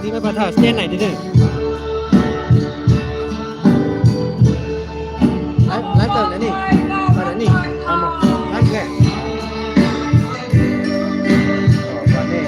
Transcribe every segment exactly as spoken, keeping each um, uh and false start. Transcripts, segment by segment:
Di mai pa tha, stand nai di de. Live, live tau na ni. Pa na ni. Ama. Live le. Oh, pa ni.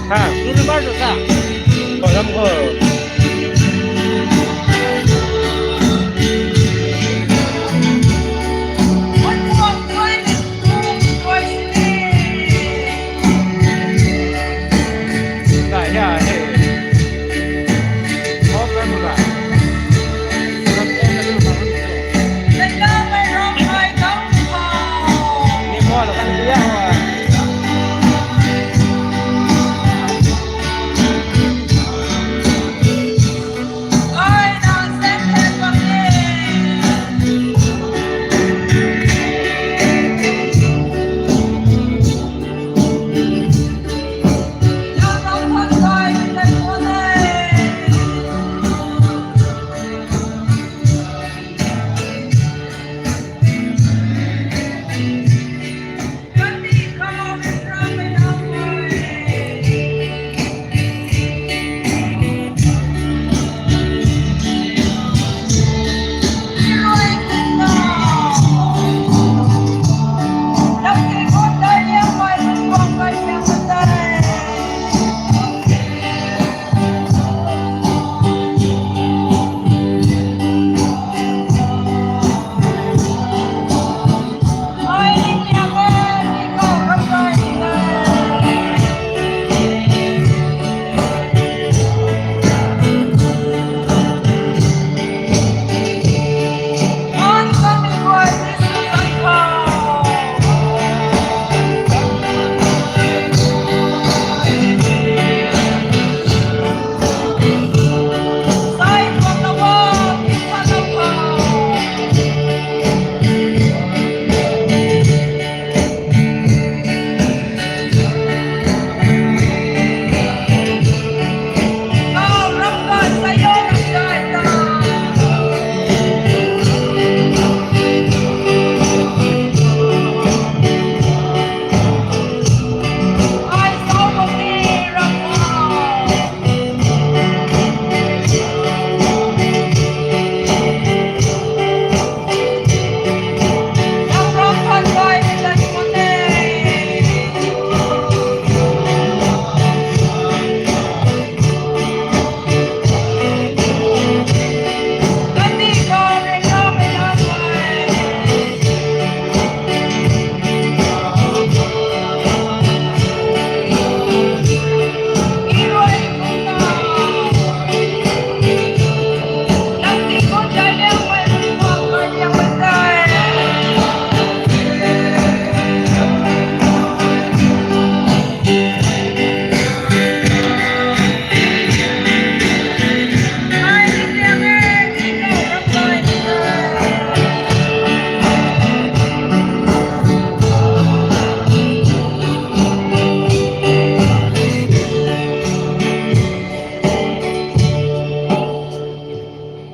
Ha, Universe sa. Kolam ko.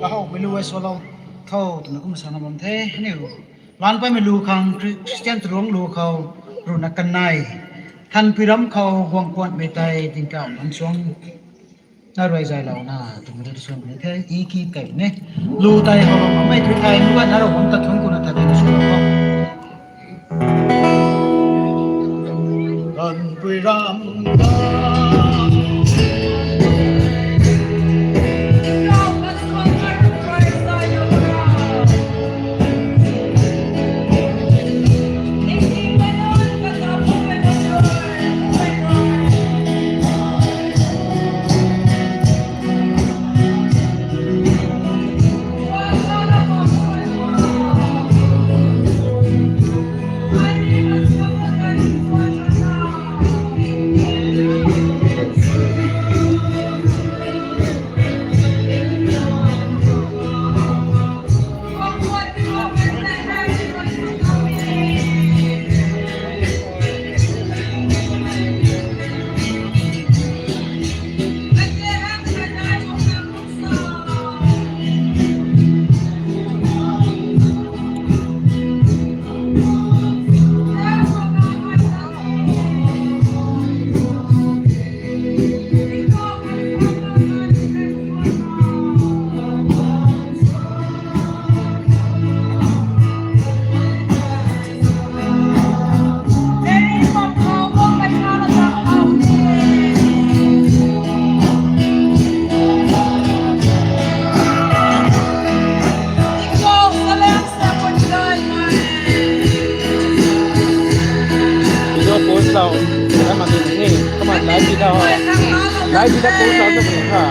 Kahow meilu e swallow tho twna kum sana bam the. Aniu lan paimei lu khang Khri-, Christian tuang lu khou runa kanei, thanpui ram khou guang kuanmei tei tingkauh lam suang Na rui zaylouna twmei ta swn ni the, i ki kai ne. Lu tei how lam mei thui thei, lu na Ravguangc ta thuanc kuna ta tei swn ko. Kan pui ram. Video post lau, kamei ni, kamei live video, live video post lau tu ni ha.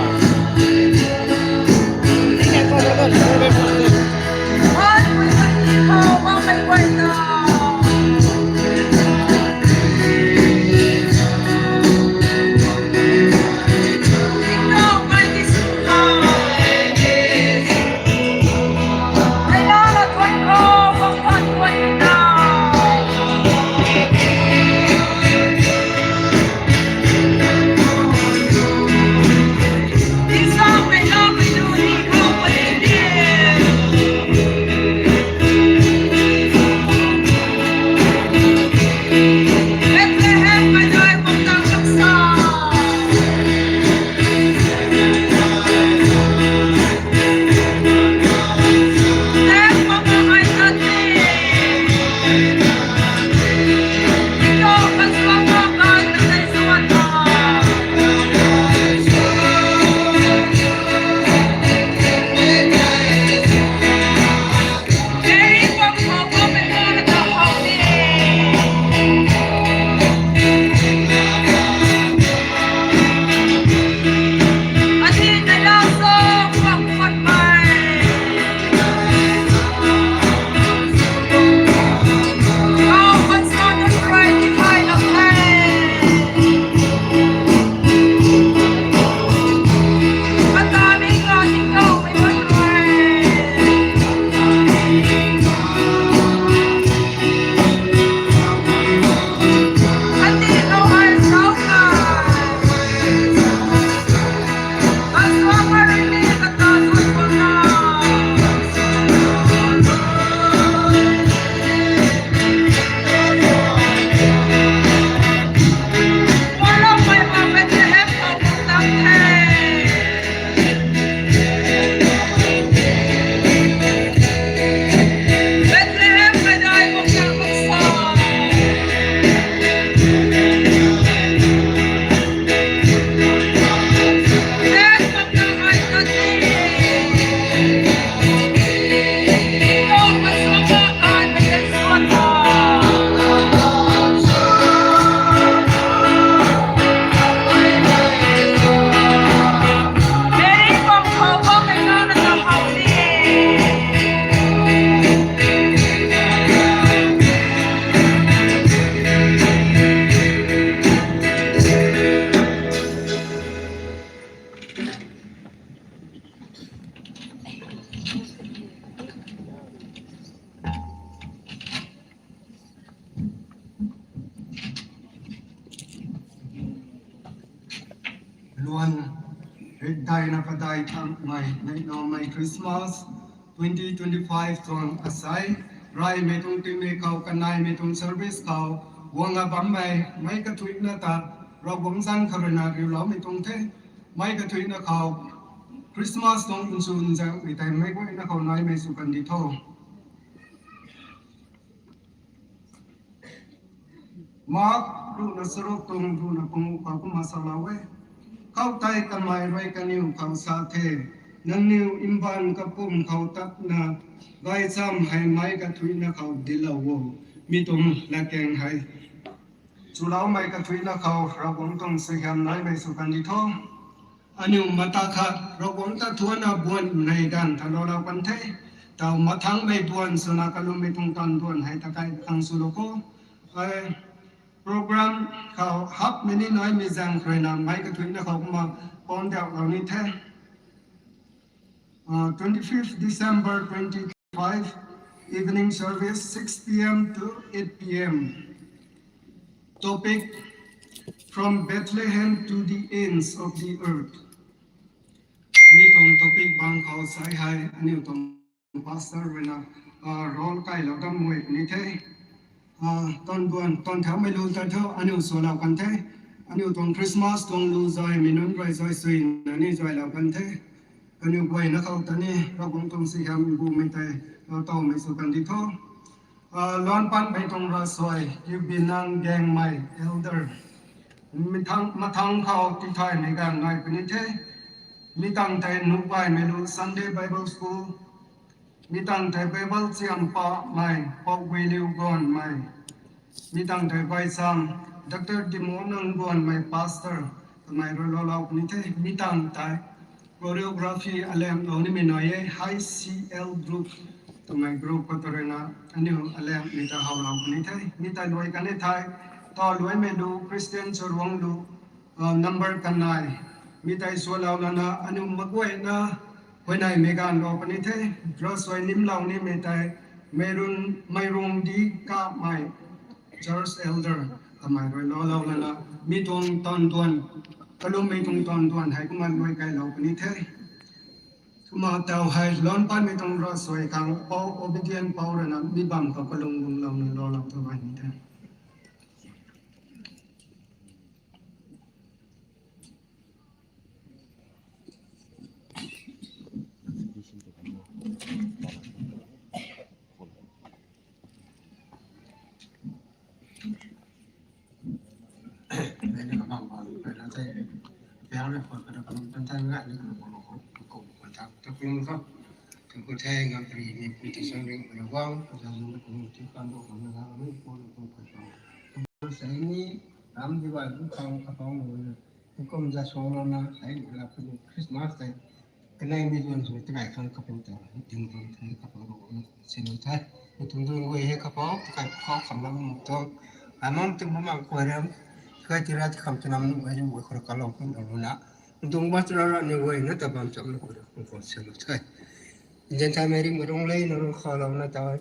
Luan, ritdaina padai thangmei, neihloumei Christmas twenty twenty-five tuang asei, reymei tuang tingmei khou, kaneimei tuang service khou, guang a bammei, meic kathuicna ta, Ravguangc zanc khou ruina riuloumei tuang the. Mei kathuina khou Christmas tuang nchun zang mi tei meic guayna khou naimei sw kandi tho. Mark ruhna charuk tuang ruhna pangu khou kumna salou e. Khoutei kamei rui kaniw khou sa the, nangniw mbaanv kapwm khou tatna gaychamv hei mei kathuina khou dinclou o. Mi tuang latkaeng hei chuloumei kathuina khou Ravguangc tuang suaihiam naimei sw kandi tho. Aniu mata khat Ravguangc ta thuanna buan nei ganv ta loulou kan the. Tau mathangmei buan swna kalummei tuang taanv buan hei takai khang swlou kho. Program khou hapmei ni naimei zaeng khou ruina mei kathuina khou kumna paan dauhlou ni the. Uh, twenty-fifth December twenty twenty-five, evening service six p m to eight p m. Topic: From Bethlehem to the Ends of the Earth. Mi tuang topic bang khou sai hei aniu tuang pastor ruina, uh, role kailou dam mui ni the. Uh, tan buan tan thaumei lu ta tho aniu swlou kan the. Aniu tuang Christmas tuang lu zay mi nunc rui zay suina ni zaylou kan the. Kaniw guayna khou ta ni Ravguangc tuang suaihiam bumei tei lou tawmei sw kandi tho. Uh, luan patmei tuang ravsuai Q B Nang Gaengmei, elder. Mathang, mathang khou tithaymei ganv nai puni the. Mi tangv tei nuh gaymei lu Sunday Bible School. Mi tangv tei Bible chiam pamei Pou Guiliu Guanmei. Mi tangv tei Gaycham Doctor Dimonang Guanmei, pastor, kamei rui loulou puni the. Mi tangv tei choreography alamlou nimei nai e, High C L group twmei group khou ta ruina aniu alamhmei ta howlou puni the. Mi tei luai kan e thei, ta luaimei lu Christian Charuang lu, uh, number kanei. Mi tei swlou lana aniu meic guayna huayneymei ganv lou puni the. Ravsuai nimlou nimei tei Meirun, Meirung Di Kamei, church elder, kamei rui loulou lana mi tuang taanv duan, kalummei tuang taanv duan hei kumna luai kailou puni the. Kumna tau hei luan patmei tuang ravsuai khang Pou Obedient Pou ruina mi bam khou kalung lunglouna loulou tho ni the. Kum za suang lana hei la puni Christmas tei kanei mi zuan sw takai khang kapou tei ding bam the, kapou rui sin the. Mi tuang duan guay hei kapou takai khou kham lam tuang amam tuang bam kuay ram kai tira ti kham tunam nunc guay ram guay khou kalou kum lou na, mi tuang ba tura ra ni guay na ta bam cham na kuay ram kum khou sin the. Nzian thaymei ring mei rung lei na rung khalouna ta,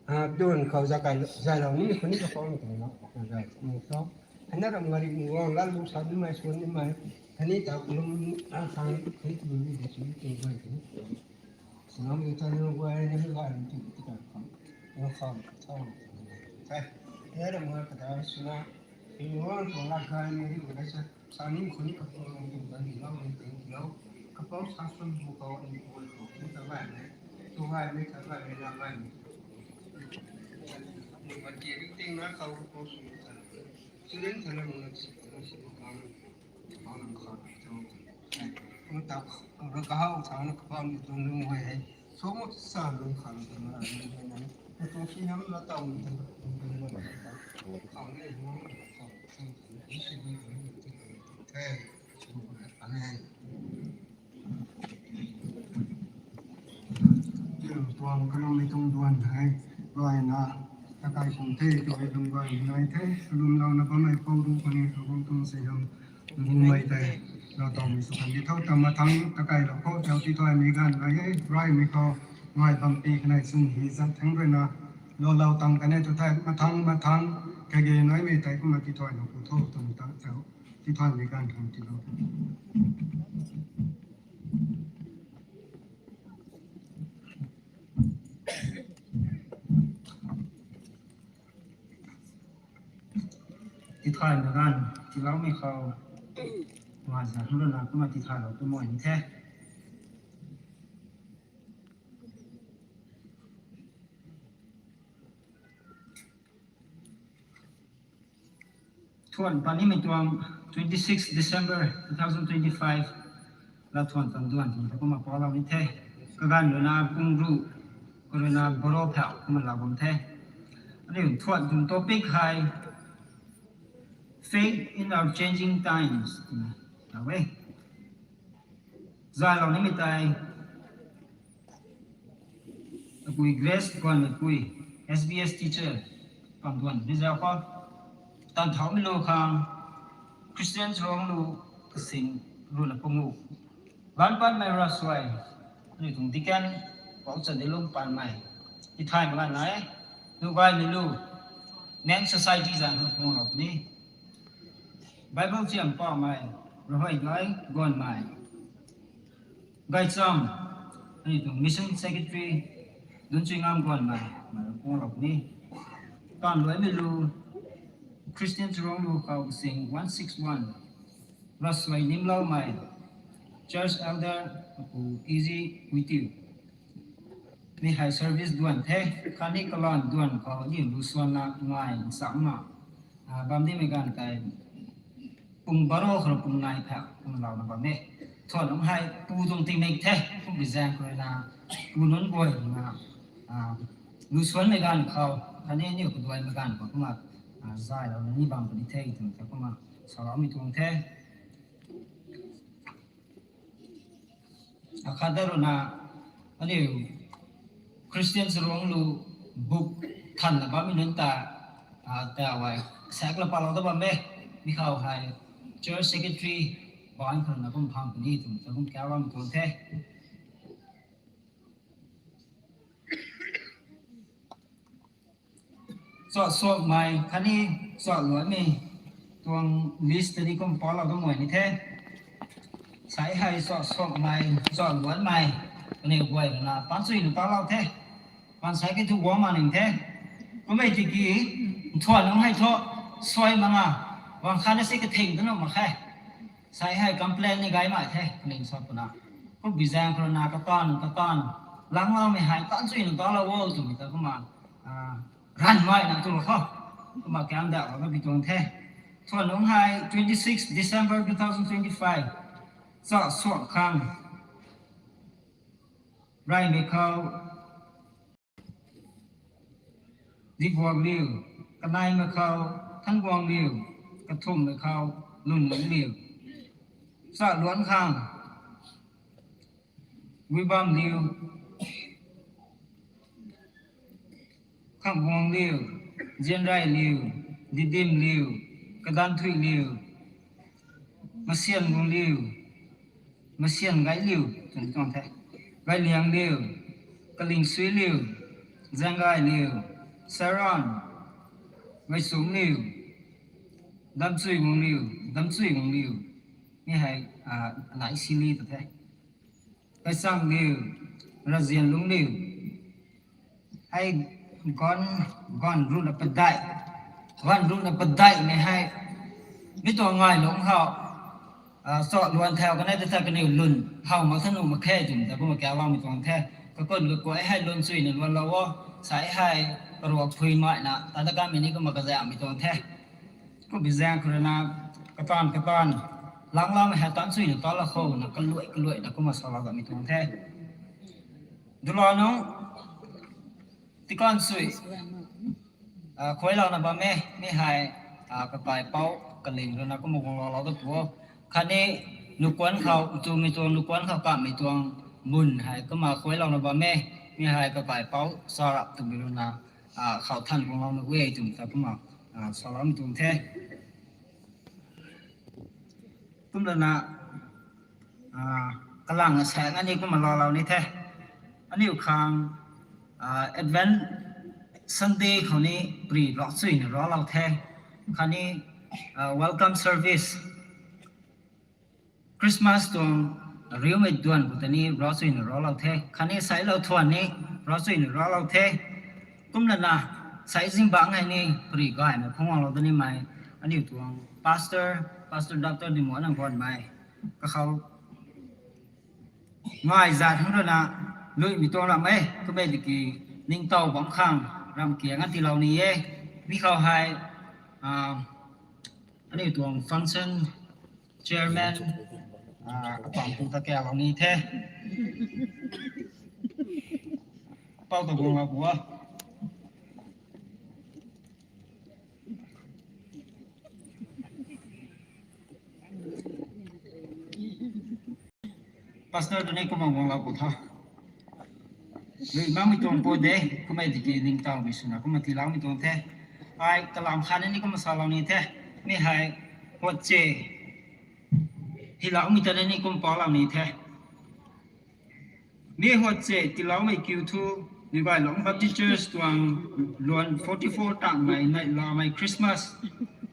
a, duan khou zakai, zaylou ni khou ni kapou ni tuang na, zaylou ni khou. Hei na ram gari guang lal lu sa nimei, suan nimei. Hei ni ta kulum, a, sang ni, kulum ni, kulum ni, kulum ni. Sanam ni ta ni guay ni guay ni ti, ti kan kham. Ni kham, thau ni. Hei na ram gari kata suna. Ni guang tuang lak gari ni ri guay sa. Sa ni khou ni kapou ni tuang ni lau ni tuang ni lau. Kapou sa sun bu khou ni bu khou ni ta gay ni. Tu gay ni ta gay ni la gay ni. Ni ban ti ri ting na khou kapou sun ta. Student thalam na si, si bam, bam khou, kum ta, kum ta kahau thang na kabam ni tuang lung guay hei. So mo sa lung khang ta na, ni na, ni tuang si nam na tau ni ta, khang ni mo, khang, khang, ni si ni, ni si ni, ni si ni. Amen. Tuang kalum mi tuang duan hei, ruaina, takai kum the, tuang lung guay nai the, kalum louna bammei pou ru khou ni, Ravguangc tuang suaihiam, bumei tei, lou tawmei sw kan di tho, ta mathang, takai lou khou, tau tithaymei ganv nai e, raimei khou, ngai bam pi kanei sum hi zat thang ruina, lou lou tang kanei tu thei, mathang, mathang, kage naimei tei kumna tithay lou khou tho, tuang ta, tau, tithaymei ganv khang tilou. Tithaymei ganv tiloumei khou, Zan hang rui na kumna tithaylou tumei ni the. Thuan panimei tuang twenty-six December two thousand twenty-five. La thuan tan duan tan ta kumna palou ni the. Kaganv rui na pung ruh, ka rui na baro phau kumna lou bam the. Aniu thuan tuang topic hei Faith in Our Changing Times twna lou e. Zaylou nimei tei apui Grace Gaanmeipui, S B S teacher, pam duan ni zau khou, tan thaumei lu khang, Christian Ruanglu kasing rui na pangu, Ganpatmei Ravsuai, aniu tuang deacon, Pou Chandilung Panmei, tithay mak ganv nai, lu gaymei lu, Men Society zanc khou panglou ni, Bible chiam paumei, Rahuaydai Gaanmei, Gaycham, aniu tuang mission secretary, Dunchui Ngam Gaanmei, mei rui panglou ni, taanv luaimei lu, Christian Ruanglu khou kasing one six one, Ravsuai Nimloumei, church elder, apu Easy Witiu, mi hei service duan the. Khatni kalan duan khou aniu lu suanna ngai ncham na, bam nimei ganv tei pung baro khou rui pung nai phau kumna louna bam e. Thuan nunc hei pu tuang tingmik the, kumbei zaeng khou rui na, pu nunc guay na, lu suanmei ganv khou, khatni aniu kaduaimei ganv khou kumna, zaylouna ni bam puni the twmei ta kumna saloumei tuang the. Akhat da rui na, aniu Christian Ruanglu book thanna bammei nunc ta, ta ai, sak la palou da bam e, mi khou hei, church secretary, ban khou na kum phang puni twmei ta kum kauloumei tuang the. Chuak suakmei khatni chuak luanmei tuang list ta ni kum palou da mei ni the. Sai hei chuak suakmei, chuak luanmei, kaniw guay na panchui na palou the. Maansei ki thu guang ma ning the. Kummei tiki, nthuan nunc hei thu, suai mak nga, guang khatna si kathing ta nuh mak khe. Sai hei complain ni gaymei the, kaling sa puna. Kumbei zaeng khou rui na kataanv, kataanv, langloumei hei panchui na palou o twmei ta kumna, ranvmei na tu khou, kumna kamdauhlou na bi tuang the. Thuan nunc hei twenty-six December two thousand twenty-five, chuak suak khang, Raymei khou, Diguangliu, kaneimei khou, Thanguangliu, kathumhmei khou, Lunlungliu. Chuak luan khang, Guibamliu, Khangguangliu, Zianrayliu, Didimliu, Kadanthuiliu, Masianguangliu, Masiangailiu, twna tuang the. Gailiangliu, Kalingsuiliu, Zanggailiu, Saran, Gaichungliu, Damchuiguangliu, Damchuiguangliu, mi hei, nai sili ta the. Kaichangliu, Razianlungliu, hei, gan, gan ruhna padeih, gan ruhna padeihmei hei, mi tuang ngai lungc khou, chuak luan thau kanei ta ta kaniw lun how mak tha nuh mak khe twmei ta kumna kauloumei tuang the. Kakun kakuay hei lun chuina luanlou o, sai hei, karuak phuimei na ta ta kanmei ni kumna kazauhmei tuang the. Kumbei zaeng khou rui na, kataanv kataanv, langloumei hei panchui na palou khou na kaluai kaluai na kumna salou kamei tuang the. Dula nunc, tikan sui, khuaylouna bam e, mi hei, kapaipouc, kaling rui na kumna guang loulou ta pu o. Khatni, nukuan khou, tumei tuang, nukuan khou kamhmei tuang, mun hei kumna khuaylouna bam e, mi hei kapaipouc, charap twmei rui na, khou than guang louna e twmei ta kumna, saloumei tuang the. Kumlana, kalang asaekc ani kumna loulou ni the. Aniu khang, Advent Sunday khou ni pri ravchuina raclou the. Khatni, welcome service, Christmas tuang riumei duan khou ta ni ravchuina raclou the. Khatni sailou thuan ni ravchuina raclou the. Kumlana, sai zingbangc hei ni pri gaymei phungc guanglou da nimei, aniu tuang pastor, Pastor Doctor Dimuanang Gaanmei, kakhou ngai zat hang rui na luimei tuang ram e, kummei tiki ningtow bam khang ram kiang a tiilou ni e. Mi khou hei, ah, aniu tuang function chairman, ah, apang pu ta kaw lou ni the. Apou ta guang lou pu a. Pastor tu ni kumna guang lou pu tho. Lui makmei tuang pu de, kummei tiki ningtowmei swna kumna tiiloumei tuang the. Ai kalam khat ni kumna salou ni the. Mi hei huatche hiloumei ta ni kum palou ni the. Mi huatche tiiloumei kiu thu, Duigailong Baptist Church tuang luan forty-four tangmei neihlamei Christmas,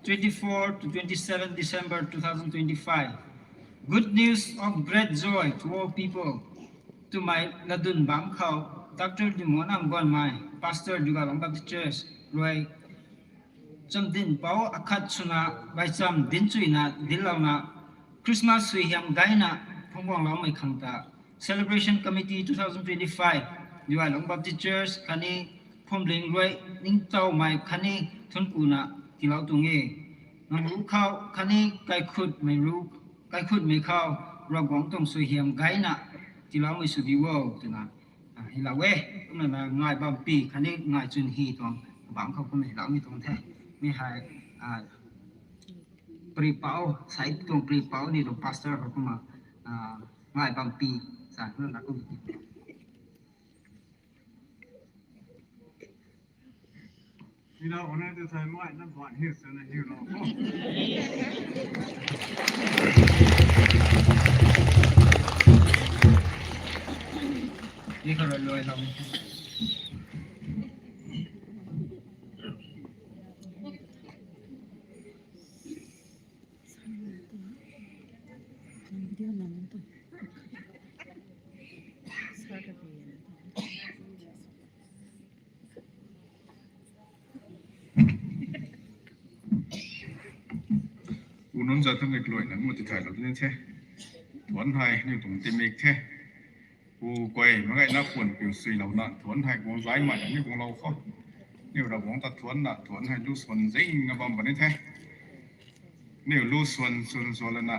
twenty-four to twenty-seven December two thousand twenty-five. Good news of great joy to all people twmei latdyn bam khou, Doctor Dimon Amgonmei, Pastor Duigailong Baptist Church rui chamdin pou akhat swna, baicham dinchuina dinclouna, Christmas suaihiam gayna phungc guangloumei khang ta, Celebration Committee two thousand twenty-five, Duigailong Baptist Church khatni Phwamling rui ningtowmei khatni thuancku na tiilou tuang e. Nang ruc khou khatni kaikhutmei ruc, kaikhutmei khou Ravguangc tuang suaihiam gayna tiiloumei sw di o twna, ah, hylou e. Kumna na ngai bampy khatni ngai chwn hy tuang bam khou kumna hyloumei tuang the. Mi hei, ah, pri pou, sai tuang pri pou ni tuang pastor khou kumna, ah, ngai bampy sa kumna na kum. Pu nunc zat thangc kaluaina kumna tithaylou ni the. Thuanc hei aniu tuang tingmik the. Pu guay mak gayna puan piu suilouna thuanc hei guang zaimei aniu guanglou khou, aniu Ravguangc ta thuancna thuanc hei lu swan zing na bam puni the. Aniu lu swan swan swan lana,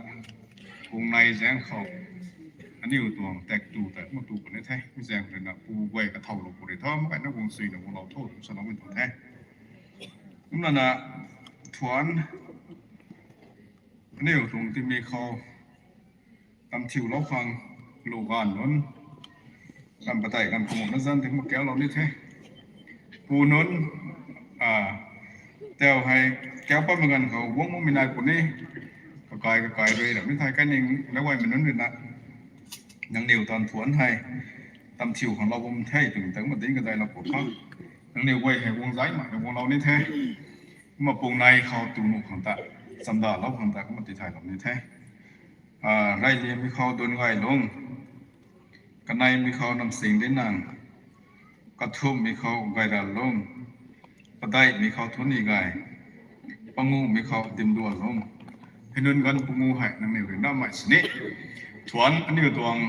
kung nai zaeng khou aniu tuang tak tu ta kumna tu puni the. Mi zaeng ruina pu guay kathoulou pu rui tho, mak gayna guang suina guanglou tho twna saloumei tuang the. Kumlana thuanc aniu tuang tingmik khou tamthiulou khang lu ganv nunc, ganv padeih ganv panguh na zanc tingmik kaulou ni the. Pu nunc, ah, tau hei kau patmei ganv khou guang makmei nai puni, kakai kakai rui ram ni thei kaining lagay mei nunc ruina nangniw tuang thuanc hei tamthiu khang lou bam the twmei ta kumna dinc kadailou pu khang, nangniw guay hei guang zaimei na guanglou ni the. Kumna pung nai khou tu nuh khang ta, chamdalou khang ta kumna tithaylou ni the. Ah, reyliammei khou Duan Gay Lung, kaneimei khou Namsing Dinang, kathumhmei khou Gayral Lung, padeihmei khou Thunni Gay, panguhmei khou Dimduan Lung. Hei nunc ganv panguh hei nangniw rui namei sini thuanc aniu tuang,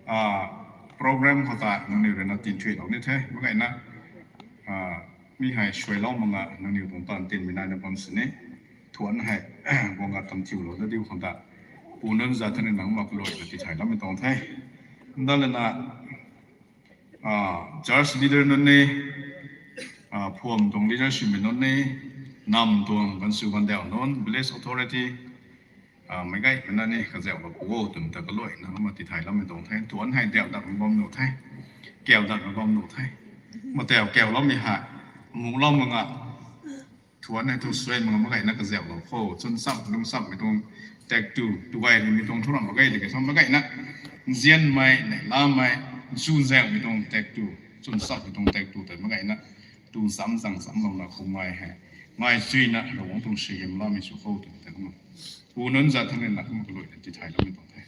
ah, program khou ta nangniw ruina tinthuilou ni the. Mak gayna, ah, mi hei suailou mak nga nangniw tuang taanv tinmei naina bam sini thuanc hei guang ga tamthiulou da diu khang ta pu nunc zat thangc ni nang mak kaluaina tithaylou mei tuang the. Ndalana, ah, church leader nunc ni, ah, phuam tuang leadership mei nunc ni, nam tuang gansu gandauh nunc, village authority, ah, meic gaymei na ni kazauhlou pu o twmei ta kaluaina kumna tithaylou mei tuang the. Thuanc hei dauh dat mak bam nuh the, kau dat mak bam nuh the. Matau kauloumei hei muhlou mak nga, thuanc hei thu suai mak nga mak gayna kazauhlou khou chwn sap lung sapmei tuang tak tu, tu gay nimei tuang thu ram mak gay de kei thu mak gayna nzianmei neihlamei, chu zaumei tuang tak tu, chwn sapmei tuang tak tu tei mak gayna tu cham zang chamlouna khou ngai hei ngai chuina Ravguangc tuang suaihiam lamei sw khou twmei ta kumna pu nunc zat thangc ni na kumna kaluaina tithaylou mei tuang the.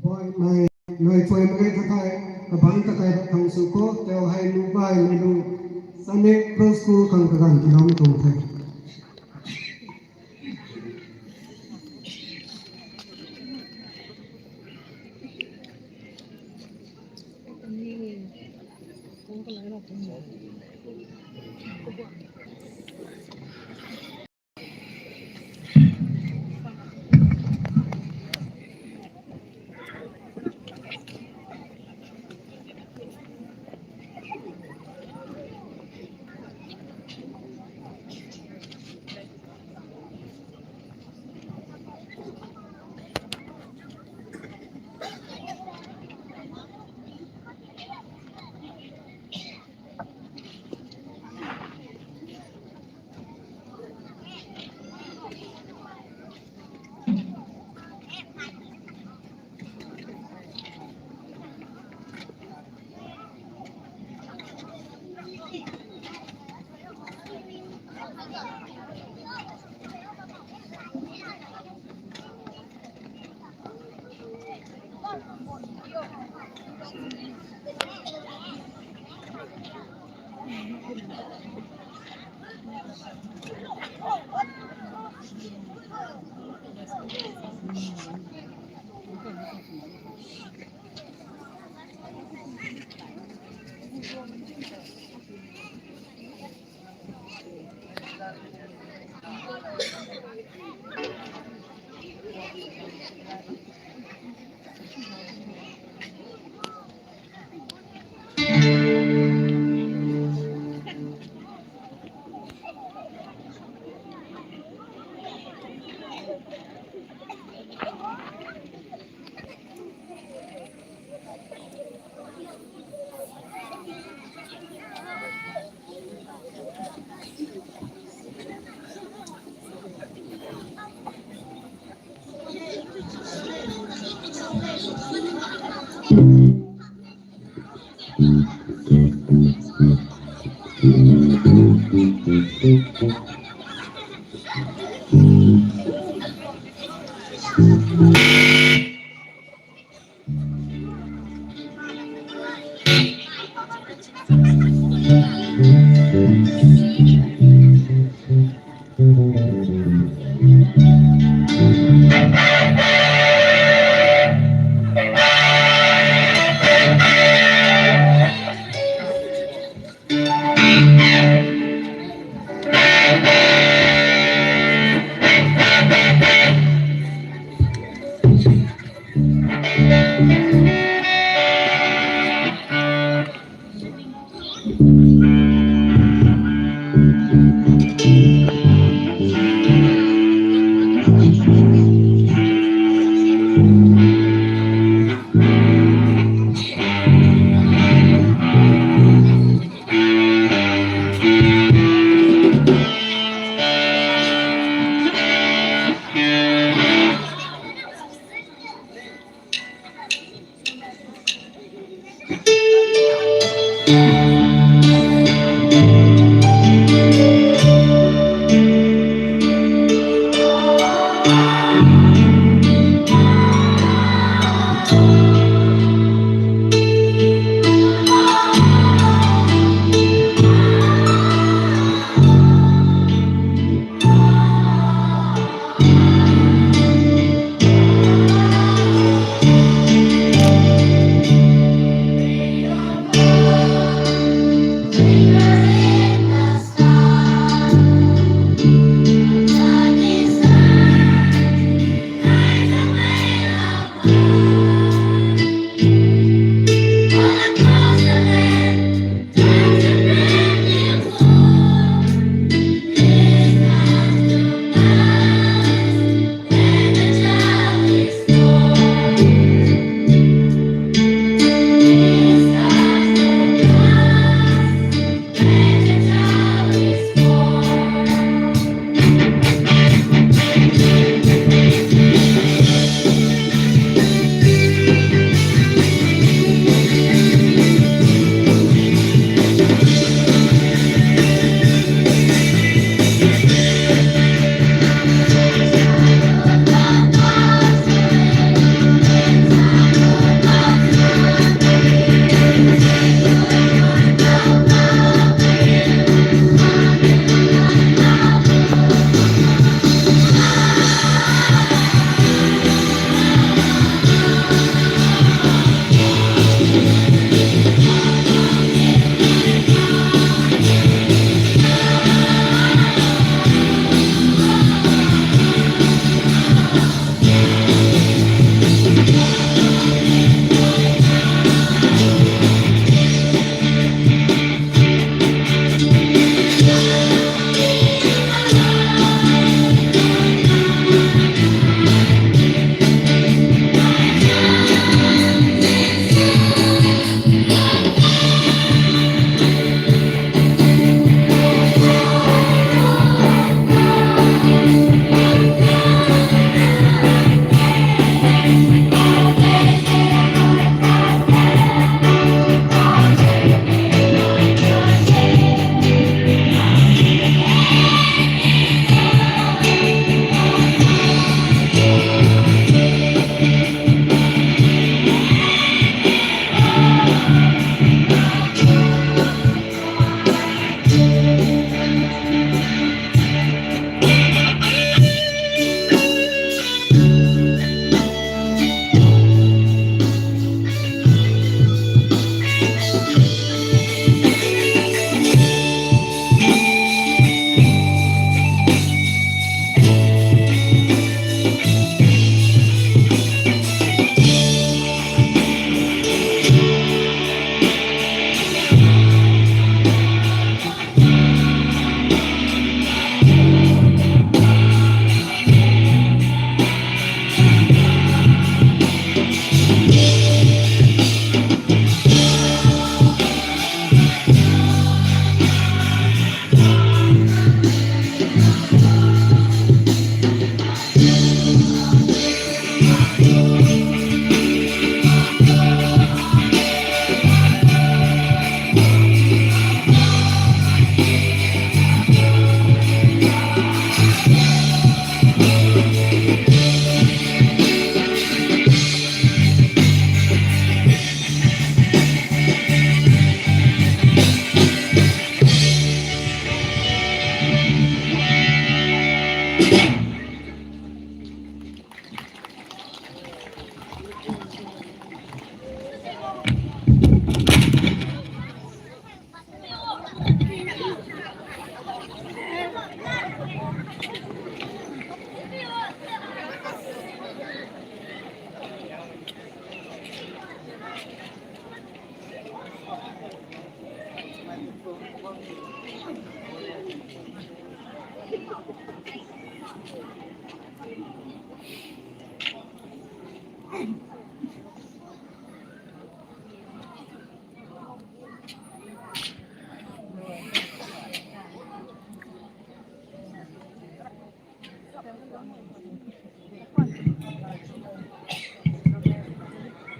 Nai, nai, nai, chuai mak ge ta thei, Bang ta kai khang sw khou, teu hei lu bai mei lu, Sunday Pro School khang kaganv tiloumei tuang the.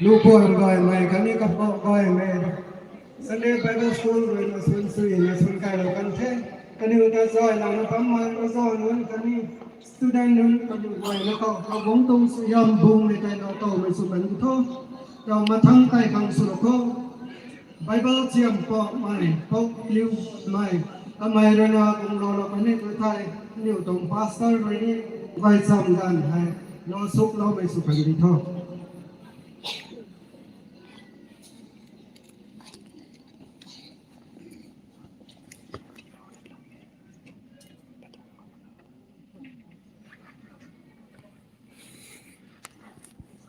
Lupu gaymei khatni kapou gaymei Sunday Bible School rui na sun sui na sun kai lou kan the. Kaniw ta zay lang na bammei, zay nunc khatni student nunc kaniw guay na khou, kabung tuang sui yam bung mei tei na tawmei sw kan tho. Tau mathang kai khang sw lou kho. Bible chiam pakmei, pok liumei, kamei rui na kum lou lou kan ni tu thei, niw tuang pastor rui ni, gaychamv ganv hei, lou suk loumei sw kan di tho.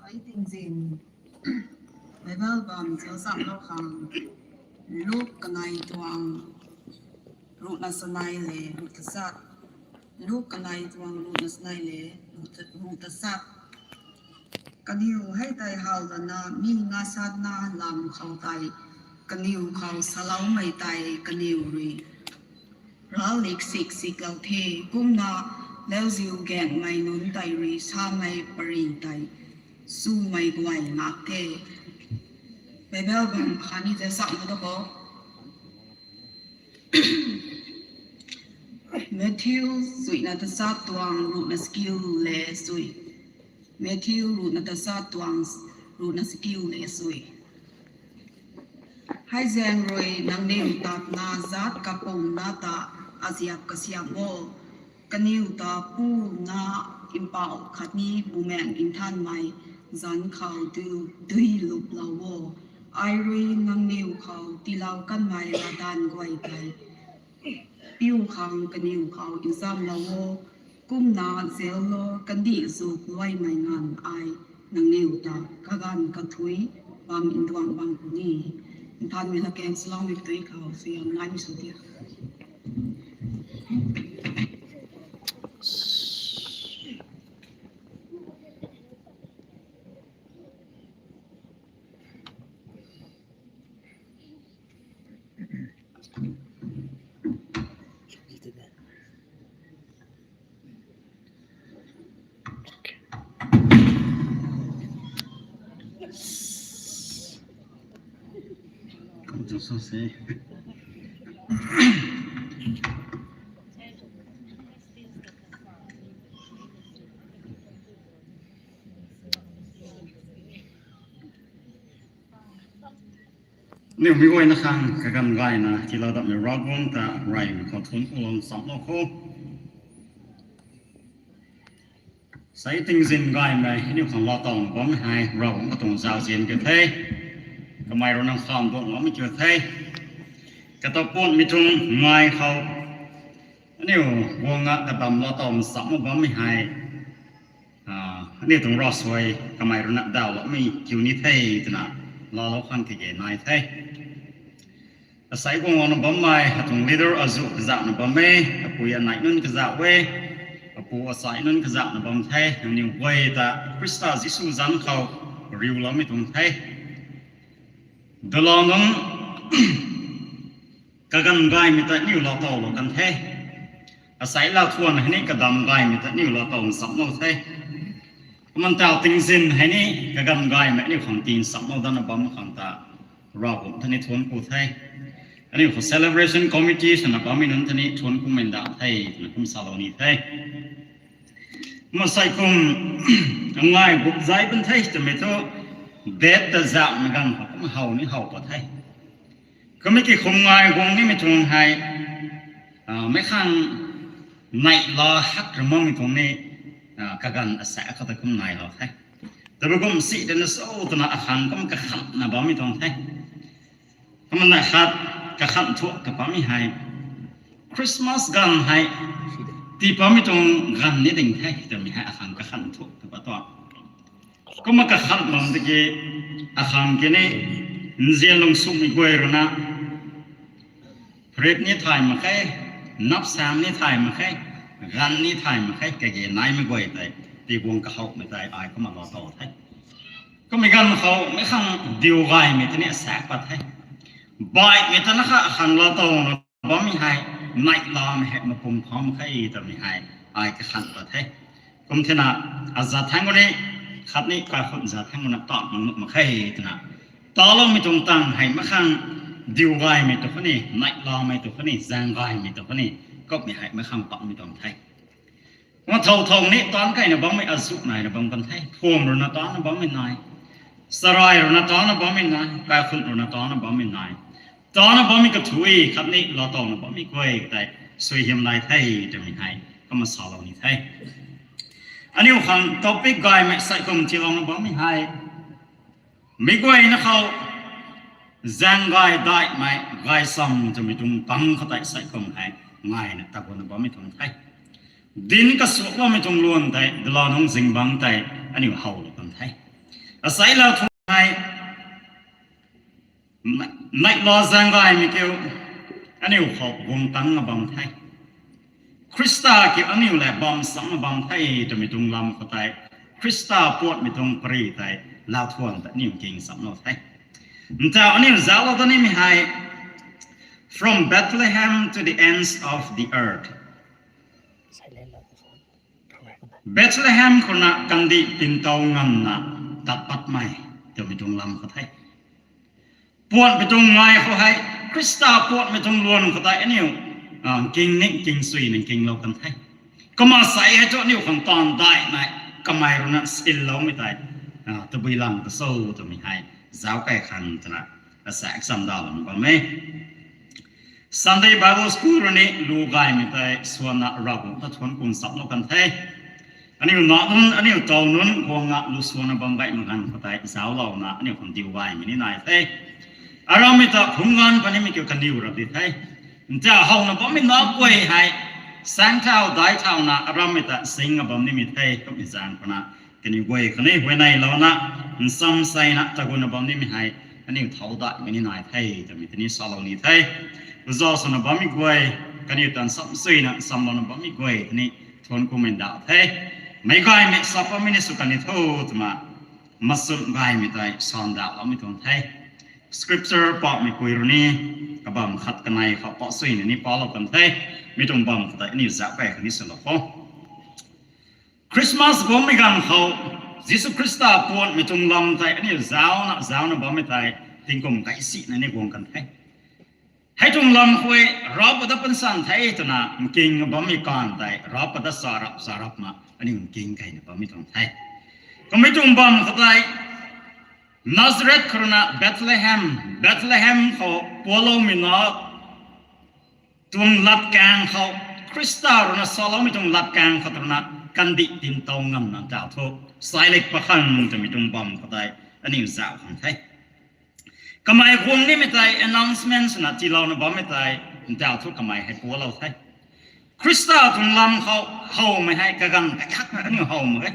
Ai tingzin, Bible bam zauc samlou khang, Luk kanei tuang, ruhna sanei le ruh tachat. Luk kanei tuang ruhna sanei le ruh ta-, ruh tachat. Kaniw hei tei how lana mi nga satna lam khou tei, kaniw khou saloumei tei kaniw rui ral lik sik sik lou the, kumna lauziu gaengmei nunc tei rui samei pary tei sumei guay nak the. Bible bam khatni tei sak na ta khou. Matthew suina tachat tuang ruhna sakiu le sui. Matthew ruhna tachat tuang ruhna sakiu le sui. Hei zaeng rui nangniw tatna zat kapumna ta aziap kasiam o. Kaniw ta Pu, Nac, Mpouh khatni Bumaengh Nthanmei zanc khou dui, dui luplou o. Ai rui nangniw khou tiilou kanmei latdanv guay tei piu khang kaniw khou nzamlou o. Kumna zauc lou, kandih zuk luaimei nganv ai nangniw ta kaganv kathuic bam nduang bam puni. Nthanmei latkaeng saloumei tei khou suaihiam naimei sw diu. Aniu mi guayna khang kaganv gayna tiilou datmei Ravguangc ta reymei khou thuanc kuloumei chamlou kho. Sei tingzin gaymei aniu khang laa towna bammei hei Ravguangc katuang zauzian kiu the. Kamei rui nang kham duangloumei kiu the. Kata puanmei tuang ngai khou aniu guangna kadam laa towna chamlou bammei hei aniu tuang ravsuai kamei rui na dawloumei kiu ni the twna laalou khang kage nai the. Asei guanglouna bammei atuang leader azuh kazauhna bam e, apui anei nunc kazauh e, apu asei nunc kazauhna bam the. Nangniw guay ta Khrista Jisu zanc khou riuloumei tuang the. Dala nunc kaganv gaymei ta aniu laa towlou kan the. Asei laa thuan hei ni kadam gaymei ta aniu laa towna chamlou the. Kumna taw tingzin hei ni kaganv gaymei aniu khang tii chamlou datna bam khang ta Ravguangc ta ni thuanc ku the. Aniu khou celebration committee swna bammei nunc ta ni thuanc kumei nda the twna kum salou ni the. Kumna sei kum ngai gup zay bam the twmei thu date ta zauhmei ganv khou kum how ni how pat the. Kummei ki kum ngai guang nimei tuang hei meic khang neihla hak ra makmei tuang ni kaganv asei khou ta kum nailou the. Tabui kum si tana so twna akhang kum kakhanna bammei tuang the. Kumna khat kakhan thuak ta bammei hei Christmas ganv hei tii bammei tuang ganv ni ding the twmei hei akhang kakhan thuak ta pat tuang. Kumna kakhan bam tiki akhang ki ni nzian lung sumei guay rui na phrip ni thay mak khe, napsang ni thay mak khe, Ganv ni thay mak khe, kage naimei guay tei, tiguang kahouhmei tei ai kumna lou tow the. Kummei ganv khou meic khang diu gaymei tei ni asaekc pat the. Baihmei ta na kha akhang lou towna bammei hei, neihlamei hei mapung pham khe twmei hei ai kakhanh pat the. Kum thena, azat thangc khou ni, khatni kaikhunc zat thangc khou na tan mak nuh mak khe twna, taloumei tuang tang hei meic khang diu gaymei tu khatni, neihlamei tu khatni, zaeng gaymei tu khatni, kummei hei meic khang patmei tuang the. Kumna thow thow ni taanc keyna bammei azuh naina bam kan the. Phuam rui na taancna bammei nai, sarai rui na taancna bammei nai, kaikhunc rui na taancna bammei nai. Taancna bammei kathuic khatni lou towna bammei guay tei suaihiam nai the twmei hei kumna salou ni the. Aniu khang topic gaymei sai kum tiilouna bammei hei, meic guayna khou zaeng gay daihmei gaychamv twmei tuang pang khou tei sai kum hei ngaina taguangna bammei tuang the. Dinc kasuakloumei tuang luan tei, dala nungc zingbangc tei aniu howlou kan the. Aseic lau thu hei, neihla zaeng gaymei kiu aniu khou guang tangcna bam the. Khrista kiu aniu lev bam samcna bam the twmei tuang lam khou tei, Khrista puatmei tuang pary tei lauthuan ta aniu nking samclou the. Nta aniu zauclou ta nimei hei, From Bethlehem to the ends of the earth. Bethlehem khou na kandih tintow nganvna tat patmei twmei tuang lam khou the. Puatmei tuang ngai khou hei, Khrista puatmei tuang luan khou tei aniu nking ni nking suina nkinglou kan the. Kumna sei hei thu aniu khang taanv daihmei, kamei rui na sinloumei tei tabui lang ta cho twmei hei zauc key khang twna asa exam dalou bam e. Sunday Bible School rui ni lu gaymei tei swanna Ravguangc ta thuanc kum samclou kan the. Aniu na nunc, aniu tow nunc guangna lu swanna bam gaymei ganv khou tei zauclouna aniu khang diu gaymei ni nai the. Arammei ta phungc ganv punimei kiu kaniw rap di the. Nta howna bammei na guay hei, saengc thau daic thauna arammei ta singna bam nimei the, kummei zaeng khou na kaniw guay khatni huayneylouna nsam seina taguangna bam nimei hei aniu thau daihmei ni nai the twmei tei ni salou ni the. Uzau swna bammei guay, kaniw ta nsam suina nsamlouna bammei guay tei ni thuanc kummei ndauh the. Meic gaymei sa patmei ni sw kan ni tho twna, machun gaymei tei sandauhloumei tuang the. Scripture pakmei pui rui ni, kabam khat kanei khou pak suina ni palou kan the. Mi tuang bam khou tei aniu zauc key khatni swlou kho. Christmas guangmei ganv khou, Jisu Khrista puatmei tuang lam tei aniu zaucna zaucna bammei tei tingkum kaisina ni guang kan the. Hei tuang lam khou, Ravpa ta pansan the twna nking bammei kan tei Ravpa ta charap charapna aniu nking keyna bammei tuang the. Kummei tuang bam khou tei, Nazareth khou rui na Bethlehem, Bethlehem khou pualoumei na tuang latkaeng khou, Khrista rui na saloumei tuang latkaeng khou rui na kandih tintow nganvna ta thu, sailik pakhang twmei tuang bam khou tei aniu zauc khang the. Kamei guang nimei tei announcement swna tiilouna bammei tei, ntaw thu kamei hei pualou the. Khrista tuang lam khou howmei hei kaganv kakhatna aniu how mak e.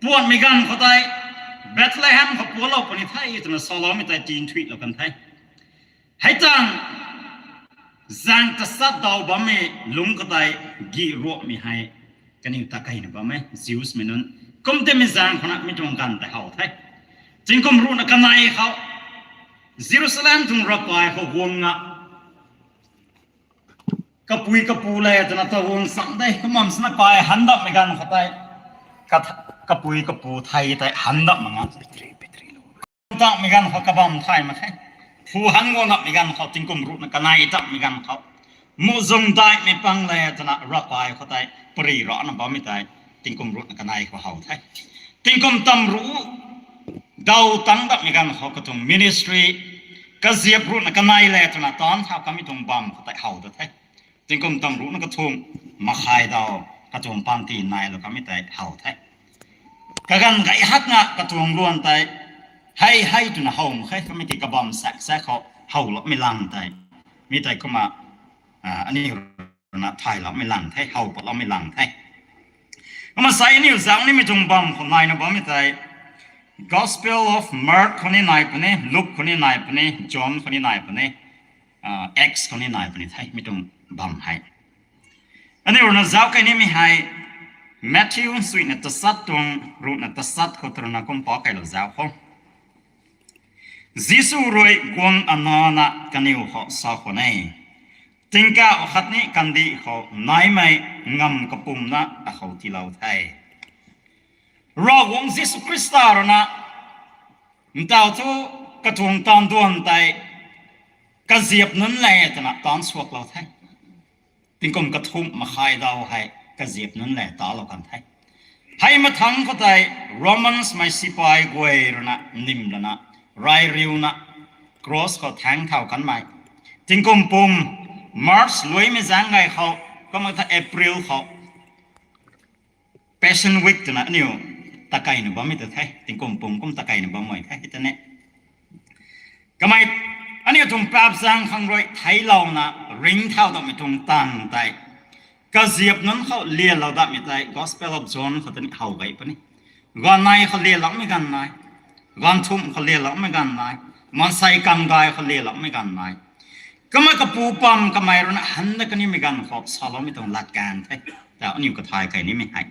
Puatmei ganv khou tei, Bethlehem khou pualou puni the twna saloumei tei tinthuilou kan the. Hei tangv zaeng tasat daw bammei lungc khou tei gih ruakmei hei kaniw ta keyna bam e, Jewsmei nunc. Kumtimei zaeng khou na mi tuang ganv tei how the. Tingkum ruhna kanei khou, Jerusalem tuang ravkai khou guangna, kapui kapu le twna ta guang cham de, kumna swna kai handapmei ganv khou tei, kapui kapu thei tei handap mak nga. Tangmei ganv khou kabam thay mak khe. Phu han guang napmei ganv khou, tingkum ruhna kanei tangmei ganv khou, muhzwng daihmei pang le twna ravkai khou tei pary rana bammei tei, tingkum ruhna kanei khou how the. Tingkum tam ruh daw tang datmei ganv khou katuang ministry, kaziap ruhna kanei le twna taanc thau kamei tuang bam khou tei how ta the. Tingkum tam ruhna kathumh makhai daw katuang panty nailou kamei tei how the. Kaganv gay hakna katuang luan tei, hei hei twna how mak khe, kamei ki kabam sak sak khou howloumei lang tei, mi tei kumna aniu ruina thayloumei lang the, how patloumei lang the. Kumna sa aniu zauc nimei tuang bam khou naina bammei tei, Gospel of Mark khou ni nai puni, Luke khou ni nai puni, John khou ni nai puni, Acts khou ni nai puni the, mi tuang bam hei. Aniu ruina zauc kei nimei hei Matthew nsuina tachat tuang ruhna tachat khou tw ruina kum pa keylou zauc khou, Jisu rui guang anana kaniw khou sa khwan e, tingkauh khatni kandih khou naimei ngamv kapumna akhou tiilou the. Ravguangc Jisu Khrista ruina ntaw thu katuang taanv duan tei kaziap nunc le twna taanc suaklou the. Tingkum kathumh makhai daw hei kaziap nunc le talou kan the. Hei mathangc khou tei Romans mei sipai guay ruina nim lana, rai riuna, cross khou thaeng thau kanmei, tingkum pum March luaimei zaeng gay khou, kumna tha April khou Passion Week twna aniu takeina bammei ta the, tingkum pum kum takeina bammei the tei ne. Kamei aniu tuang paap zaeng khang rui theiclouna ringcthau dammei tuang taanv tei kaziap nunc khou lialou datmei tei Gospel of John khou tei ni how gay puni. Ganv nei khou lialoumei ganv nai, ganv thumh khou lialoumei ganv nai, maansei kangdai khou lialoumei ganv nai. Kumna kapu pam kamei ruina han da kanimei ganv khou saloumei tuang latkaeng the. Tau aniu kathay kei nimei hei,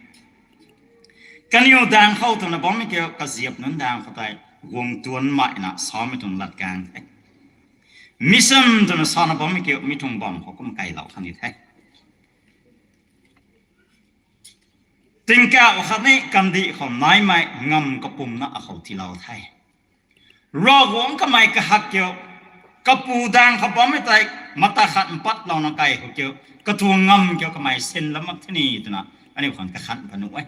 kaniw daeng khou twna bammei kiu kaziap nunc daeng khou tei guang tuanmei na samei tuang latkaeng the. Mission twna sana bammei kiu mi tuang bam khou kum keylou khang ni the. Tingkauh khatni kandih khou naimei ngamv kapumna akhou tiilou the. Ravguangc kamei kahak kiu, kapu daeng khou bammei tei mata khat mpatlouna kei khou kiu, katuang ngamv kiu kamei sinlou mak the ni twna aniu khang kakhan panuh e.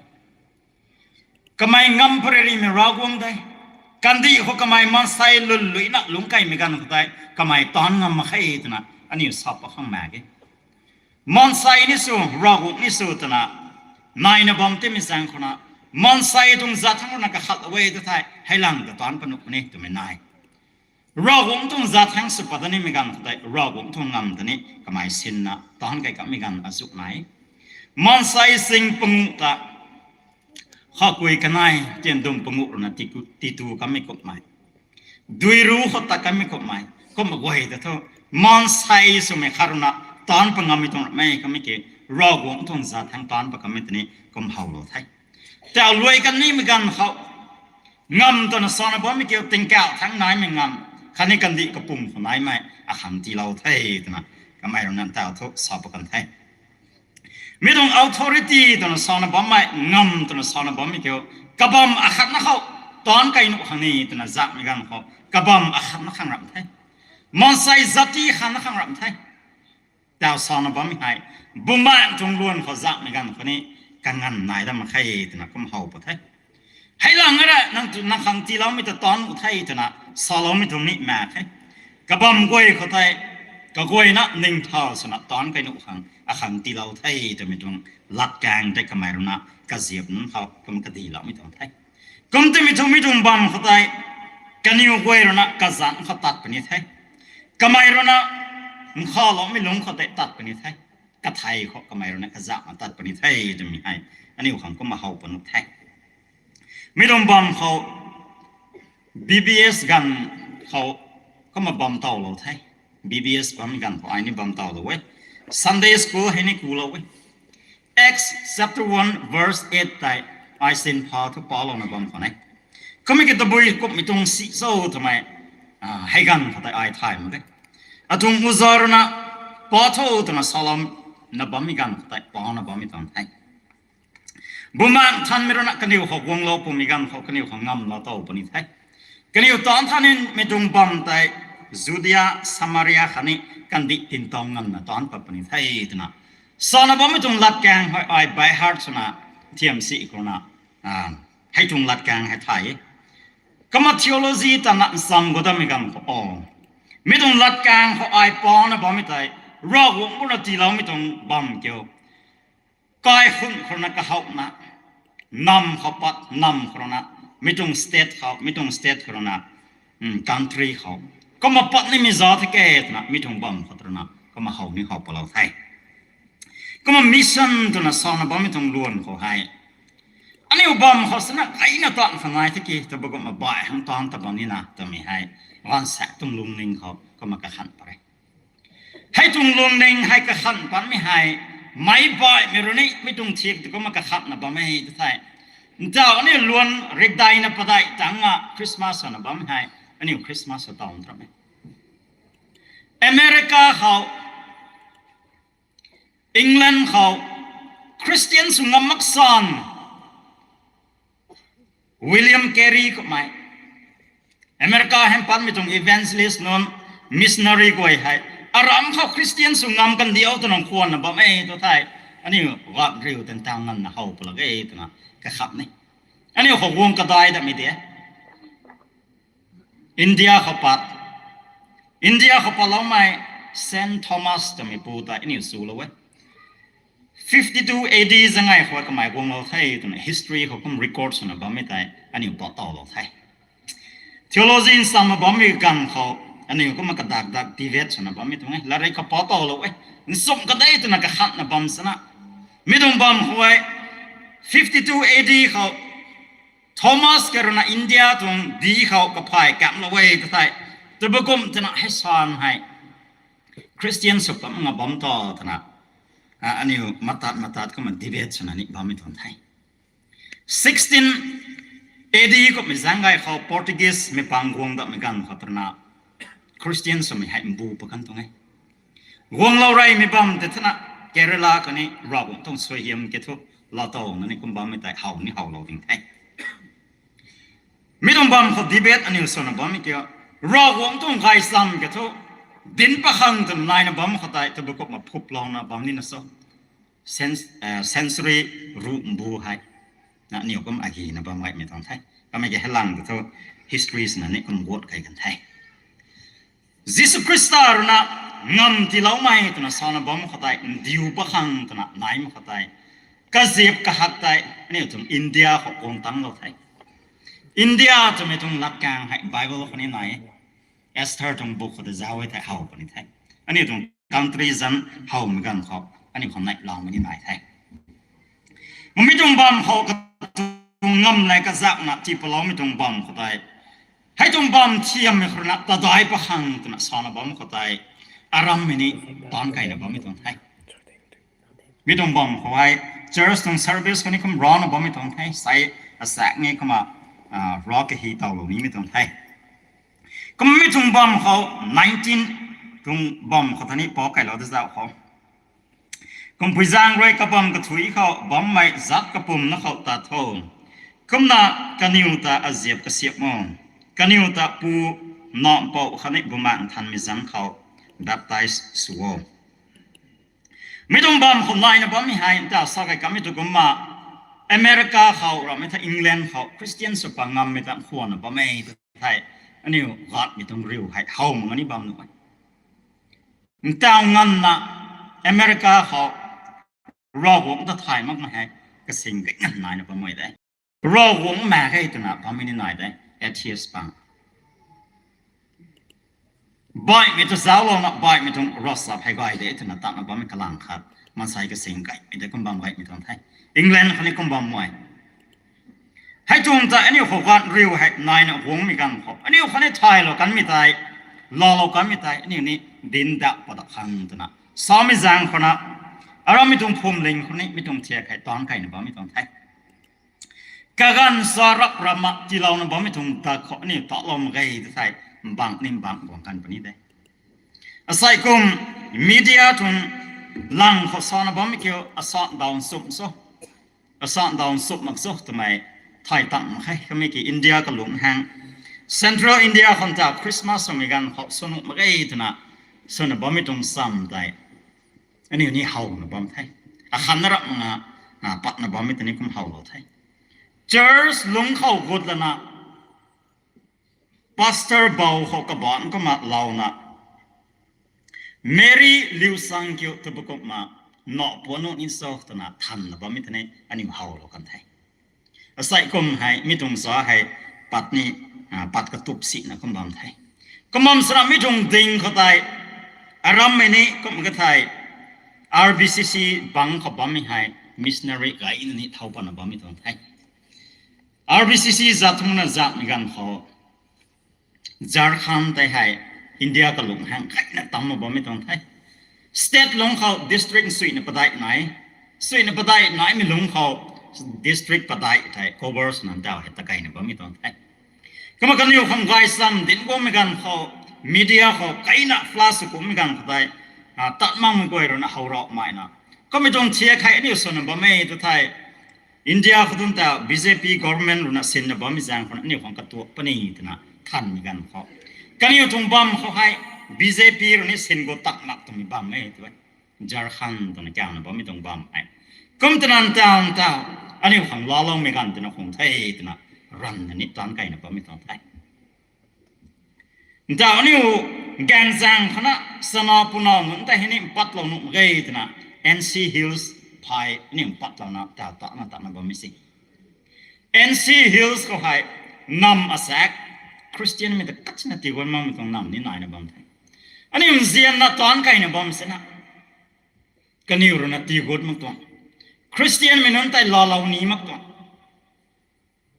Kamei ngamv pary rimei Ravguangc de. Kandih khou kamei maansei lwnluina lungc keymei ganv khou tei kamei taanc ngam mak khe twna aniu sa pat khang mak ge. Maansei ni sw, Ravguangc ni sw twna naina bam timei zaeng khouna, maansei tuang zat thangc ruina kakhatlou e ta thei, hei lang ta taanc panuh puni twmei nai. Ravguangc tuang zat thangc sw pat ta nimei ganv khou tei Ravguangc tuang ngamv ta ni kamei sinna taanc key kamei ganv azuh nai. Maansei sing panguh ta khakui kanei tiandum panguh ruina tiku, titu kamei kummei, dui ru khou tat kamei kummei, kumna guay ta thu, maansei swmei khat ruina taanc pa ngammei tuang ramei kamei ki, Ravguangc tuang zat thangc taanc pa kamei ta ni kum howlou the. Tau luai kanimei ganv khou, ngamv twna sana bammei kiu tingkauh thangc naimei ngamv, khatni kandih kapum khou naimei akhang tiilou the twna kamei ruina tau thu sa pat kan the. Mi tuang authority twna sana bammei, ngamv twna sana bammei kiu, kabam akhatna khou taanc key nuh khang ni twna zakmei ganv khou kabam akhatna khang ramh the. Maansei zati khatna khang ramh the. Tau sana bammei hei, bumaengc tuang luan khou zakmei ganv khou ni kanganv nai dat mak khe twna kum how pat the. Hei lang ra nang tu, nang khang tiiloumei ta taanc nuh the twna saloumei tuang ni mak khe. Kabam guay khou tei, kaguayna ningthow swna taanc key nuh khang akhang tiilou the twmei tuang latkaeng tei kamei ruina kaziap nunc khou kum kadiloumei tuang the. Kum timei thu mi tuang bam khou tei, kaniw guay ruina kazanc khou tat puni the. Kamei ruina nkhavloumei lungc khou tei tat puni the. Kathei khou kamei ruina kazanc khou tat puni the twmei hei aniu khang kumna how panuh the. Mi tuang bam khou B B S ganv khou kumna bam towlou the. B B S bam ganv khou ai ni bam towlou e. Sunday school hei ni kulou e. Acts chapter one verse eight tei ai sin pha thu palouna bam khwan e. Kumna ki tabui kumhmei tuang si cho twmei, hei ganv khou tei ai thay mak e. Atuang uza ruina pa tho twna salouna bammei ganv khou tei pana bammei tuang the. Bumaengc Nthanmei ruina kaniw khou guanglou pumei ganv khou kaniw khou ngamlou tow puni the. Kaniw taanc tha nimei tuang bam tei Judia, Samaria khatni kandih tintow ngamna taanc pat puni the twna sana bammei tuang latkaeng hei ai by heart swna thiam si khou ruina, hei tuang latkaeng hei thay e. Kumna theology tana ncham gu datmei ganv khou o, mi tuang latkaeng khou ai pana bammei tei, Ravguangc ruina tiiloumei tuang bam kiu, kaikhunh khou ruina kahouna, nam khou pat, nam khou ruina, mi tuang state khou, mi tuang state khou ruina, country khou, kumna pat nimei zat the ke twna mi tuang bam khou ruina kumna how ni how palou the. Kumna mission twna sana bammei tuang luan khou hei, aniu bam khou sana kaina taanc khang nai the ki, tabui kumna baih hang taanc ta bam nina twmei hei, gaanvsaekc tuang lungning khou kumna kakhan pat e. Hei tuang lungning hei kakhan patmei hei, Meic baihmei rui ni mi tuang thiak tu kumna kakhatna bam e tu the. Ntaw aniu luan rikdaina padeih tangc a Christmas swna bam hei, aniu Christmas sw taw nram e. America khou, England khou Christian sw ngam mak san, William Carey kummei America hei patmei tuang evangelist nunc, missionary guay hei, aram khou Christian sw ngam kandiu twna khwanna bam e tu the. Aniu gat riu tan tang nganvna how pw lak e twna kakhat ni. Aniu khou guang kadai datmei de. India khou pat, India khou patloumei Saint Thomas twmei pu tei aniu swlou e. Fifty-two A D zangai khou kamei guanglou the twna history khou kum record swna bammei tei aniu pat tawlou the. Theology nsamna bammei ganv khou aniu kumna kadak dak debate swna bammei tuang e. Latrik khou pat tawlou e. Nsumh kadei twna kakhatna bam sana. Mi tuang bam khou e, fifty-two A D khou Thomas khe ruina India tuang di khou kaphay kamlou e tu the. Tabui kum twna hei san hei Christian sw kam nga bam ta twna, aniu matat matat kumna debate swna ni bammei tuang the. Sixteen A D kummei zanggay khou Portuguese mei pang guang datmei ganv khou twna Christian swmei hei mbu pa kan tuang e. Guanglou reymei bam tei thena Kerala khatni Ravguangc tuang suaihiam ke thu laatowna ni kum bammei tei how ni howlou ding the. Mi tuang bam khou debate aniu swna bammei kiu, Ravguangc tuang gaychamv ke thu dinc pakhang twna naina bam khou tei tabui kumna phuplouna bam nina so, cen-, century ruh mbu hei na aniu kum agina bam gaymei tuang the. Kamei ke heilang ta thu history swna ni kum guat kei kan the. Jisu Khrista ruina ngamv tiiloumei twna sana bam khou tei ndiu pakhang twna naimei khou tei, kaziap kahak tei aniu tuang India khou guang tanglou the. India twmei tuang latkaeng hei Bible khou ni nai e. Esther tuang book khou tei zauc e thei how puni the. Aniu tuang country zanc howmei ganv khou aniu khou neihloumei ni nai the. Mi tuang bam khou katuang ngamv lev kazakna tii paloumei tuang bam khou tei, hei tuang bam thiammei khou ruina tadai pakhang twna sana bam khou tei, arammei ni taanc keyna bammei tuang the. Mi tuang bam khou hei church tuang service khatni kum rana bammei tuang the, sai asaekc ni kumna ra kahi tawlou nimei tuang the. Kum mi tuang bam khou nineteen tuang bam khou tani pou keylou da zauc khou, kumpui zaeng rui kabam kathui khou bammei zat kapumna khou tat tho. Kumna kaniw ta aziap kasiap o. Kaniw ta Pu, Nac, Mpouh khatni Bumaengh Nthanmei zanc khou baptize sw o. Mi tuang bam khou naina bammei hei nta sa kei kamei tu kumna America khou ramei the, England khou Christian sw pa ngammei ta khwanna bam e tu thei, aniu gatmei tuang riu hei how mak ni bam nuh e. Ntaw nganvna America khou Ravguangc ta thay makmei hei kasing gay nganv naina bammei de. Ravguangc mak ge twna bammei ni nai de, atheist pang. Baihmei tu zauclouna baihmei tuang ravchap hei gay de twna tatna bammei kalang khat maansei kasing gaymei de kum bam gaymei tuang the. England khatni kum bam mei. Hei tuang tei aniu khou gat riu hei naina guangmei ganv khou aniu khatni thaylou kanmei tei, laalou kanmei tei aniu ni dinc dak padak khang twna samei zaeng khou na, arammei tuang phwamling khou ni mi tuang thiak hei taanc keyna bammei tuang the. Kaganv sa rap ramna tiilouna bammei tuang dak khou aniu talou mak ge tu thei, mbang ni mbang guang kan puni de. Asei kum media tuang lang khou sana bammei kiu, asa dawn sum so, asa dawn sum mak so twmei thay tang mak khe. Kamei ki India kalung hang, Central India khou ta Christmas swmei ganv khou sw nuh mak ge twna swna bammei tuang sam tei aniu ni howna bam the. Akhatna rap nga, na patna bammei tei ni kum howlou the. Church lungc khou gut lana, pastor bou khou kabaanc kumna louna, Mary liu sang kiu tabui kumna, Nac, Pu, Nac ni cho twna thanna bammei tei ni aniu howlou kan the. Asei kum hei mi tuang sa hei pat ni, pat katup sina kum bam the. Kum bam sana mi tuang ding khou tei, arammei ni kum ka thei, R B C C bang khou bammei hei missionary gayna ni thau patna bammei tuang the. R B C C zat thungna zatmei ganv khou Jharkhand tei hei India kalung hang gayna tamna bammei tuang the. State lungc khou district suina padeih nai, suina padeih naimei lungc khou district padeih thei cover swna ntaw hei takeina bammei tuang the. Kumna kaniw khang gaychamv dinc guangmei ganv khou, media khou kaina flash sw kummei ganv khou tei, tat makmei guay ruina how rauhmei na, kummei tuang thiak hei aniu swna bam e tu thei, India khou tun ta B J P government ruina sinna bammei zaeng khou aniu khang katuak puni twna thanmei ganv khou, kaniw tuang bam khou hei B J P rui ni sin gu tak mak twmei bam e tu e. Jharkhand twna kauna bammei tuang bam hei, kum twna ntaw ntaw aniu khang laaloumei ganv twna khang the twna ranvna ni taanc kaina bammei tuang the. Ntaw aniu gaengzaeng khana chana puna nunc tei hei ni mpatlou nuh mak ge twna N C Hills phay aniu mpatlouna taw tana tatna bammei se. N C Hills khou hei nam asaekc Christianmei ta kachina tiiguan makmei tuang nam ni naina bam the. Aniu nzianna taanc kaina bam sina, kaniw ruina tiiguan mak tuang, Christianmei nunc tei laalou ni mak tuang,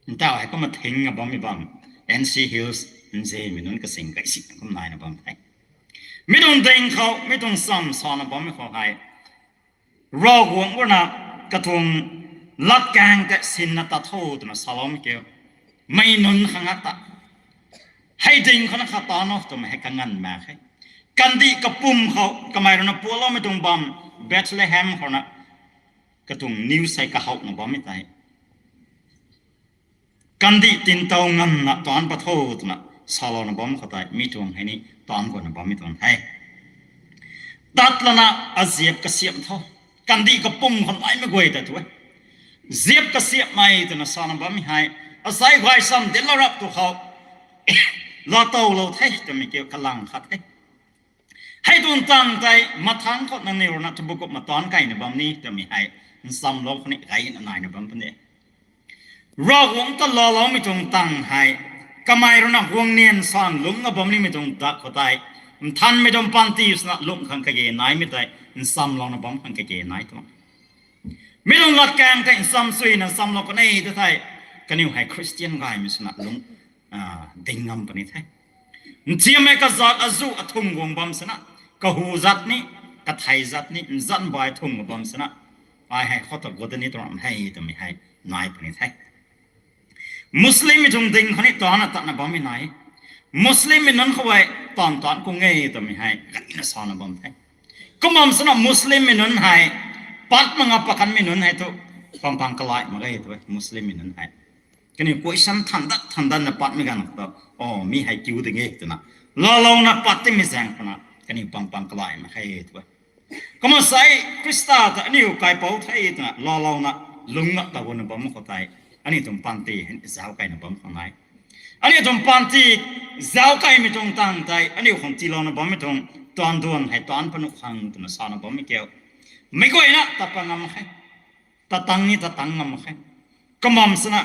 ntaw hei kumna thing a bammei bam, N C Hills nzemei nunc kasing kaisi kum naina bam the. Mi tuang ding khou mi tuang cham sana bammei khou hei, Ravguangc ruina katuang latkaeng tei sinna tat tho twna saloumei kiu, mei nunc khang a ta, hei ding khou na kha tan o twmei hei kanganv mak khe. Kandih kapwm khou kamei ruina pualoumei tuang bam, Bethlehem khou na katuang news hei kahouhna bammei tei, kandih tintow nganvna taanc pat tho twna salouna bam khou tei mi tuang hei ni taanc guangna bammei tuang the. Tat lana aziap kasiamh tho, kandih kapwm khou naimei guay ta tu e. Ziap kasiamhmei twna sana bammei hei, asei gaychamv dinclou rap tu khou laatowlou the twmei kiu kalang khat the. Hei tuang tang tei mathangc khou nangniw ruina tabui kumna taanc kaina bam ni twmei hei nchamlou khou ni gayna naina bam puni. Ravguangc ta laaloumei tuang tang hei, kamei ruina guangnian san lungc a bam nimei tuang dak khou tei, nthanmei tuang panty swna lungc khang kage naimei tei nchamlouna bam khang kage nai tuang. Mi tuang latkaeng tei ncham suina nchamlou kan e tu thei, kaniw hei Christian gaymei swna lungc ding ngam puni the. Nchiammei kazat azuh athung guang bam sina, kahu zat ni, kathei zat ni nzan bai thung bam sina, ai hei khou ta gut ni tuang hei twmei hei nai puni the. Muslimmei tuang ding khou ni taanna tatna bammei nai, Muslimmei nunc khou hei taanv taanc kung e twmei hei gayna sana bam the. Kum bam sina Muslimmei nunc hei pat mak nga, pakanmei nunc hei thu pangpang kalai mak ge tu e Muslimmei nunc hei. Kaniw question than dat than datna patmei ganv khou ta, o mi hei kiu ding e twna laalouna pat timei zaeng khou na kaniw pangpang kalai mak khe tu e. Kumna sei Khrista ta aniu kaipouc the twna laalouna lungc na ta guangna bam khou tei, aniu tuang panty hei zauc kaina bam khang nai. Aniu tuang panty zauc kaimei tuang tang tei aniu khang tiilouna bammei tuang taanv duan hei taanc pat nuh khang twna sana bammei kiu, meic guayna tat pat ngam mak khe. Tat tang ni tat tang ngam mak khe. Kum bam sina,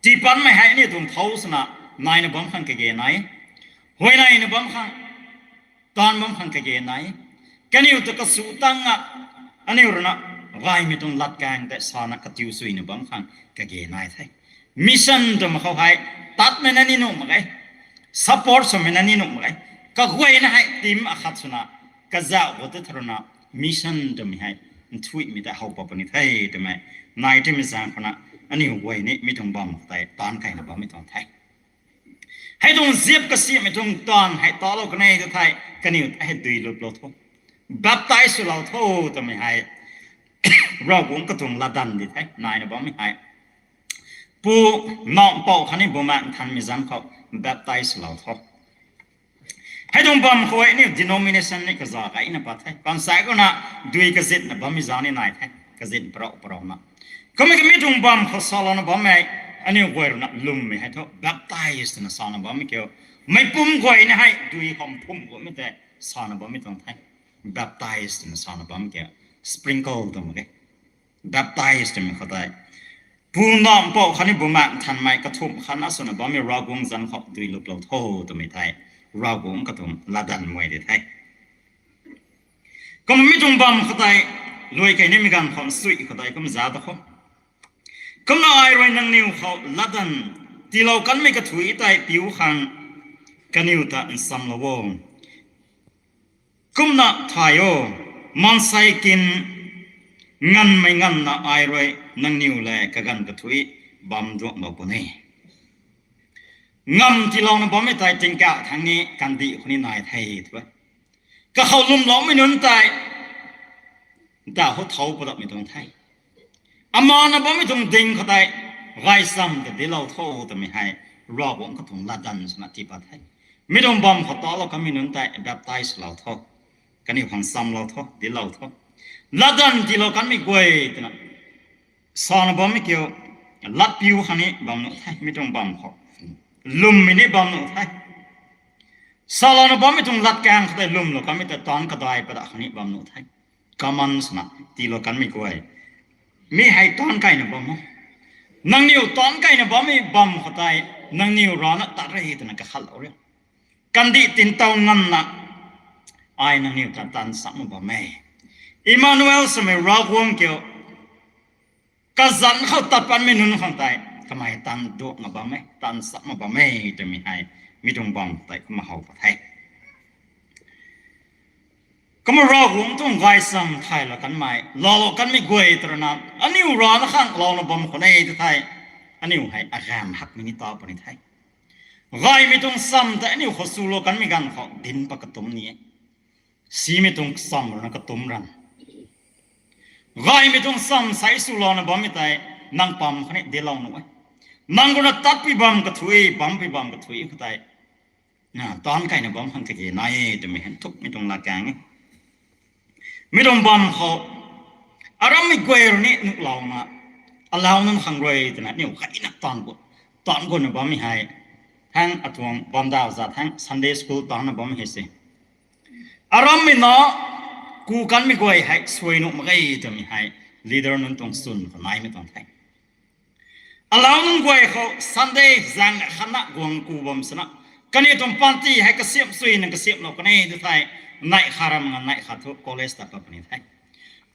tii patmei hei aniu tuang thau swna naina bam khang kage nai, huayneina bam khang, taanv bam khang kage nai. Kaniw ta kasu tang a, aniu ruina gaymei tuang latkaeng tei sana katiu suina bam khang kage nai the. Mission twmei khou hei tatmei na ni nuh mak ge, support swmei na ni nuh mak ge. Kaguayna hei team akhat swna kazauh khou tei tharuna mission twmei hei nthuihmei tei how pat puni the twmei nai timei zaeng khou na, aniu guay ni mi tuang bam khou tei taanc kaina bammei tuang the. Hei tuang ziap kasiamhmei tuang taanv hei talou kan e tu thei, kaniw hei dui luplou tho, baptize swlou tho twmei hei Ravguangc katuang latdanv di the naina bammei hei. Pu Nac Mpouh khatni Bumaengh Nthanmei zanc khou baptize swlou tho. Hei tuang bam khou hei aniu denomination ni kaza gayna pat the. Kansei khou na dui kazitna bammei zanc ni nai the, kazit parou parouna. Kummei kamei tuang bam khou salouna bammei, aniu guay ruina lwmmei hei thu baptize twna sana bammei kiu, meicpumc guayna hei dui khou mphumh guangmei tei sana bammei tuang the. Baptize twna sana bam kiu, sprinkle tw mak ge. Baptize twmei khou tei Pu Nac Mpouh khatni Bumaengh Nthanmei kathumh khatna swna bammei Ravguangc zanc khou dui luplou tho twmei thei, Ravguangc katuang latdanv mei di the. Kumna mi tuang bam khou tei, luai kei nimei ganv khou nsuih khou tei kum za ta khou, kumna ai rui nangniw khou latdanv tiilou kanmei kathuic tei piu khang kaniw ta nchamlou o. Kumna thay o, maansei kin nganvmei nganvna ai rui nangniw lev kaganv kathuic bam duanglou puni. Ngamv tiilouna bammei tei tingkauh thangc ni kandih khou ni nai the tw e. Kakhou lwmloumei nunc tei ntaw khou thouc padapmei tuang the. Amana bammei tuang ding khou tei gaychamv ta dinclou tho twmei hei Ravguangc katuang latdanv swna tii pat the. Mi tuang bam khou talou kanmei nunc tei baptize lou tho, kaniw khang chamlou tho, dinclou tho. Latdanv tiilou kanmei guay twna sana bammei kiu, latpiu khang ni bam nuh the mi tuang bam khou. Lwmmei ni bam nuh the. Salouna bammei tuang latkaeng khou tei lwmlou kanmei tei taanc kadai padak khang ni bam nuh the. Common swna tiilou kanmei guay, mi hei taanc kaina bam o. Nangniw taanc kaina bammei bam khou tei nangniw rana tat re twna kakhatlou rio. Kandih tintow nganvna ai nangniw ta taanv cham mak bam e. Emmanuel swmei Ravguangc kiu kazanc khou tat patmei nunc khang tei kamei taanv duak mak bam e, taanv cham mak bam e twmei hei mi tuang bam khou tei kumna how pat the. Kumna Ravguangc tuang gaychamv thaylou kanmei, laalou kanmei guay tw rana aniu rana khang louna bam khou ne tw thei, aniu hei agaanv hakmei ni ta puni the. Gaymei tuang chamv tei aniu khou chulou kanmei ganv khou dinc pat katumc ni e. Simei tuang chamv rana katumc ran. Gaymei tuang chamv sei chulouna bammei tei nang pam khou ni dinclou nuh e. Nang rui na tatpui bam kathuic, bampui bam kathuic khou tei taanc kaina bam khang kage nai e twmei hei nthukmei tuang latkaeng e. Mi tuang bam khou arammei guay rui ni nuhlouna, alau nunc khang rui twna aniu gayna taanv gu, taanv guna bammei hei, thangc atuang bamdaw zat thangc Sunday school taancna bammei hei se. Arammei na ku kanmei guay hei suai nuh mak ge twmei hei leader nunc tuang chwn khou naimei tuang the. Alau nunc guay khou Sunday zaeng khatna guang ku bam swna, kaniw tuang panty hei kasiamh suina kasiamhlou kan e tw thei, neih khat ram nga neih khat thu college tat pat puni the.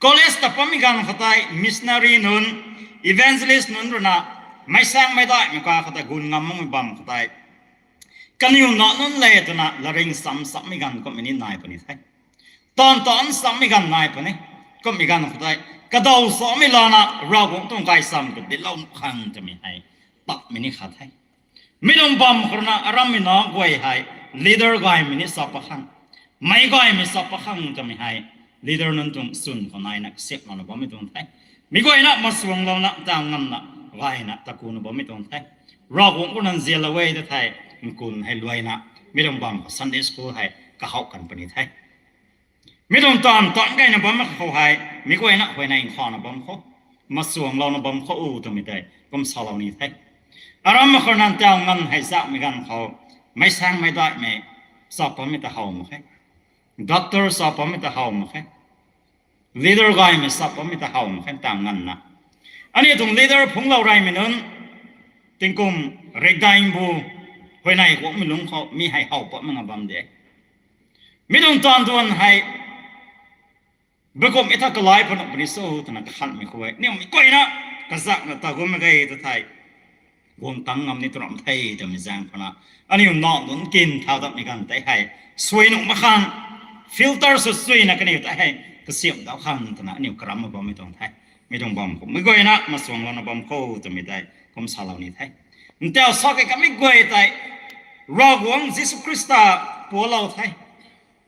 College tat patmei ganv khou tei missionary nunc, evangelist nunc rui na meic saengmei daihmei ka khou tei gun ngam makmei bam khou tei, kaniw na nunc le twna laring cham chammei ganv kumhmei ni nai puni the. Taanv taanc chammei ganv nai puni. Kumhmei ganv khou tei kadaw samei lana Ravguangc tuang gaychamv ta dinclou nuh khang twmei hei pakmei ni khat the. Mi tuang bam khou rui na arammei na guay hei leader gaymei ni chap pat khang, meic gaymei chap pat khang twmei hei leader nunc tuang chwn khou naina kasiamhlouna bammei tuang the. Mi guayna masuanglouna ntaw nganvna gayna takuna bammei tuang the. Ravguangc khou nzianlou e ta thei, nkun hei luaina mi tuang bam khou Sunday school hei kahouh kan puni the. Mi tuang taanv taanc kaina bam khou hei mi guayna huayney nkhauna bam khou, masuanglouna bam khou twmei tei kum salou ni the. Aram khou nang ntaw nganv hei zakmei ganv khou, meic saengmei daihmei chap patmei ta how mak khe, doctor chap patmei ta how mak khe, leader gaymei chap patmei ta how mak khe ntaw nganvna. Aniu tuang leader phungclou reymei nunc, tingkum rikdaingbu huayney guangmei lungc khou mi hei how patmei nga bam de. Mi tuang taanv duan hei bakumhmei tha kalai pwnuh puni cho twna kakhanhmei khou e. Aniu mi guayna kazakna ta gummei ge ta thei, guang tangc ngam ni tw ram the twmei zaeng khou na, aniu nac nunc kin thau datmei ganv tei hei suai nuh mak khang, filter sw suina kaniw tei hei kasiamh dau khang twna aniu karam bammei tuang the. Mi tuang bam khou mi guayna masuanglouna bam khou twmei tei kum salou ni the. Ntaw sa kei kamei guay tei Ravguangc Jisu Khrista pualou the.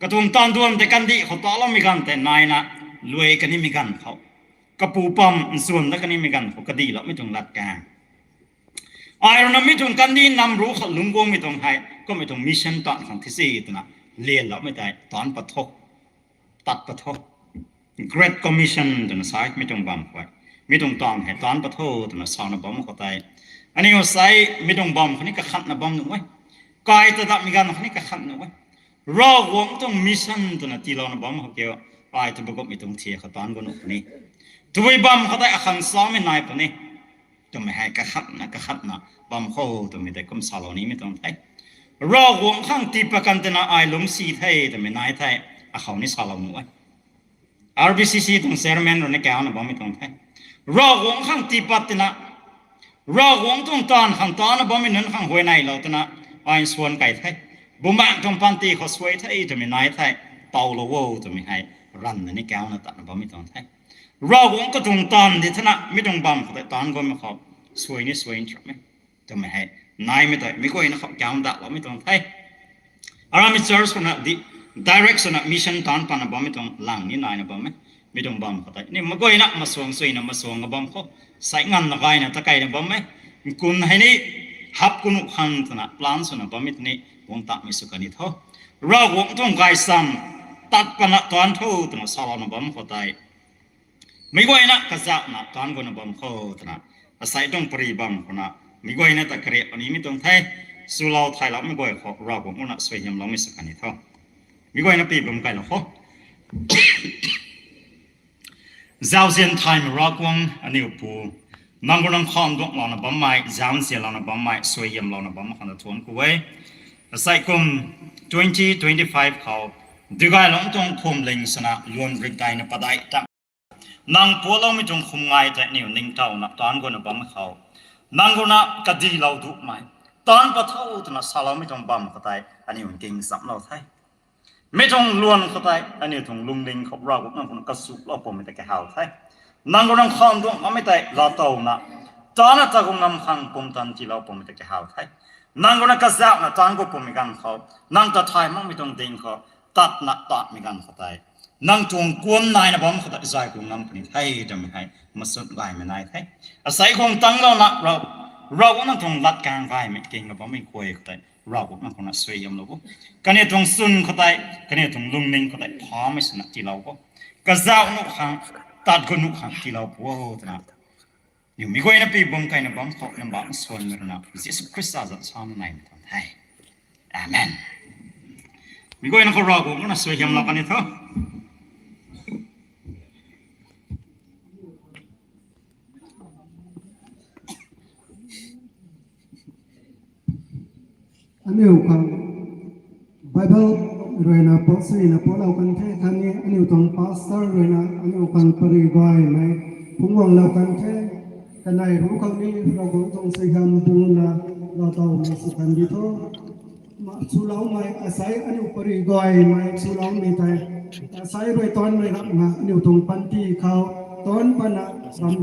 Katuang taanv duan tei kandih khou taloumei ganv tei naina, luai kanimei ganv khou, kapu pam nchuan dat kanimei ganv khou kadihloumei tuang latkaeng, ai rui na mi tuang kandih nam ru khou lungc guangmei tuang hei kumhmei tuang mission taanv khang thi si twna lianloumei tei taanc pat tho, tat pat tho. Great Commission twna sa e mi tuang bam khou e. Mi tuang taanv hei taanc pat tho twna sana bam khou tei, aniu sei mi tuang bam khou ni kakhanhna bam nuh e. Kai ta datmei ganv khou ni kakhanhna nuh e. Ravguangc tuang mission twna tiilouna bam khou kiu, ai tu bakumhmei tuang thia khou taanc gu nuh puni. Tabui bam khou tei akhang samei nai puni twmei hei kakhanhna kakhanhna bam khou twmei tei kum salou nimei tuang the. Ravguangc khang tii pat kan tina ai lungcsi the twmei nai thei, akhou ni salou nuh e. R B C C tuang chairman rui ni kauna bammei tuang the. Ravguangc khang tii pat tina, Ravguangc tuang taanv khang tana bammei nunc khang huayneylou tina, ai nsuan kai the. Bumaengh tuang panty khou suai the twmei nai thei, paulou o twmei hei ranvna ni kauna tatna bammei tuang the. Ravguangc katuang taanv di thena mi tuang bam khou tei taanc guangmei khou suai ni suai nthrammei twmei hei naimei tei mi guayna khou kauna datloumei tuang the. Aramei church khou na di direct swna mission taanc patna bammei tuang lang ni naina bam e. Mi tuang bam khou tei ni mi guayna masuang suina masuang a bam khou sai nganvna gayna ta kaina bam e. Nkun hei ni hap kunu khang twna plan swna bammei tei ni guang takmei sw kan ni tho. Ravguangc tuang gaysam tat patna taanc tho twna salouna bam khou tei mi guayna kazauhna taanc guangna bam khou twna asei tuang pary bam khou na mi guayna ta kariak ani mi tuang the. Swlou thayloumei guay khou Ravguangc rui na suaihiamloumei sw kan ni tho. Mi guayna pi bam kailou khou zauzian thaymei Ravguangc aniu Pu, nang rui nang kham duanglouna bammei, zauzianlouna bammei, suaihiamlouna bammei khang ta thuanc ku e. Asei kum twenty twenty-five khou digaylungc tuang khumling swna luan rik daina padeih ta nang pualoumei tuang khum ngai tei aniu ningtowna taanc guangna bammei khou nang rui na kadilou dumei, taanc pat tho twna saloumei tuang bam khou tei aniu nking chamclou the. Mi tuang luan khou tei aniu tuang lungning khou Ravguangc nang khou na kachuplou pwmei ta kahaw the. Nang rui nang kham duang bammei tei laatowna taanc na ta guang ngam khang pumtan tiilou pwmei ta kahaw the. Nang rui na kazauhna taanc guang pwmei ganv khou nang ta thay makmei tuang ding khou tatna tatmei ganv khou tei nang tuang kuan naina bam khou tei zay ku ngam puni the twmei hei machun gaymei nai the. Asei khang tanglouna Rav, Ravguangc nang tuang latkaeng gaymei kingna bammei guay khou tei Ravguangc nang khou na suaihiamlou o. Kaniw tuang chwn khou tei, kaniw tuang lungning khou tei phamei swna tiilou o. Kazauh nuh khang, tat gu nuh khang tiilou pu o twna niw mi guayna pi bam kaina bam khou nambam suanmei rui na Jisu Khrista zanc samei naimei tuang the. Amen. Mi guayna khou Ravguangc na suaihiamlou kan ni tho. Aniu khang Bible rui na pau sina paulou kan the khatni aniu tuang pastor rui na aniu khang pary gaymei phungc guanglou kan the. Kanei ruc khou ni Ravguangc tuang suaihiam buna laatowmei sw kan di tho. Ma chuloumei asei aniu pary gaymei chuloumei tei asei rui taanmei rapna aniu tuang panty khou taanc patna bam,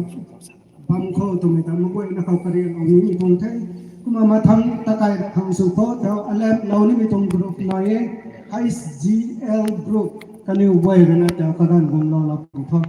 bam khou twmei ta mi guayna khou kariaklou nimei tuang the. Kumna mathang takai ra khang sw khou tau alemlou nimei tuang group nai e, H G L group kaniw guay rui na tau kaganv guanglou lou tuang tho.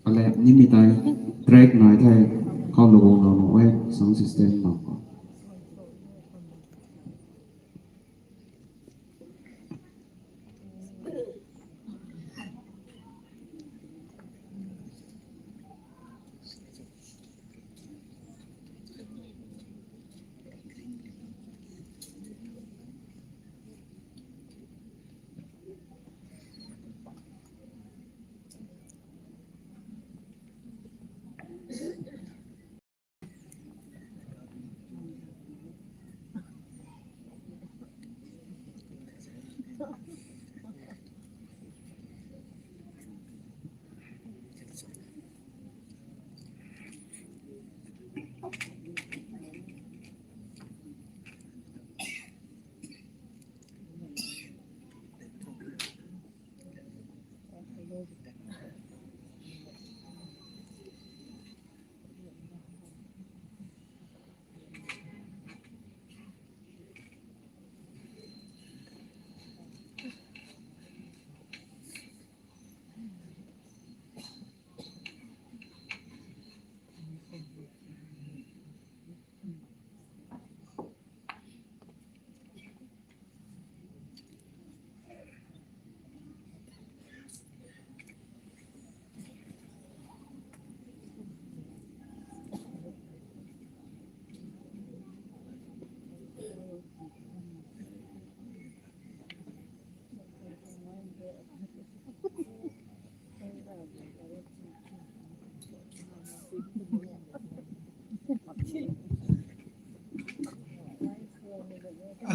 Ale, nimei tei track nai the, khou lou guanglou nuh e, sound system mak khou.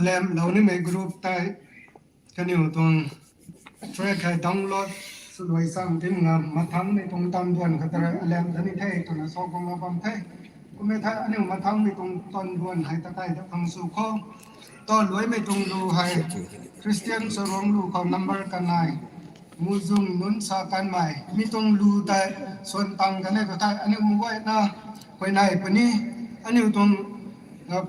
Lam lou nimei group tei kaniw tuang track hei download swluai sang tim nga mathangmei tuang tan duan khat ta rui alam ta ni the twna sa guang la bam the. Kummei thei aniu mathangmei tuang tan duan hei ta kai da khang sw khou. Taw luaimei tuang lu hei Christian Saruang lu khou number kanei. Muzung nunc sa kanmei mi tuang lu tei suan tang kan e khou thei aniu mu guayna huayney puni aniu tuang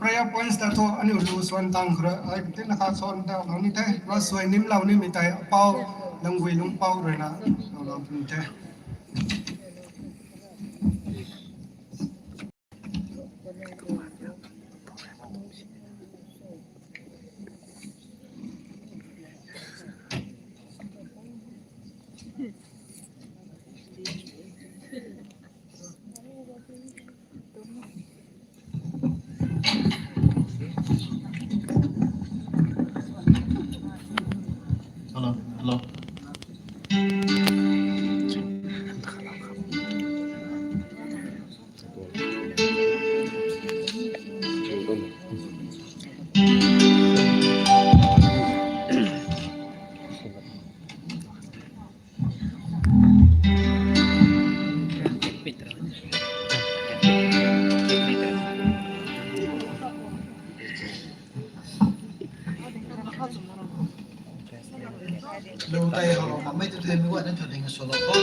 prayer points ta thu aniu lu suan tang khou rui ai tina kha suan ta lou ni the, ra suai nim lou nimei tei apau Langgui Lungpou ruina lou lou puni the. Hello, hello. Lu tei hou mei tu tei mi guayna thu ding solo ko.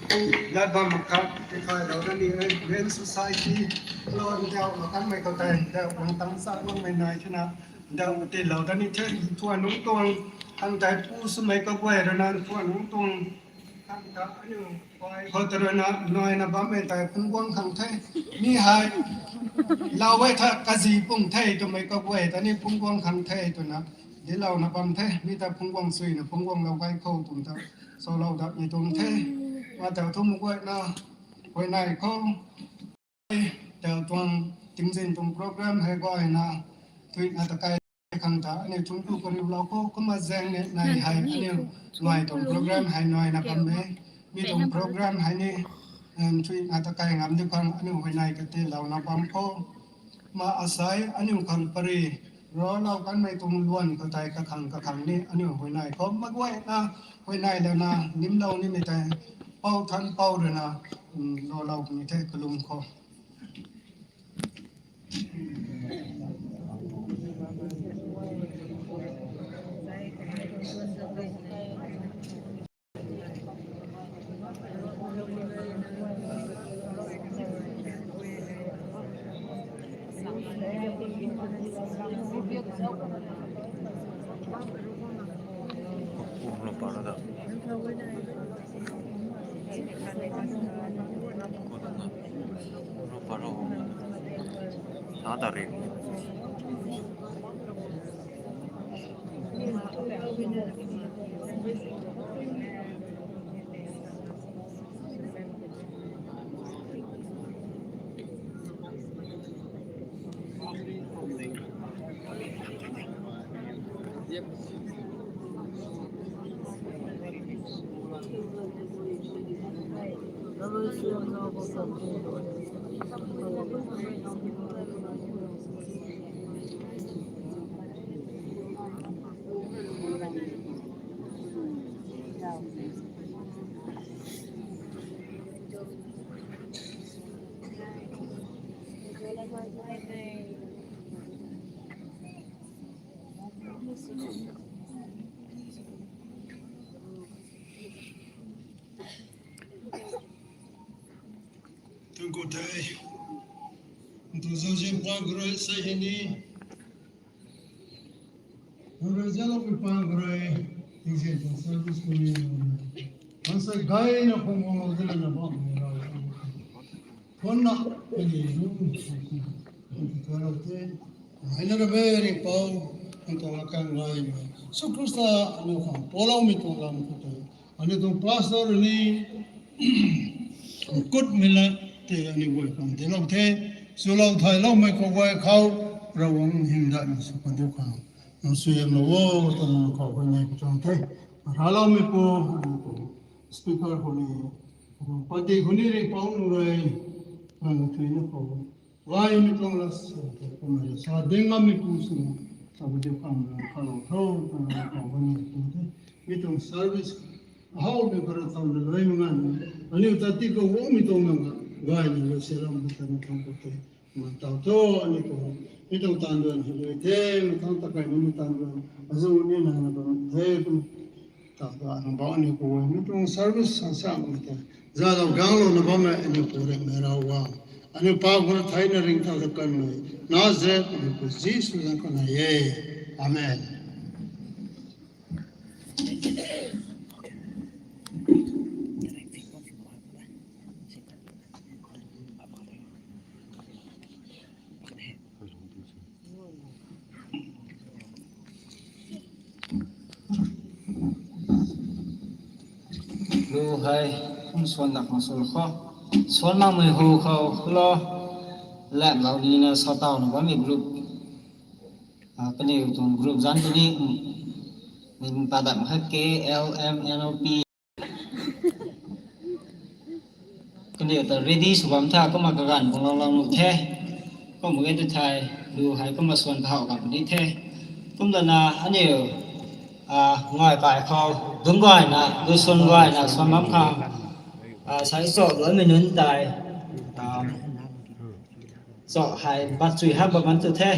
Lat bam mak kha, tithaylou da ni, eh, Women Society, lou ndauh lou kanmei khou tei, ndauh guang tang sa guangmei nai thena, ndauh tilou da ni the, thuan nungc tuang, khang tei pu swmei kaguay rui na, thuan nungc tuang, khang ta aniu, khou ta rui na, naina bammei tei phungc guang khang the, mi hei, lau e tha kazi pung the, twmei kaguay ta ni phungc guang khang the, twna, dilouna bam the, mi ta phungc guang suina, phungc guanglou gay khou, twna ta, salou dat ni tuang the, ma tau thum guayna, huayney khou, tau tuang, tingzin tuang program hei guayna, thuina ta kai khang ta, aniu chungtu kariulou khou, kumna zaeng ni nai hei, aniu, nai tuang program hei naina bam e, mi tuang program hei ni, em, thuina ta kai ngam di khang, aniu huayney katilouna bam khou, ma asei, aniu khang pary, raclou kanmei tuang luan khou tei kakhang kakhang ni, aniu huayney khou, maguayna, huayney lana, nimlou nimei tei, pou than pou rui na, um, laalou puni the kalum khou. Thank you, Thai. Ntu zauzian pang khou rui sei hei ni. Khou rui zaloupui pang khou rui. Tingzin tuang service khou ni. Mansei gayna khou guanglou dina na bam ni rau. Khou na, kani lu. Ntu thau rau the. Hei na ra very pau. Ntu la kan rai. Jisu Khrista aniu khang paloumei tuang lam khou tei. Aniu tuang pastor ni kutmei la tei aniu guay khang dinclou the, swlou thayloumei khou guay khou, Ravguangc hymdaihmei sw khang diu khang, nang suaihiamlou o, twna nang khou huayney katuang the. Racloumeipu, aniu tuang speaker khou ni, aniu tuang party khou ni ringhpouc nunc rui, nang thuina khou, gaymei tuang la sa, kumna sa ding ngammeipu swna, sa diu khang nang khalou tho, twna nang khou huayney katuang the. Mi tuang service, ahowmei khou rui tawna luaimei nganv, aniu ta tii khou guangmei tuang nang, gayna lu se lam ta nang khang khou the. Kumna taw tho, aniu khou, mi tuang taanv duan hei lui the, mi tuang takai nunc mi taanv duan, azu ni nang na bam the, kum, taw ta nang bau aniu khou, mi tuang service sa samei the. Zalou ganglouna bammei aniu khou ringhmei Ravguangc, aniu pau khou na theina ringcthau ta kanmei, Nazareth aniu khou Jisu zanc khou nai e. Amen. Lu hei, kum swan dak ma sw khou. Swan makmei hu khou, lo. Lamlou nina sa tawna bammei group. Ah, kaniw tuang group zanc tu ni, mm, min padam khat K L M N O P. Kaniw ta ready sw bam tha, kumna kaganv bung lou lou nuh the. Kumna ge tu thei, lu hei kumna swan kahaw kap ni the. Kumlana aniu, ah, ngai kai khou, dungc gayna, lu swan gayna, swan bam khang, ah, sai cho luanmei nunc tei, ah, cho hei bat chui hak bam man tu the.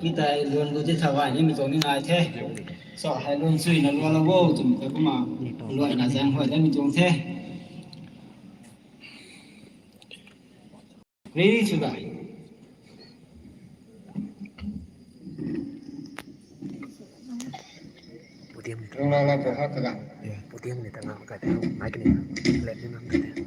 Mi tei luan gu ti tha gay nimei tuang ni nai the. Cho hei luan chuina luanlou o twmei tei kumna luaina zaeng huay daimei tuang the. Ready to die. Podium ni ta. Rongla la po ha kaga. Yeah. Podium ni ta ngam kai te. Mic ni ta. Left ni ngam kai te.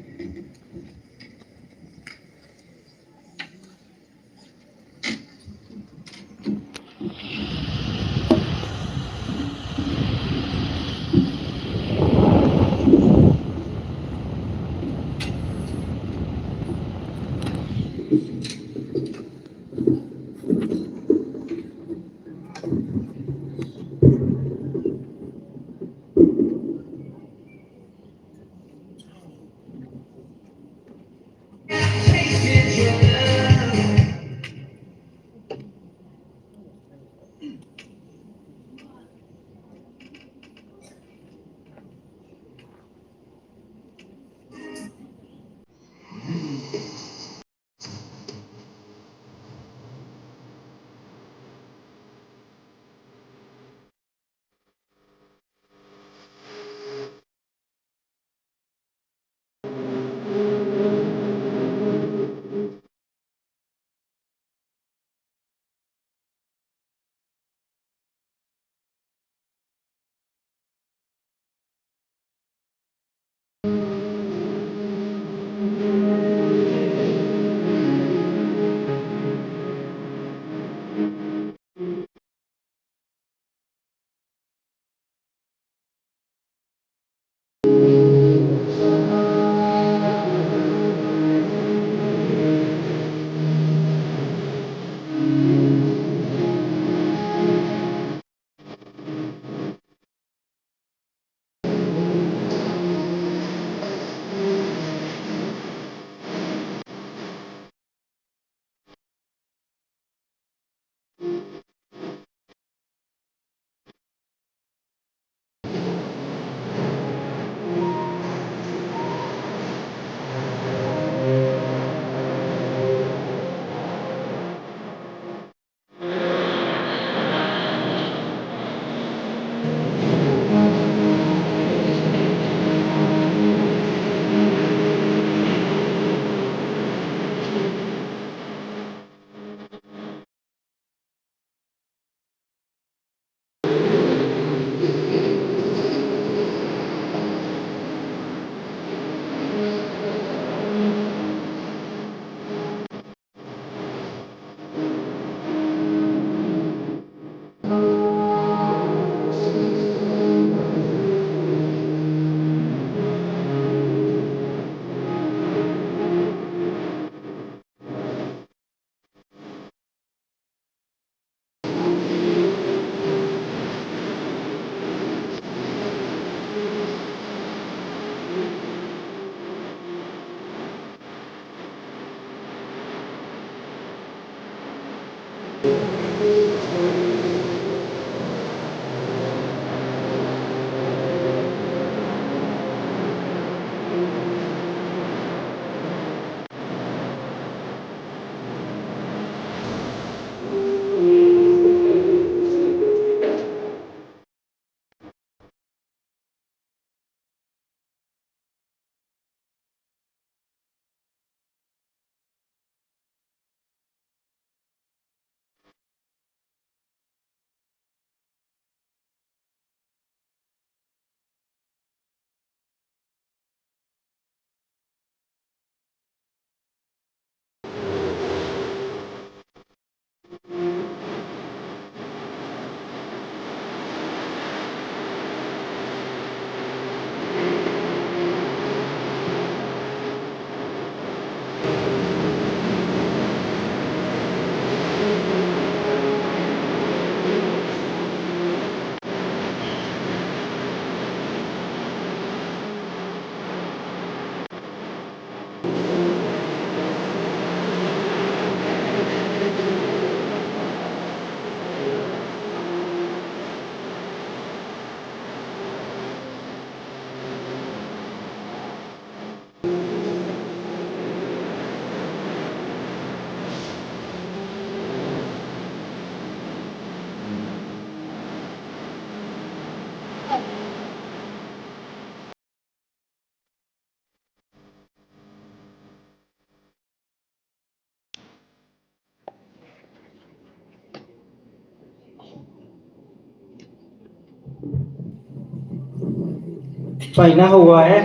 Mpeyna how e.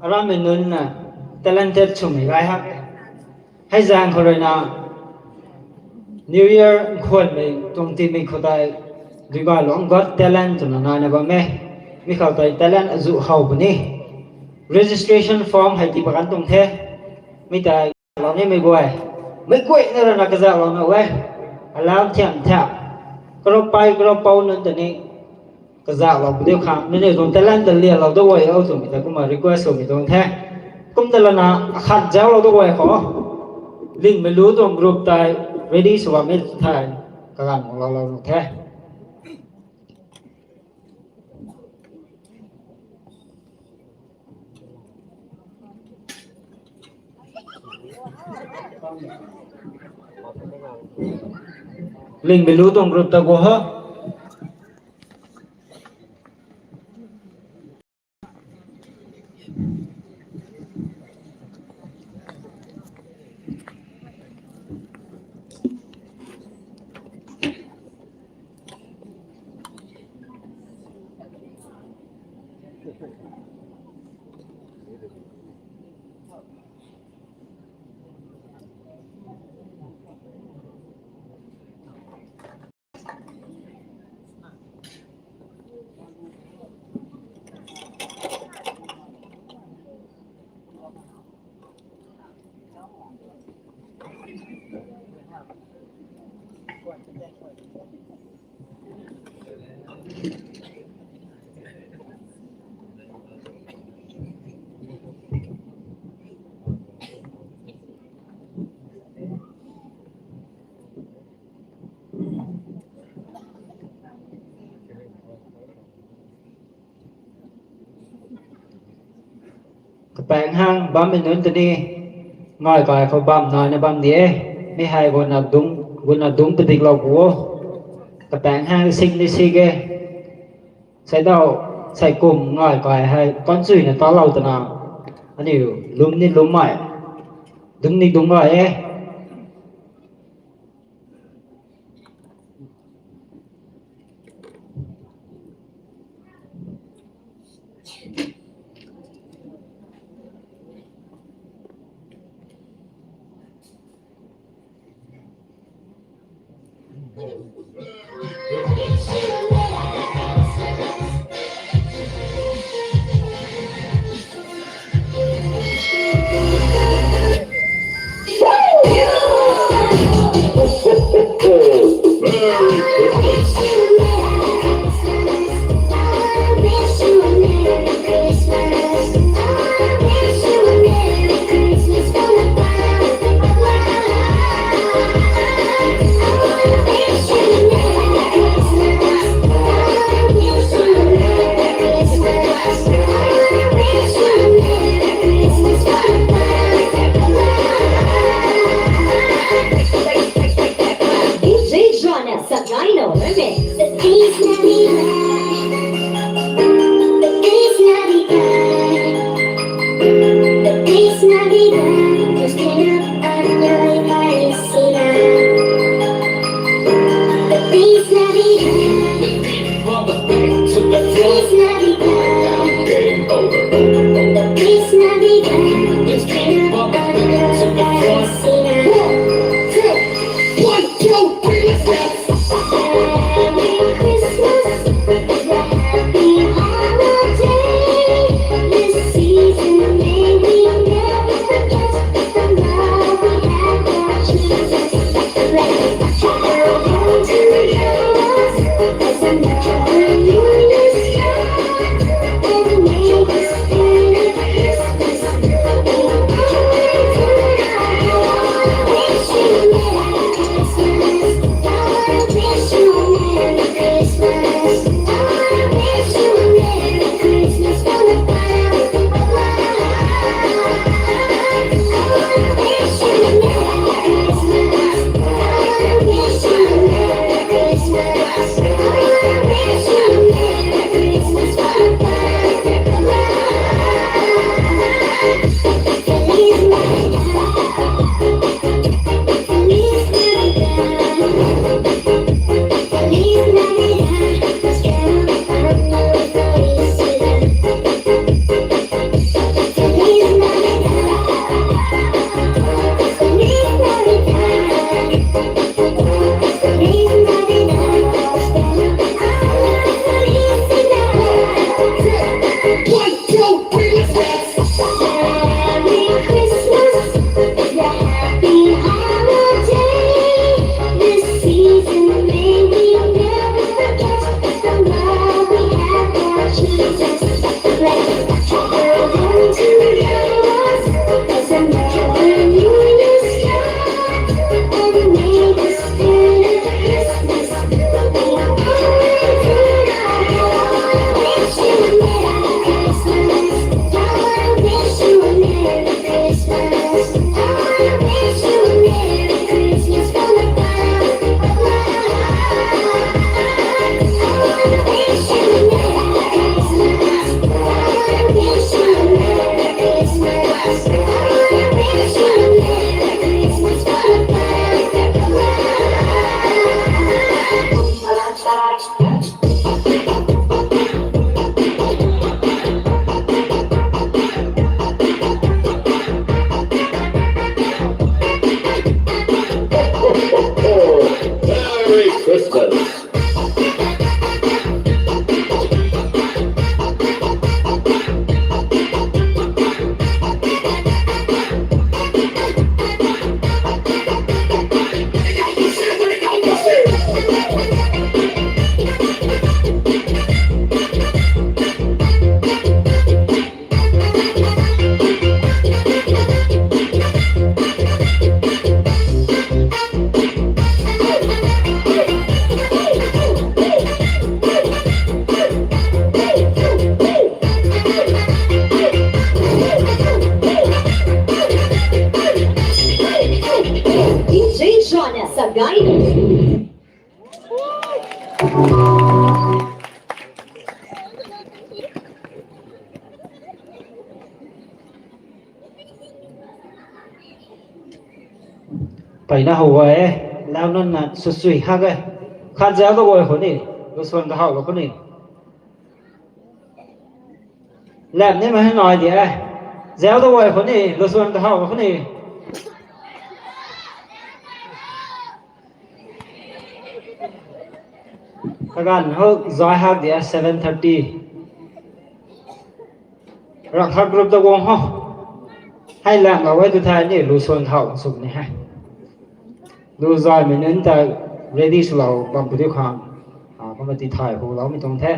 Aramei nunc na talented swmei gay hak. Hei zaeng khou rui na New Year nkhuanmei tuang tiimei khou tei Duigaluang Got Talent twna naina bam e. Mi khou tei talent azuh how puni. Registration form hei tii pat kan tuang the. Mi tei lou nimei guay, meic guayna rui na kazauhlou na e. Alam thiam thak, karupei karupou nunc ta ni kazauhlou pu diu khang, nangniw tuang talent ta lianlou da guay o twmei ta kumna request swmei tuang the. Kum ta lana akhat zauclou da guay khou, Lingmeilu tuang group tei ready sw bammei thei kaganv guang loulou nuh the. Lingmeilu tuang group ta guang ho. Kapaeng hang bammei nunc ta ni, ngai kai khou bam naina bam di e. Mi hei guna dungc, guna dungc padiklou pu o. Kapaeng hang sing ni sing e. Sei dau, sei kum ngai kai hei kanchuina talou twna, aniu lum ni lummei, dungc ni dungc gay e. Peyna how e, lau nunc na sw sui hak e. Khat zau ta guay khou ni, lu suan kahaw lou khou ni. Lam ni ma hei nai di e. Zau ta guay khou ni, lu suan kahaw lou khou ni. Kaganv hou zai hak di e seven thirty. Rak hak group ta guang ho. Hei lam lou e tu thei ni lu suan thau sw ni hei. Lu zaimei nunc ta ready swlou bam pu diu khang. Kumna tithay hu loumei tuang the.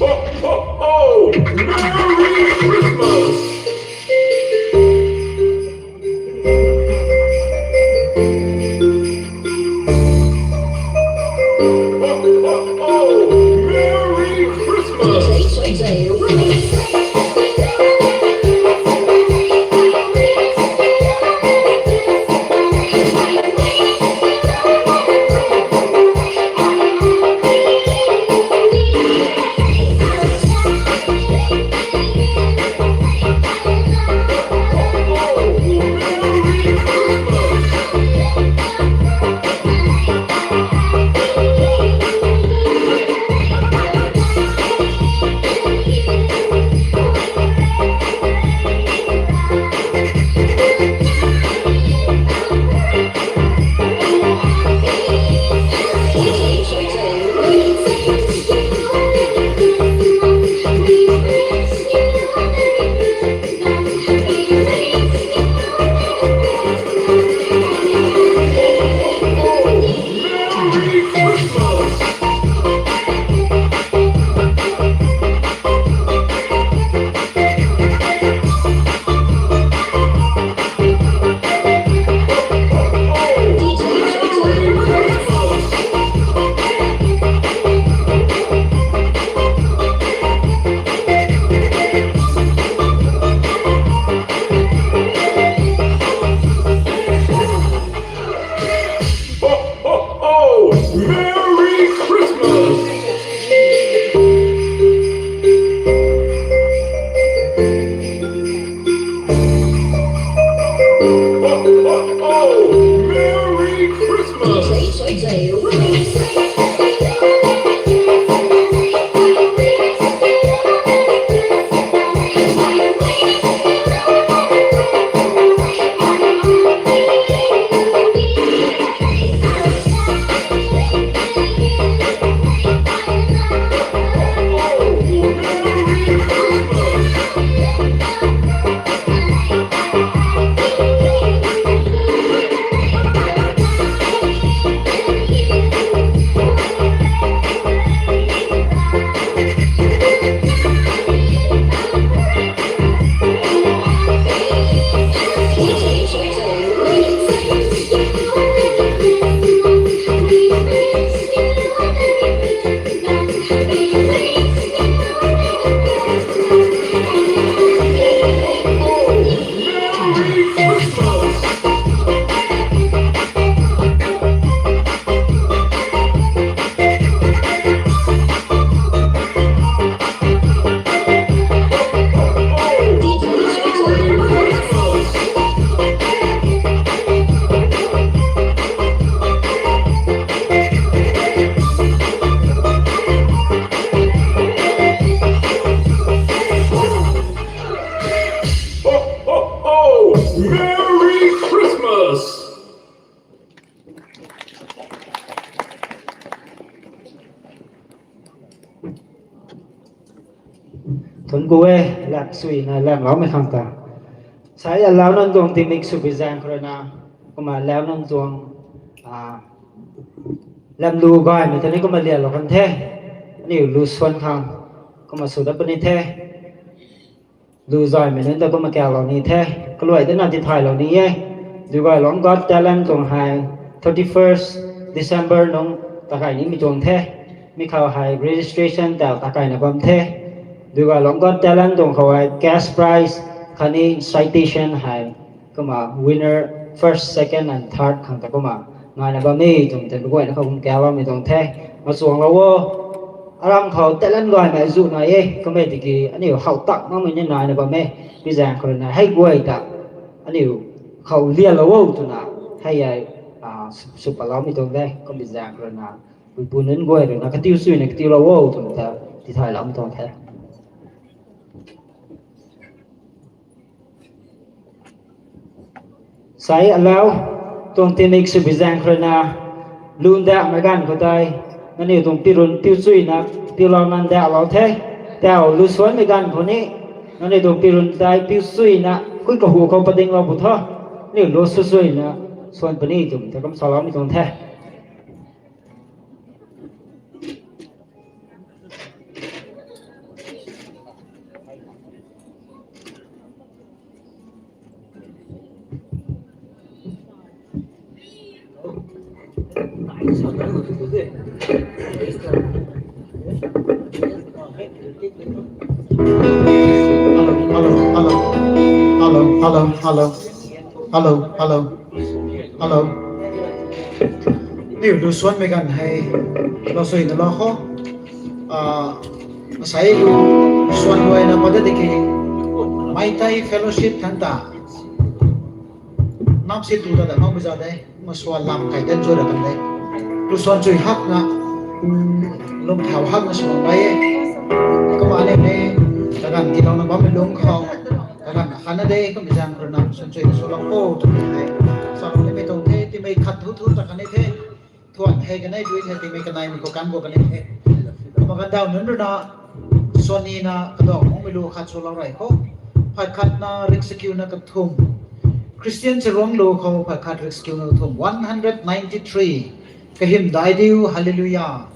Ho, ho, ho! Merry Christmas! Ho, ho, ho! Merry Christmas! Ho, ho, ho! Merry Christmas! Ho, ho, ho! Merry Christmas! Ho, ho, ho! Merry Christmas! Thuanc ku e, lam suina lamloumei khang ta. Sa e, lau nunc tuang tingmik swpui zaeng khou rui na, kumna lau nunc tuang, a, lam lu gaymei ta ni kumna lialou kan the. Aniu lu suan khang kumna sw dat puni the. Lu zaymei nunc ta kumna kaulou ni the. Kaluai dana tithaylou ni e. Dugaylong Got Talent tuang hei thirty-first December nung takai nimei tuang the. Mi khou hei registration ta takaina bam the. Duga Longkot Talent tuang khou hei cash prize khatni citation hei kumna winner first, second and third khang ta kumna naina bam e twmei ta guayna khou kum kaloumei tuang the. Machuanglou o. Aram khou talent gaymei zu nai e, kummei tiki aniu how tak makmei ni naina bam e. Pi zaeng khou rui na hei guay ta aniu khou lialou o twna hei ai, sw, sw paloumei tuang de. Kum pi zaeng khou rui na puipu nunc guay rui na katiu suina katiulou o twmei ta tithaylou tuang the. Sei alau, tuang tingmik sw pi zaeng khou rui na lun dakmei ganv khou tei nangniw tuang pirun piu chuina tiulou nan daklou the. Tau lu suanmei ganv khou ni nangniw tuang pirun tei piu chuina kui kahu khou padinglou pu tho. Aniu lu sw chuina suan puni twmei ta kum saloumei tuang the. Hello, hello, hello. Hello, hello, hello. Hello, hello. Hello. Niu lu suanmei ganv hei lou suina lou kho. Asei lu suan guayna pat tiki Meitei Fellowship thangc ta nam si tu ta ta makmei za de. Kumna swan lam kai dan zu ra kan de. Lu suan chui hakna, lum thau hakna sw bam e. Kumna aniu ni kaganv tiilouna bammei lungc khou kaganv khatna de, kummei zaeng rui na suan chui na swlou kho twmei hei salou nimei tuang the. Tingmik khat thu thu ta kan e the. Thuan hei kan e, dui hei tingmik kaneimei khou kan bo kan e the. Kumna kandau nunc rui na suan nina kadaw makmei lu khat swlou rey kho. Phay khatna riksakiuna kathumh, Christian charuang lu khou phay khat riksakiuna kathumh, one hundred ninety-three. Kahym daic diu, Hallelujah.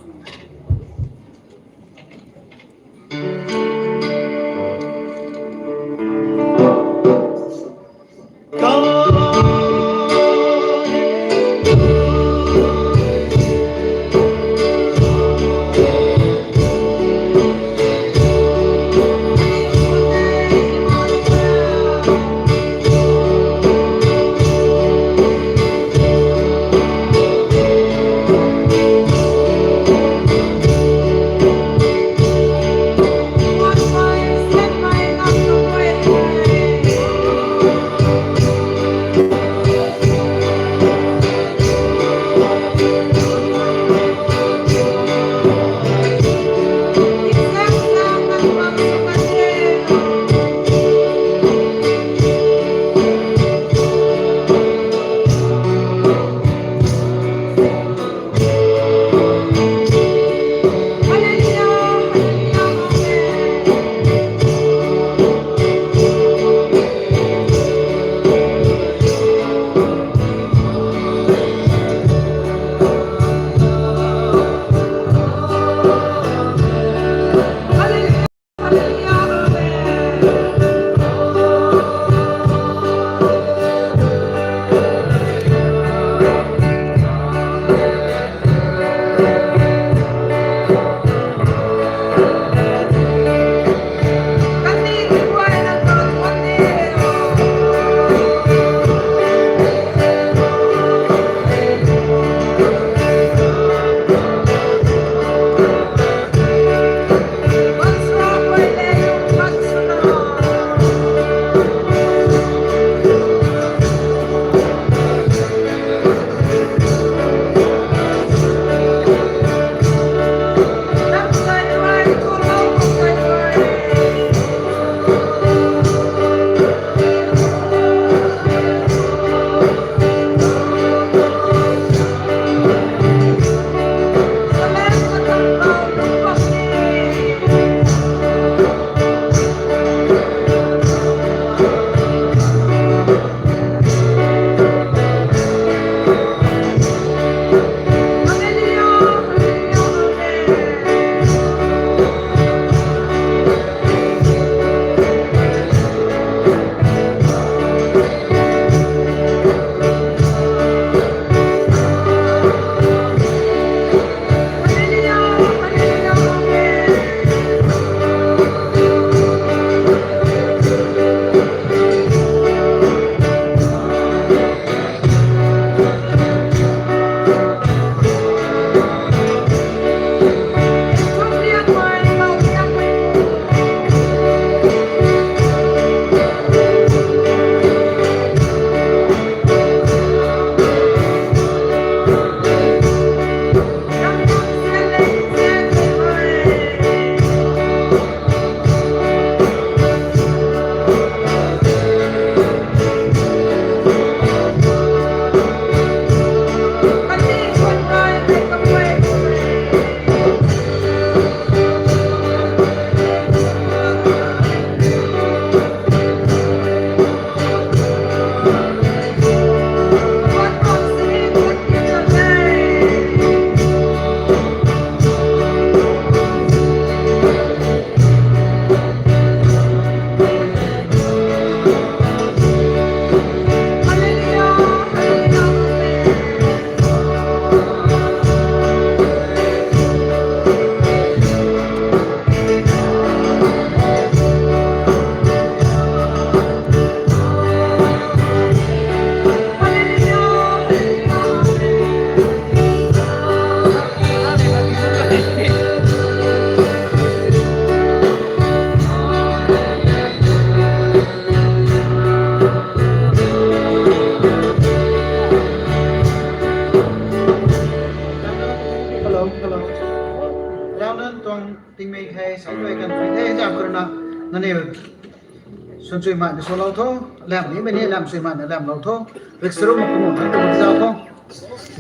Suan chui mai ni suanlou tho, lam ni mei ni lam chui mai ni lamlou tho. Riksaru ma kumna nang ta zau tho.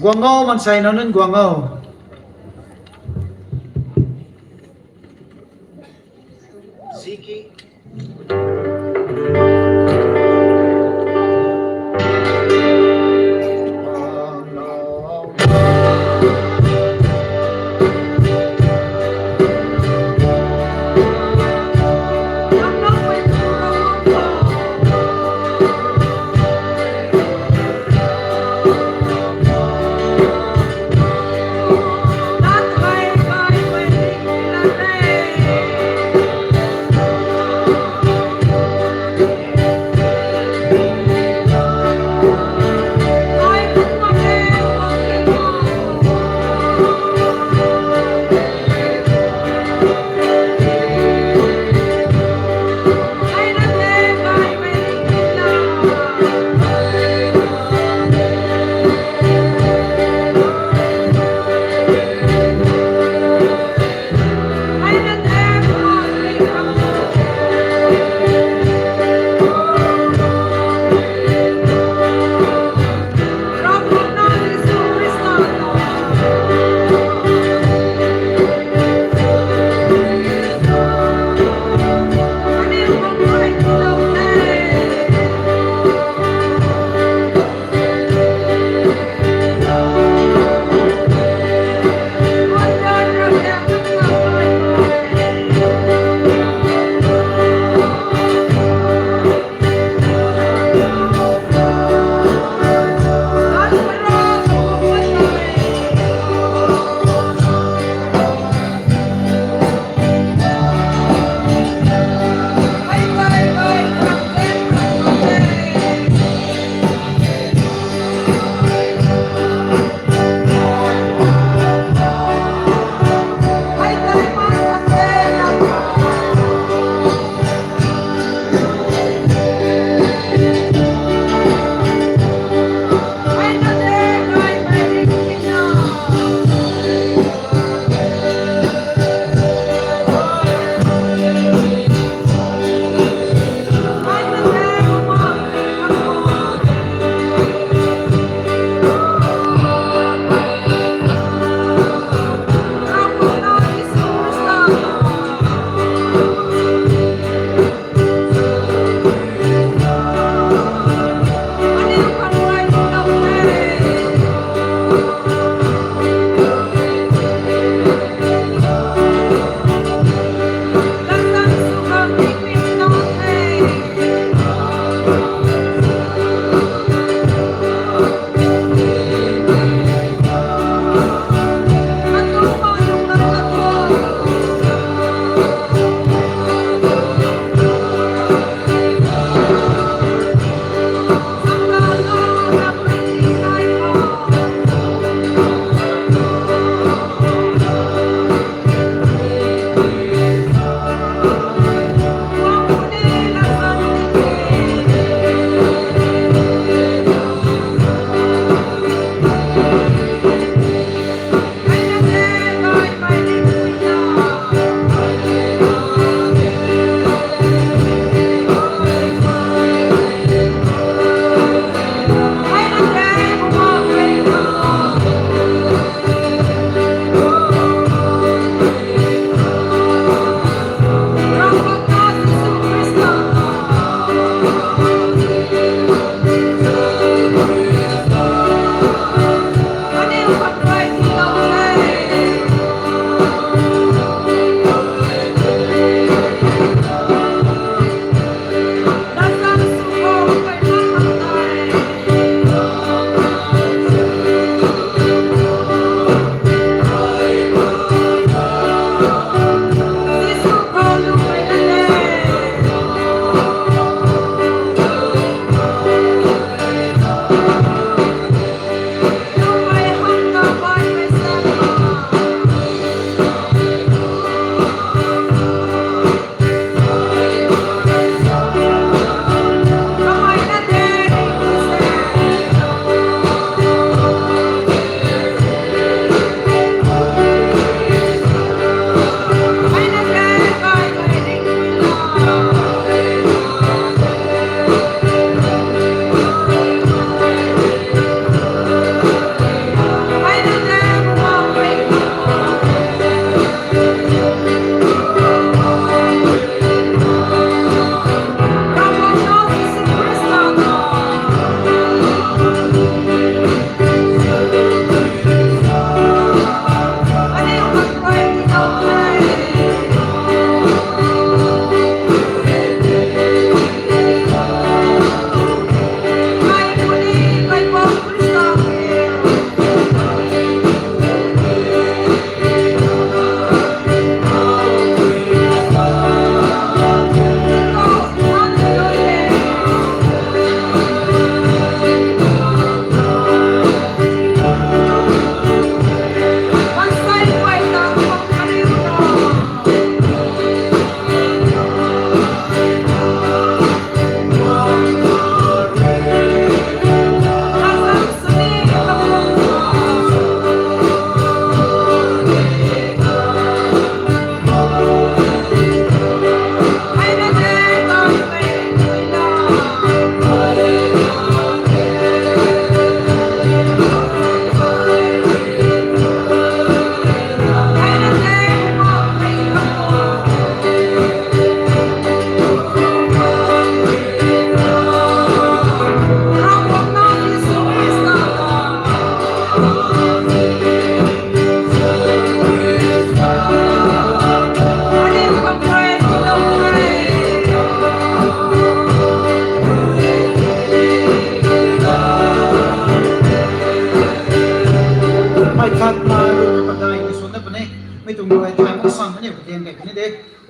Guang o, mansei nunc nunc guang o. Ziki.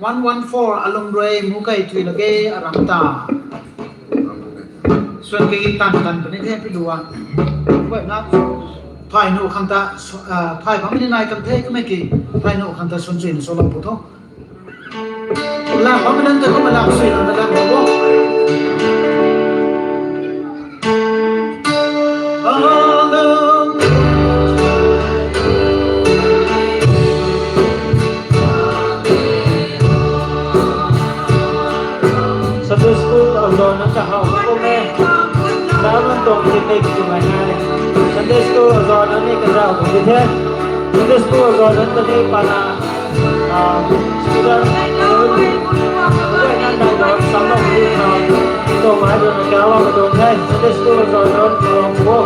One one four alung rui mu kei tui lage aram ta. Suan kei tan tan puni the pi lua. Wai na. Phay nu khang ta, ah, phay bam ni nai kan the kamei ki. Phay nu khang ta suan chin so lam pu tho. Lam bam nan ta ko ma lam sui lam lam bo. Sunday school azaw nunc ta how kum e. Daman tuang picnic twmei nai. Sunday school azaw nunc ni kazauh tuang di the. Sunday school azaw nunc ta ni pana, ah, student, ah, nai nai tuang sam lou di tha. Tuang mai tuang kau lou tuang the. Sunday school azaw nunc tuang wo.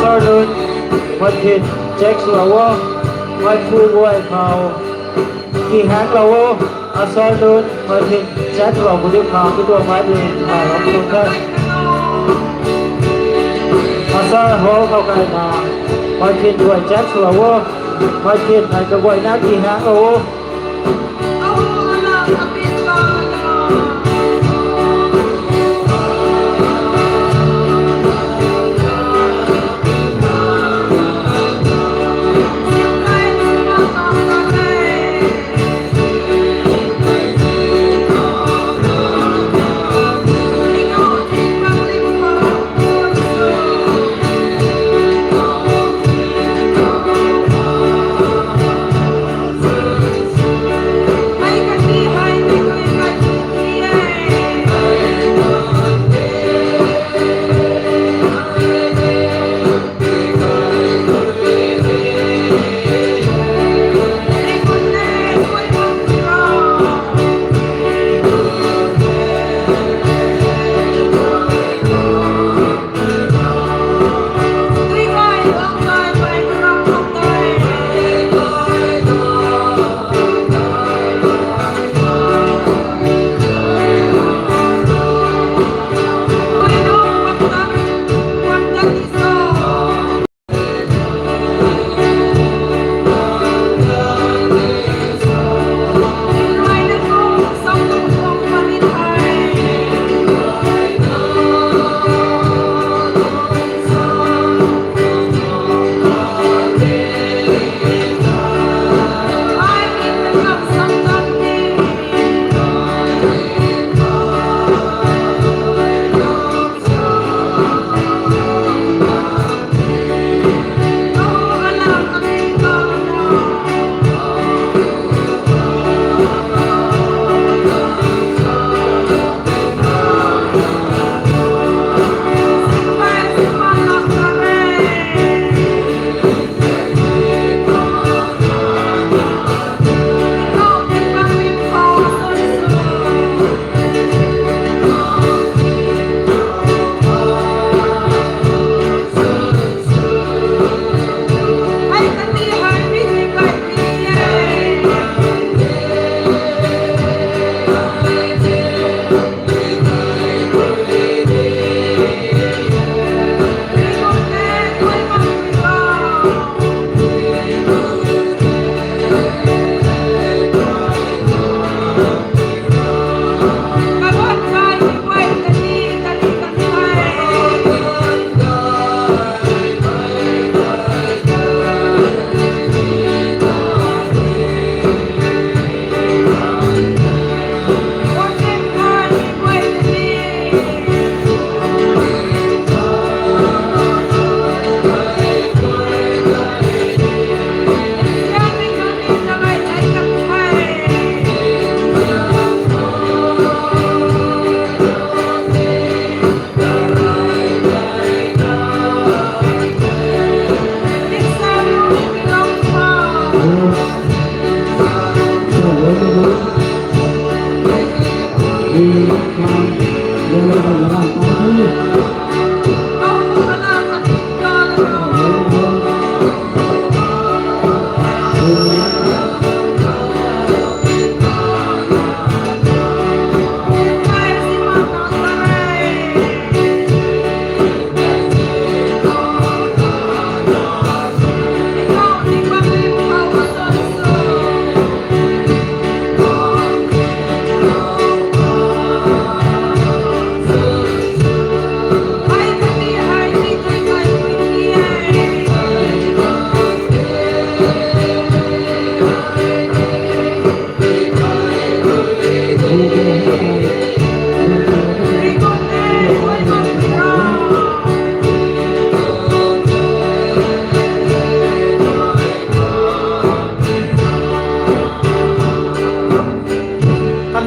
Sir Lun, Martin, Jack Slowo, Martin Boy Khao, Ki Hang Lowo, Asar Lun, Martin, Jack Lowo, Diu Khao, Kitu Mai Lun, Mai Ram Lun Khan. Asar Hall Khao Kai Na, Martin Boy, Jack Slowo, Martin, Nai Kaboy Na, Ki Hang Lowo.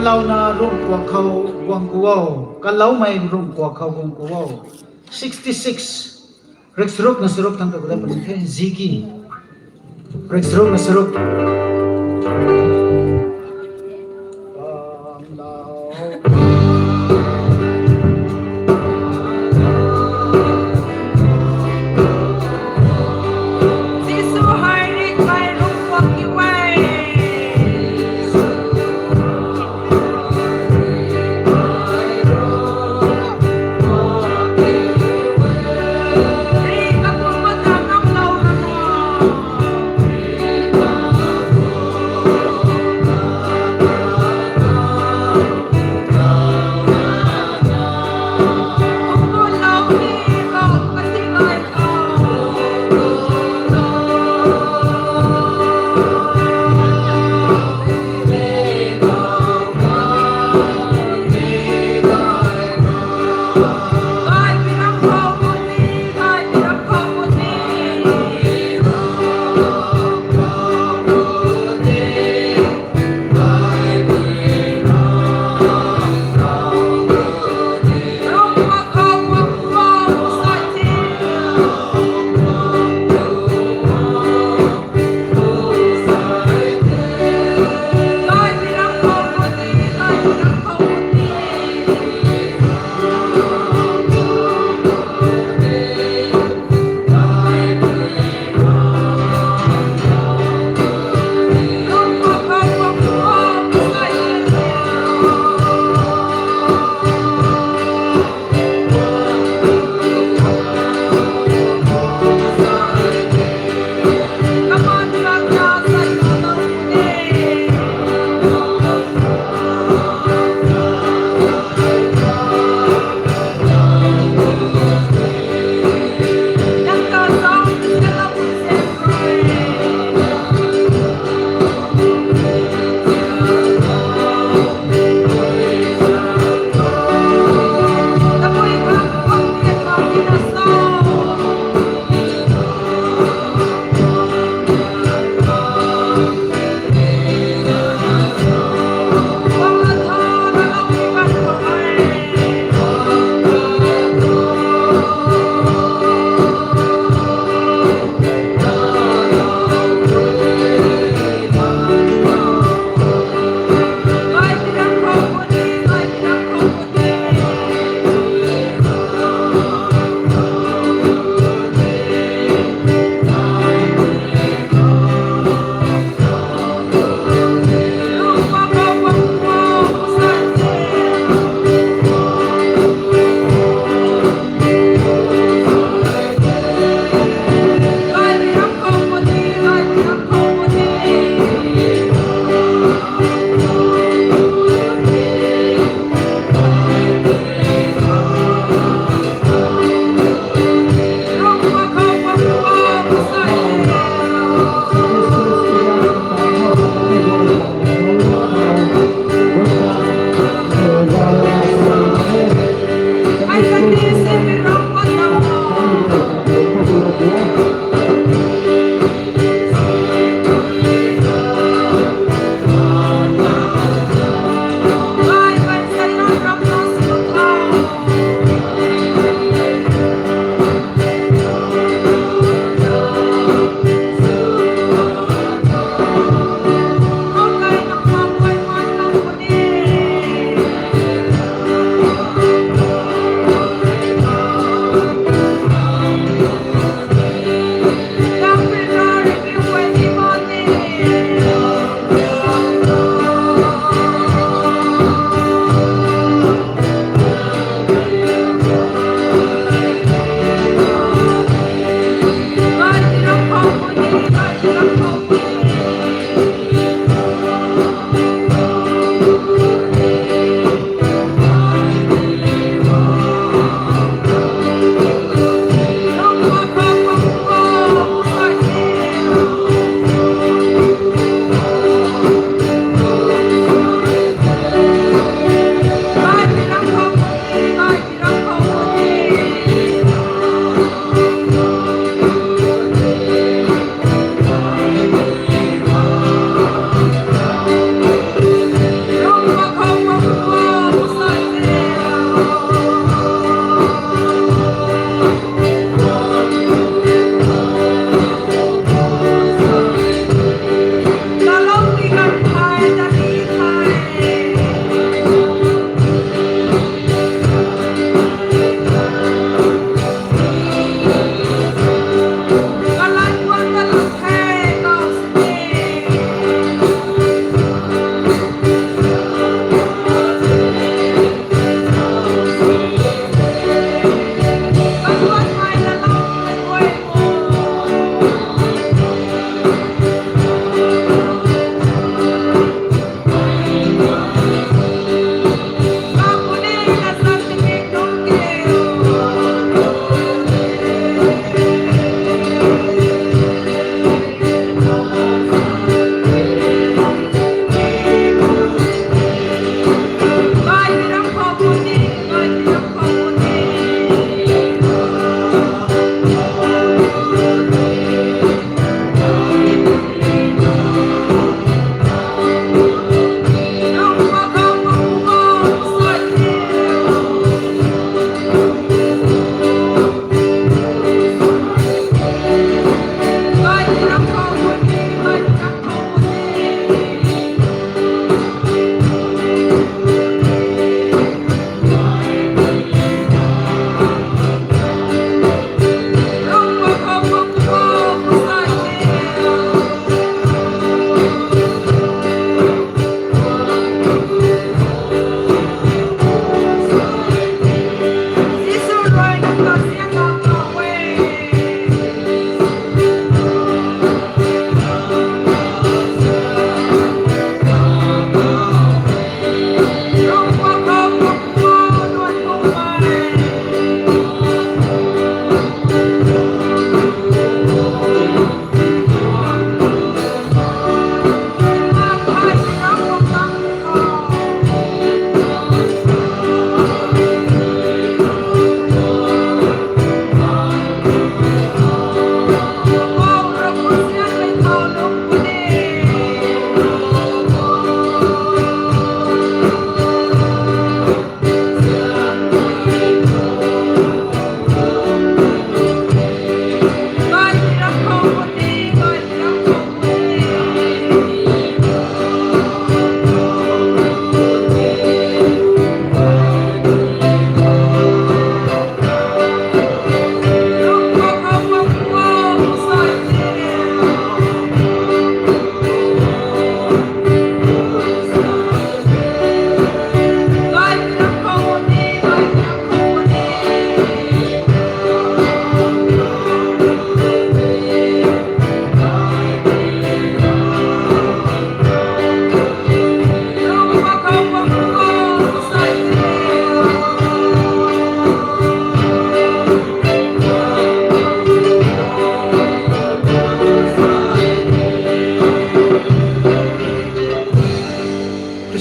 Kalouna rum kuak khou guang ku o. Kaloumei rum kuak khou guang ku o. Sixty six. Rik saruk na saruk thang ta kuda puni the, Ziki. Rik saruk na saruk.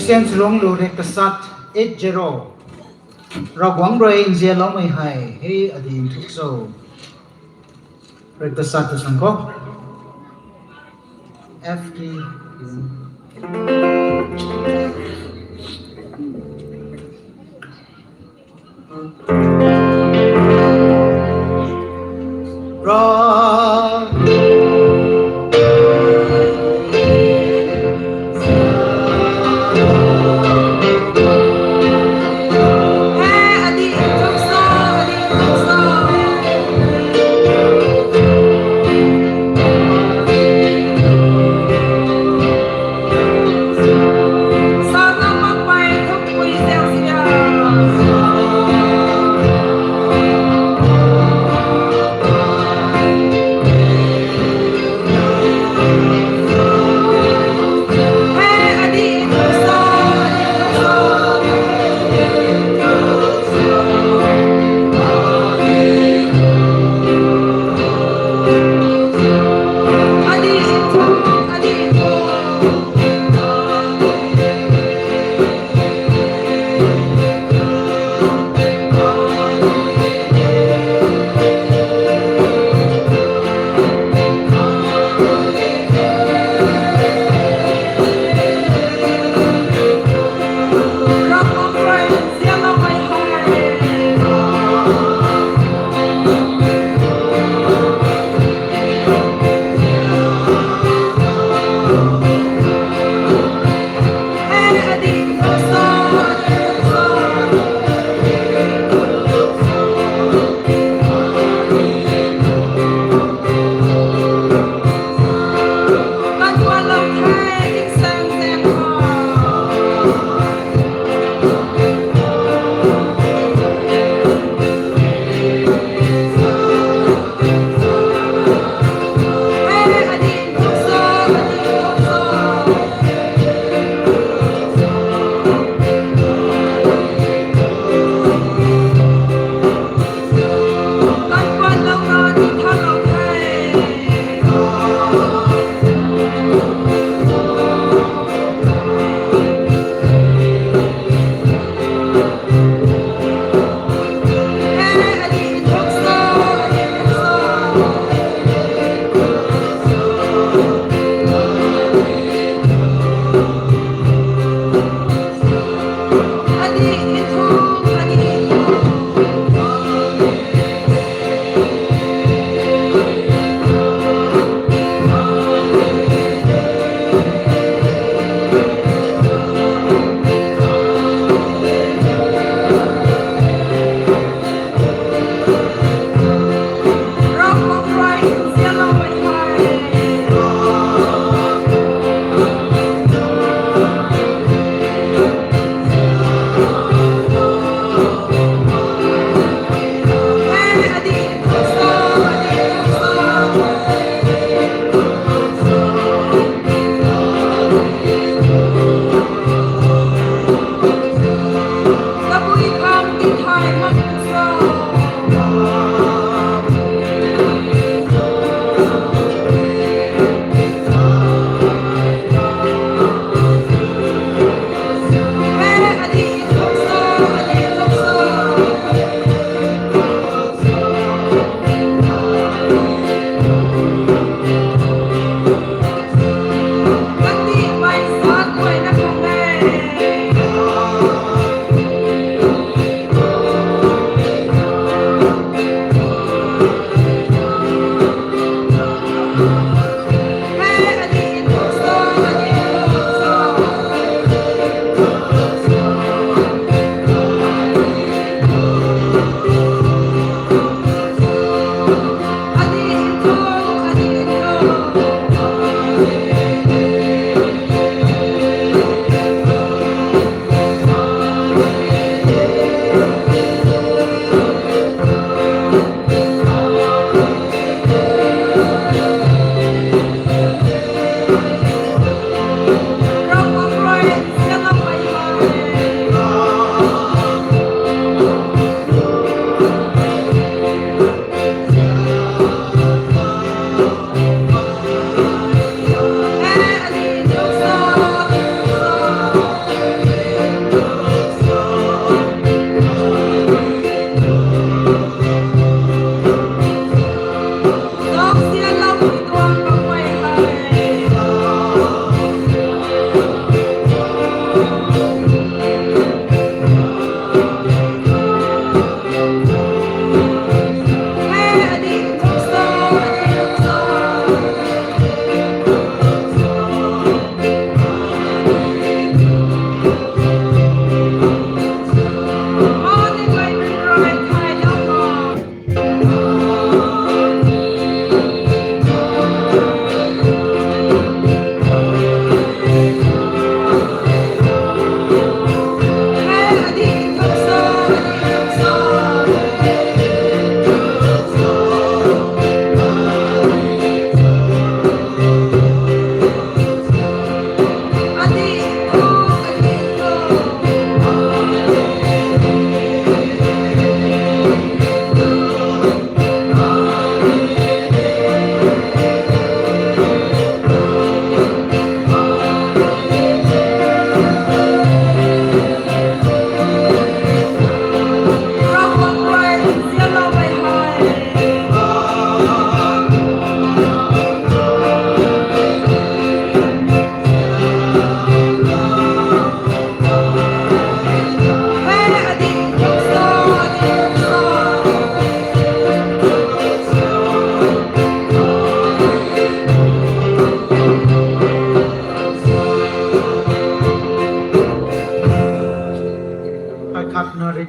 Sen Sronglu, riktasat eight zero. Ravguangc rui nzianloumei hei, hei adi nthuk cho. Riktasat ta sang khou. F key.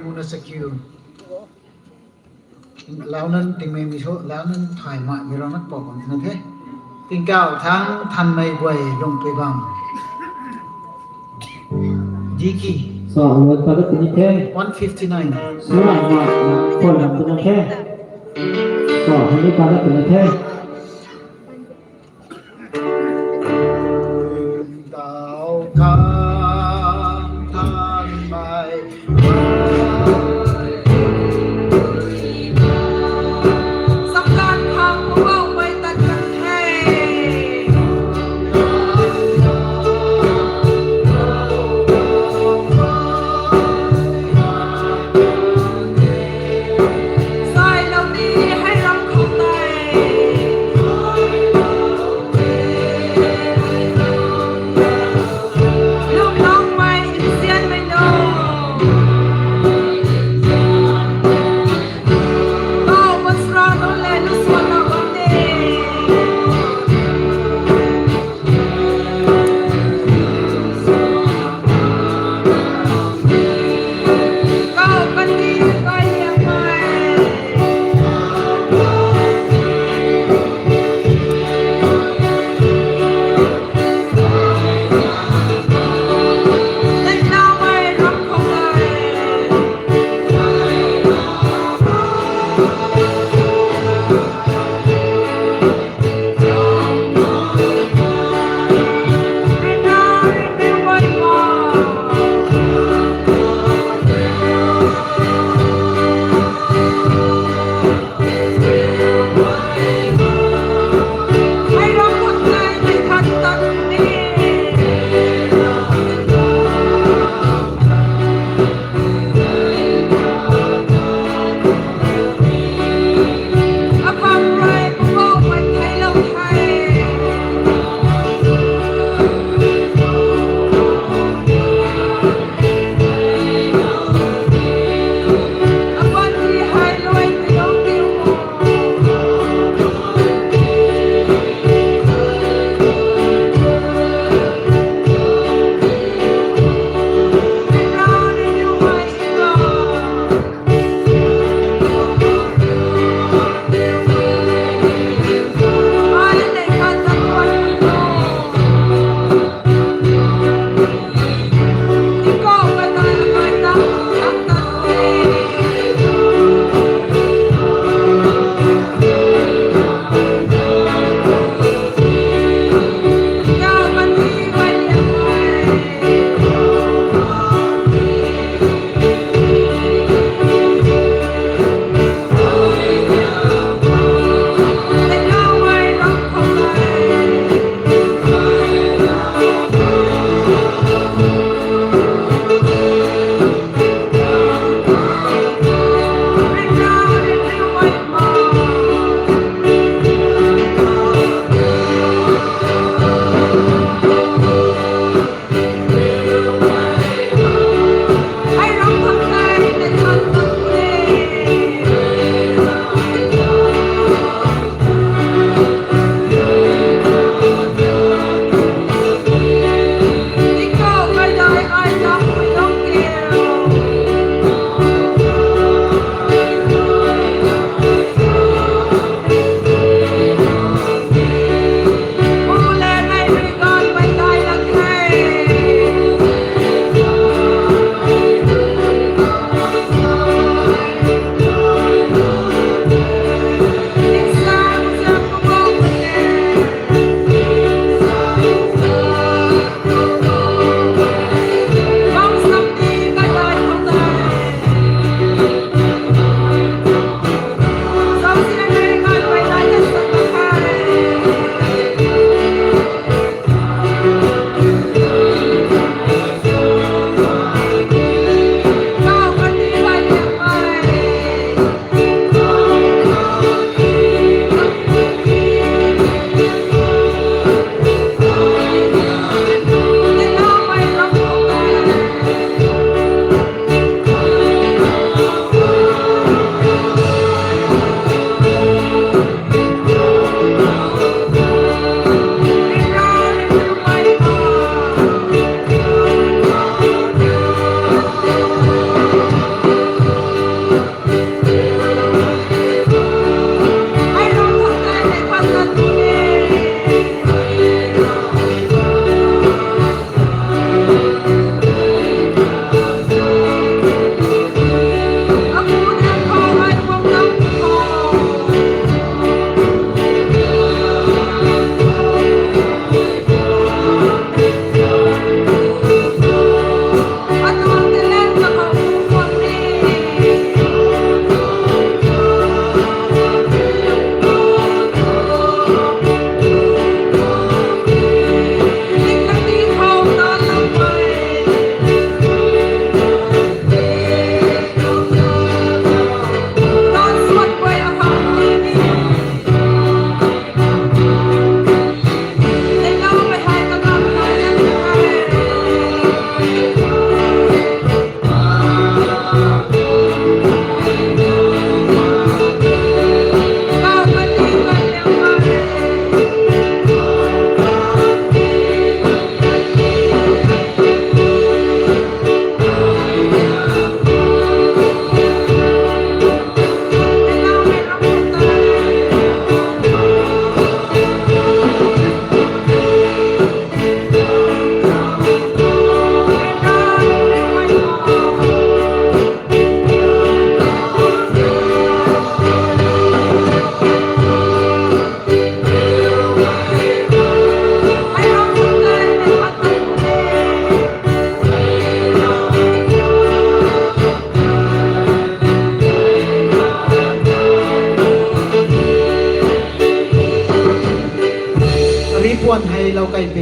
Muna Sakiu. Launan tingmei mi so, launan thay mai mi rana pau bam na the. Tingkauh thang thanmei guay lung pui bam. Diki. So, luan padat tuni the. One fifty-nine. Sura ma, na, koi lam tuna the. So, hali padat tuni the. Tingkauh thang thanmei. Samkan khang Poubauhmei tan kan the. Sailou ni hei ram khou tei.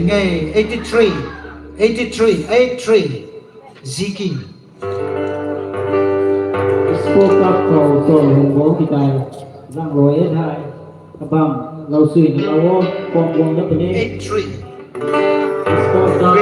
Nge, eighty-three, eighty-three, eight three, Ziki. Sport Cup khou sou hungbo ki tei, zang rui e thei, kabam, lou sui na lou o, kuang kuang na puni. Eight three. Sport Cup.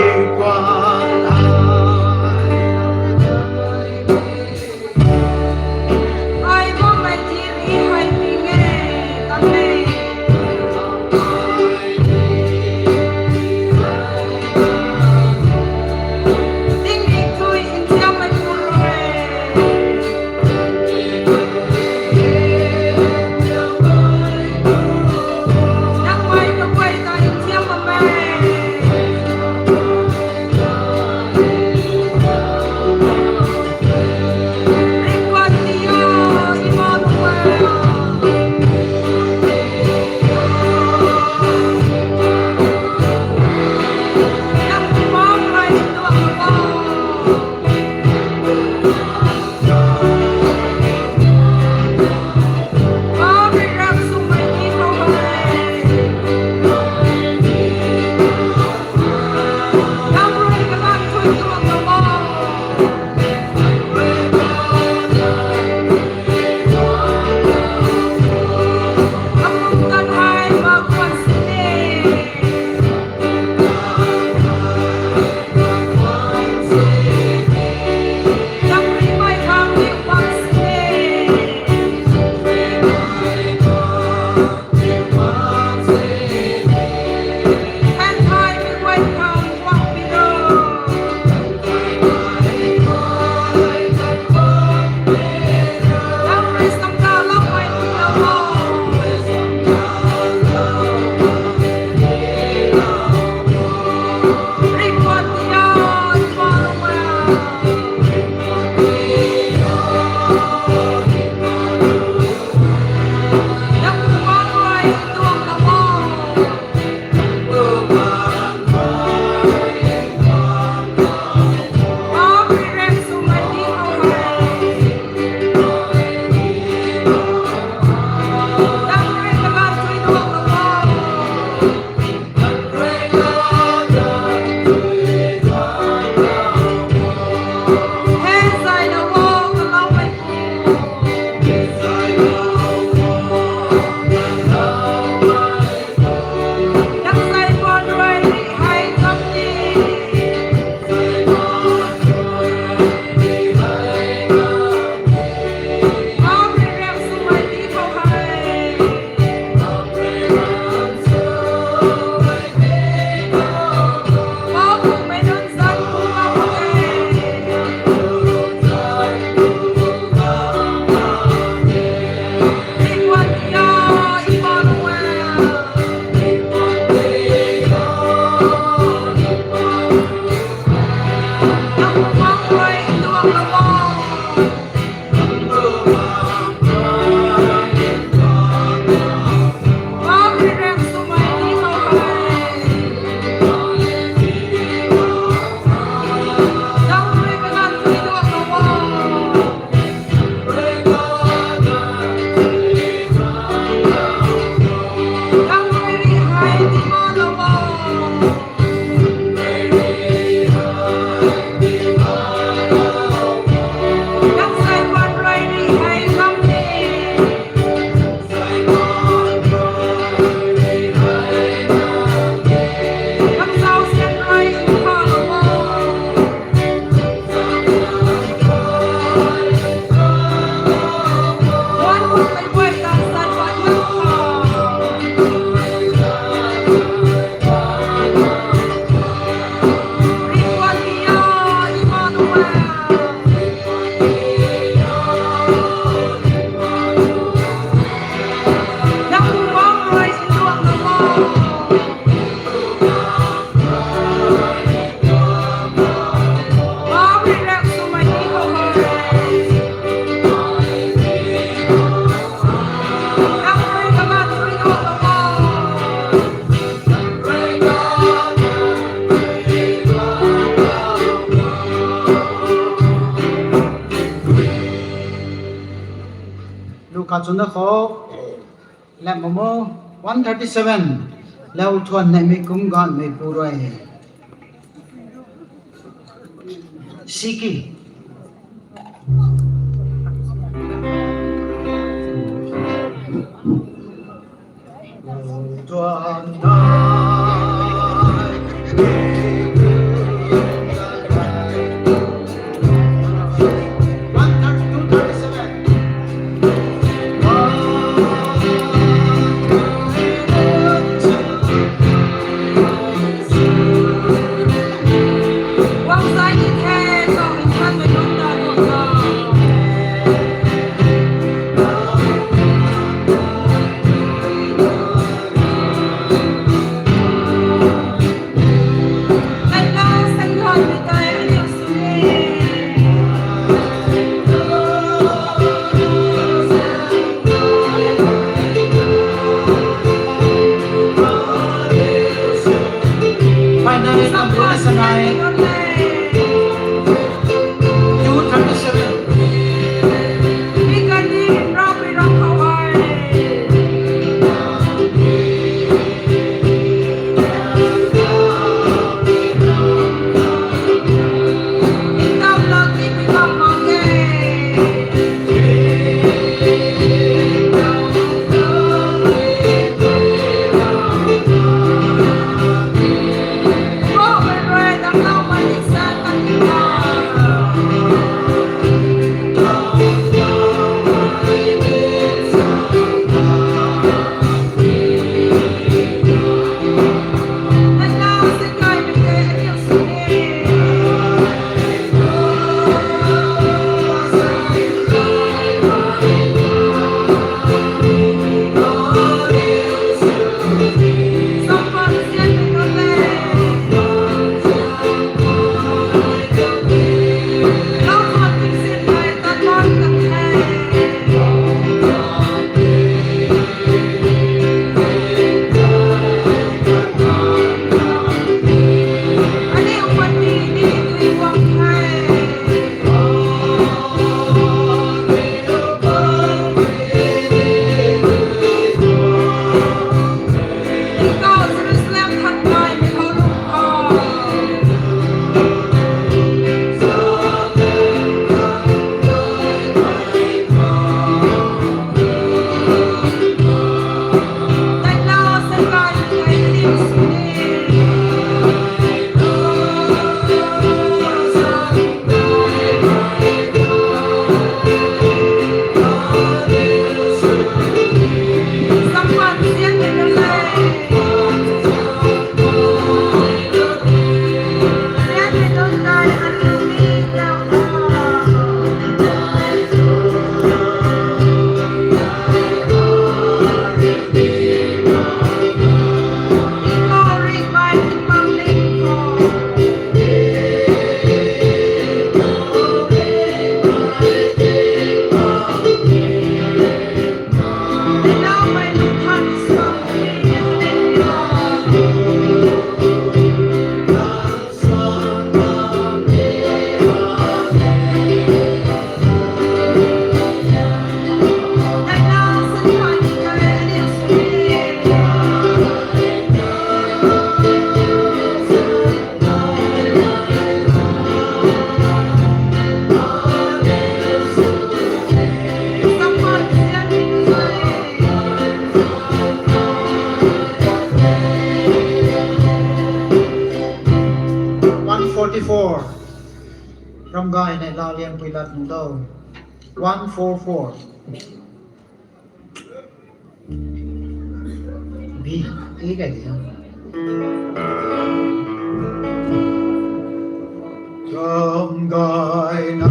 Lu kachuna khou, lam momo, one thirty-seven. Lau thuan neimei kum ganhmei pu rui. Siki. One forty-four. Ramgay nei la liang pui lat nu do. One four four. B, A kai di. Ramgay na.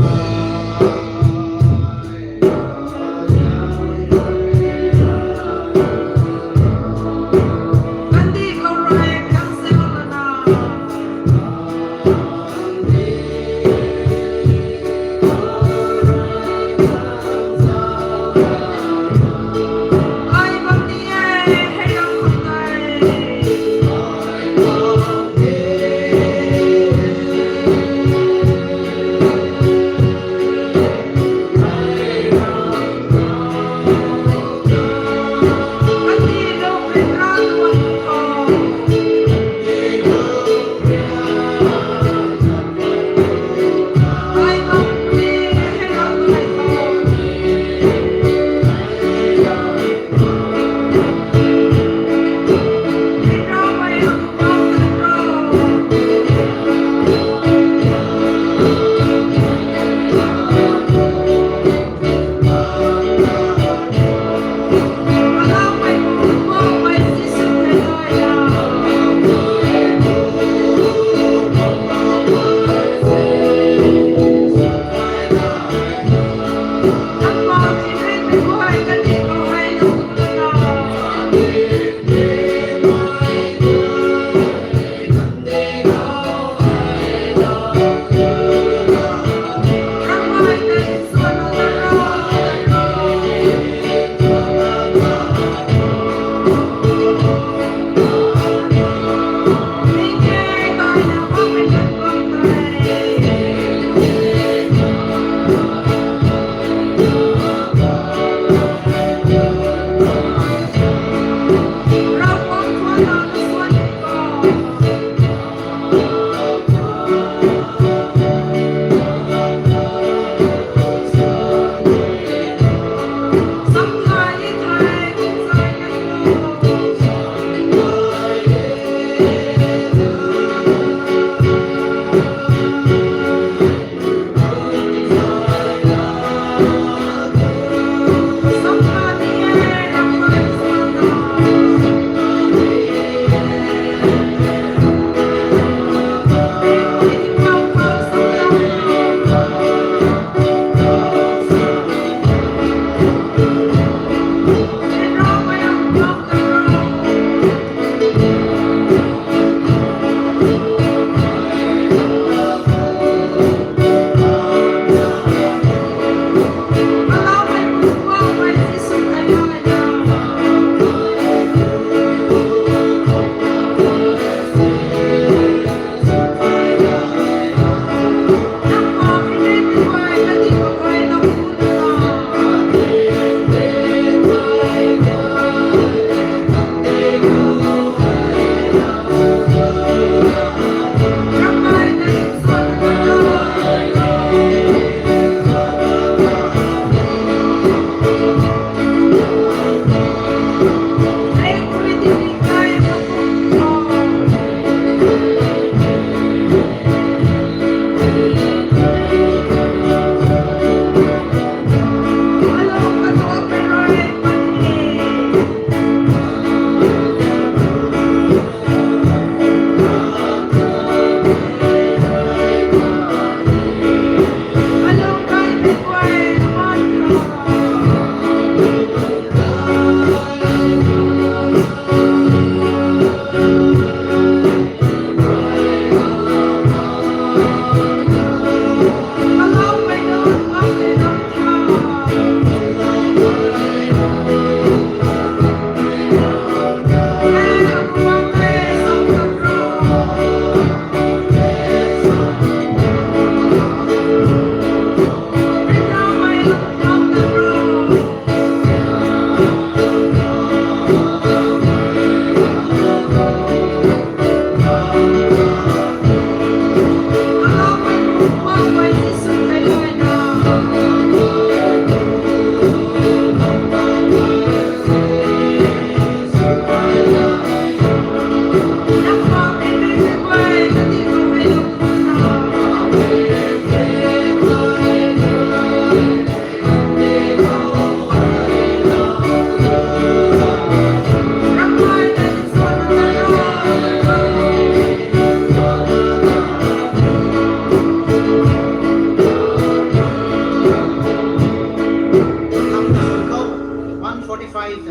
One forty-five,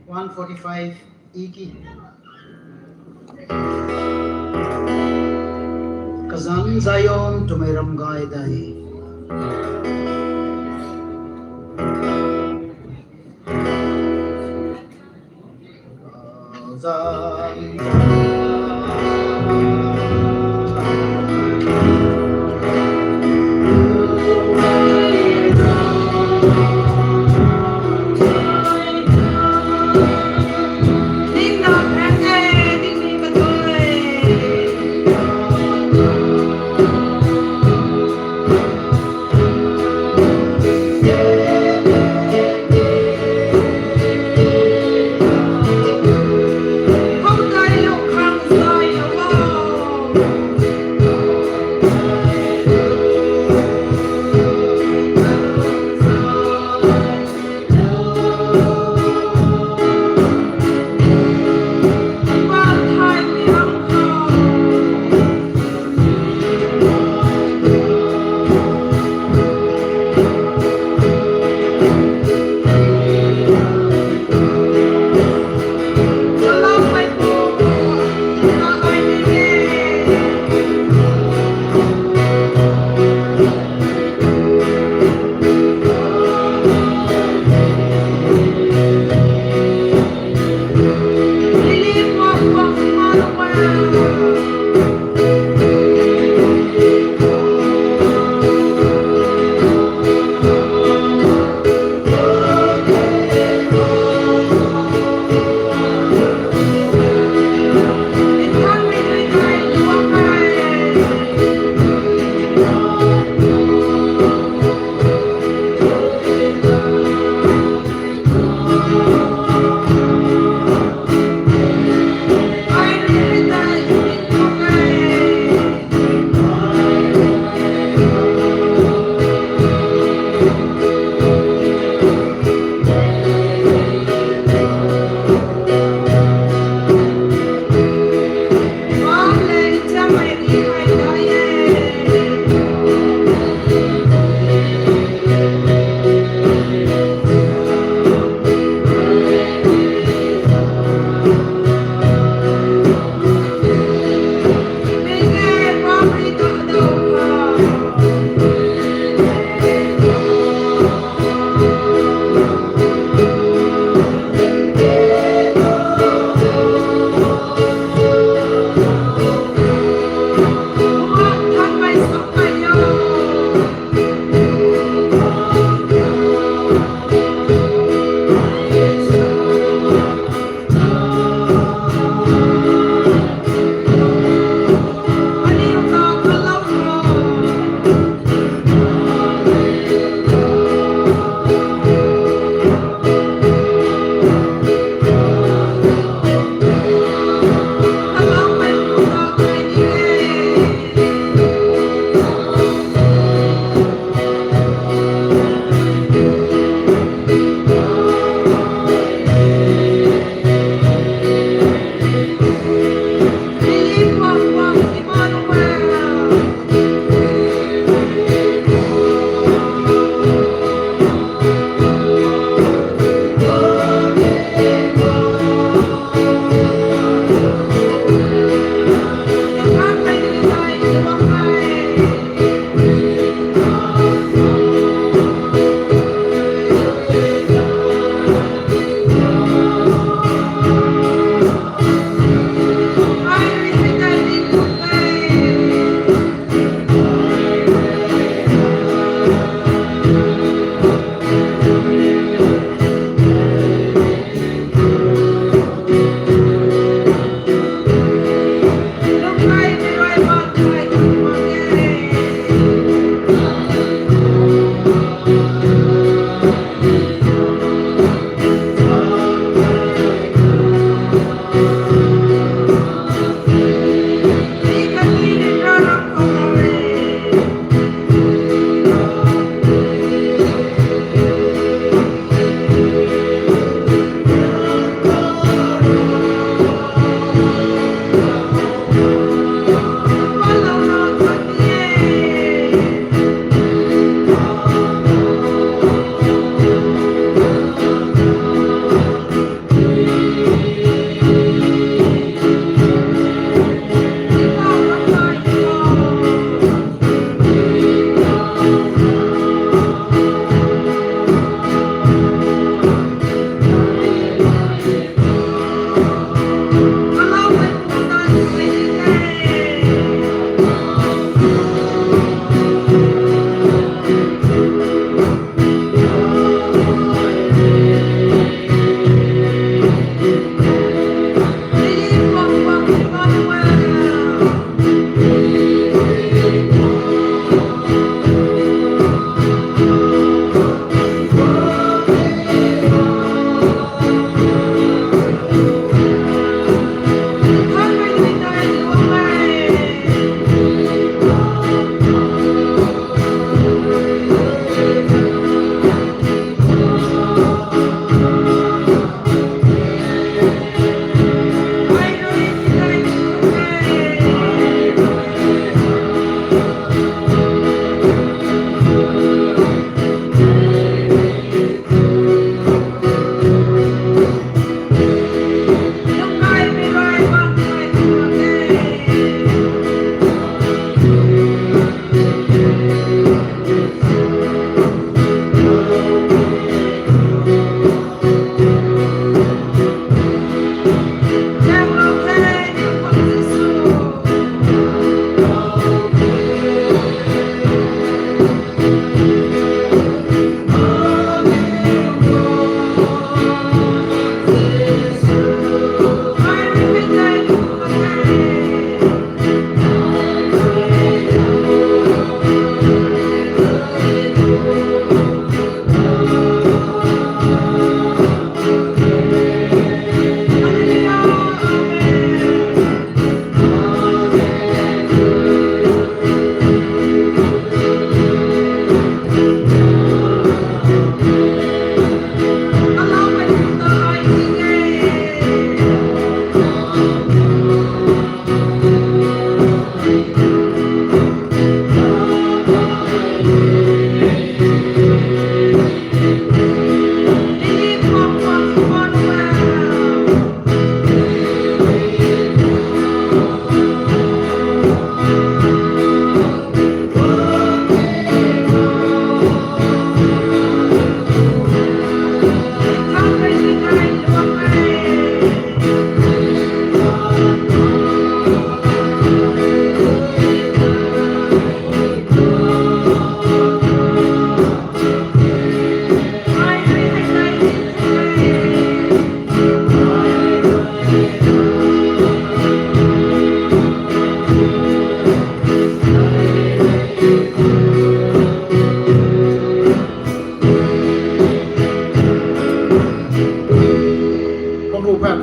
one forty-five, iki. Kazanc Zion twmei ram gay dei.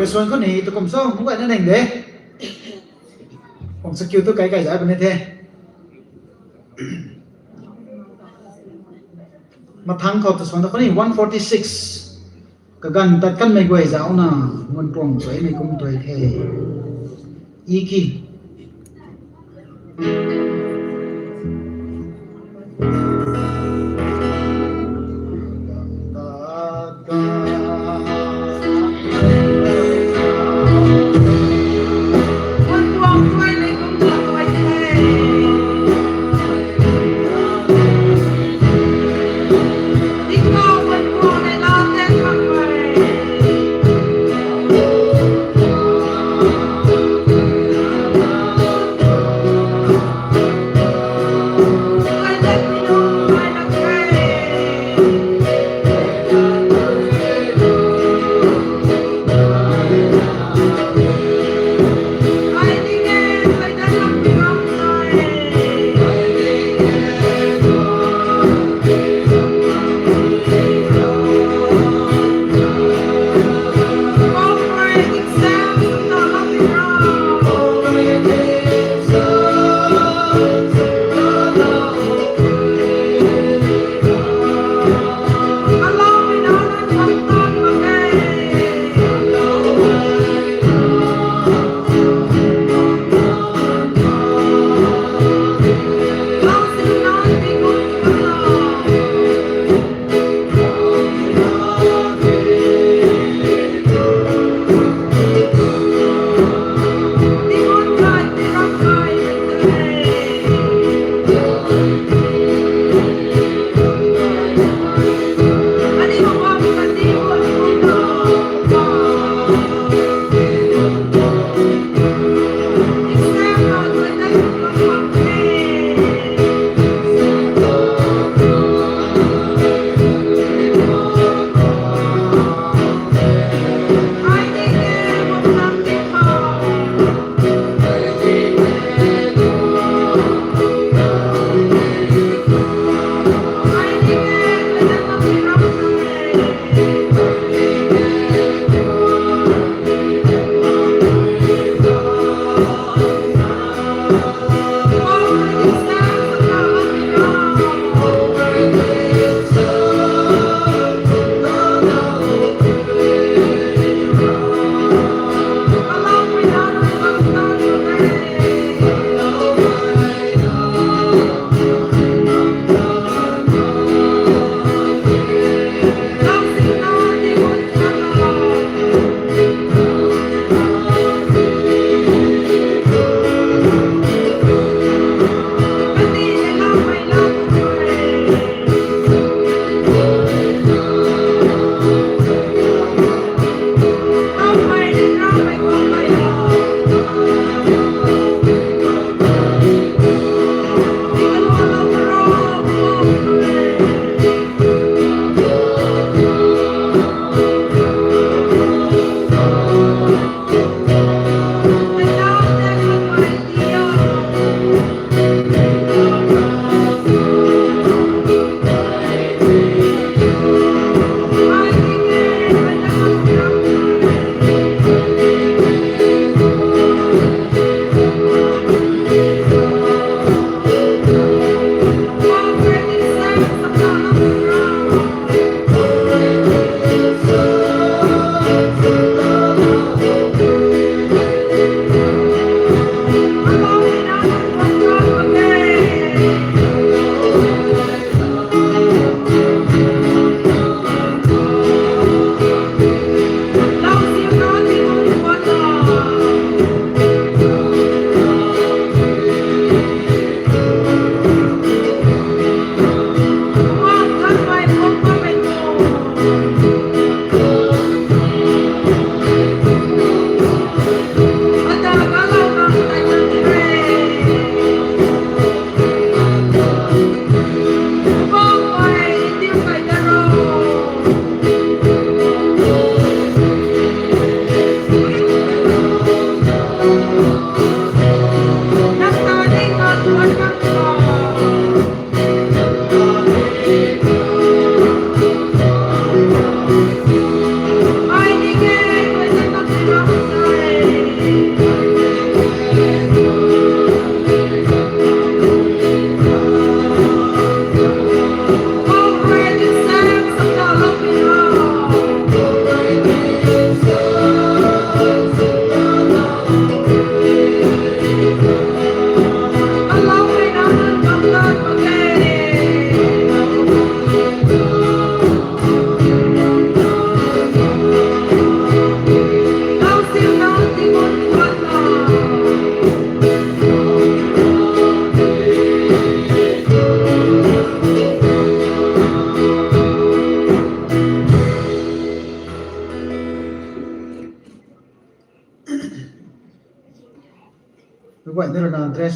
Suan khou ni tu kum song hu gayna ning de. Kum sa kiu tu kai kai zai puni the. Mathang khou tu suan tu khou ni one forty six. Kaganv tat kanmei guay zauna, ngun tuang tuaimei kum tuai the. Iki.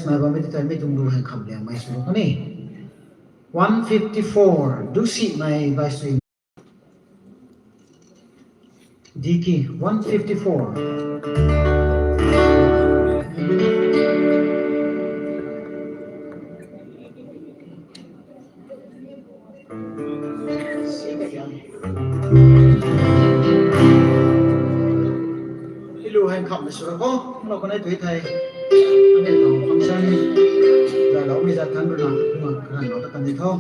nai bammei ti tei mi tuang lu hei kham liangmei sw kan e. One fifty-four, Dusimei by Sui. D key, one fifty-four. Ilu hei kham sw ra ko, lo kan e tui thei. Ane tuang function, zai lou mi zat than runa, ma kan lo ta kan ni tho.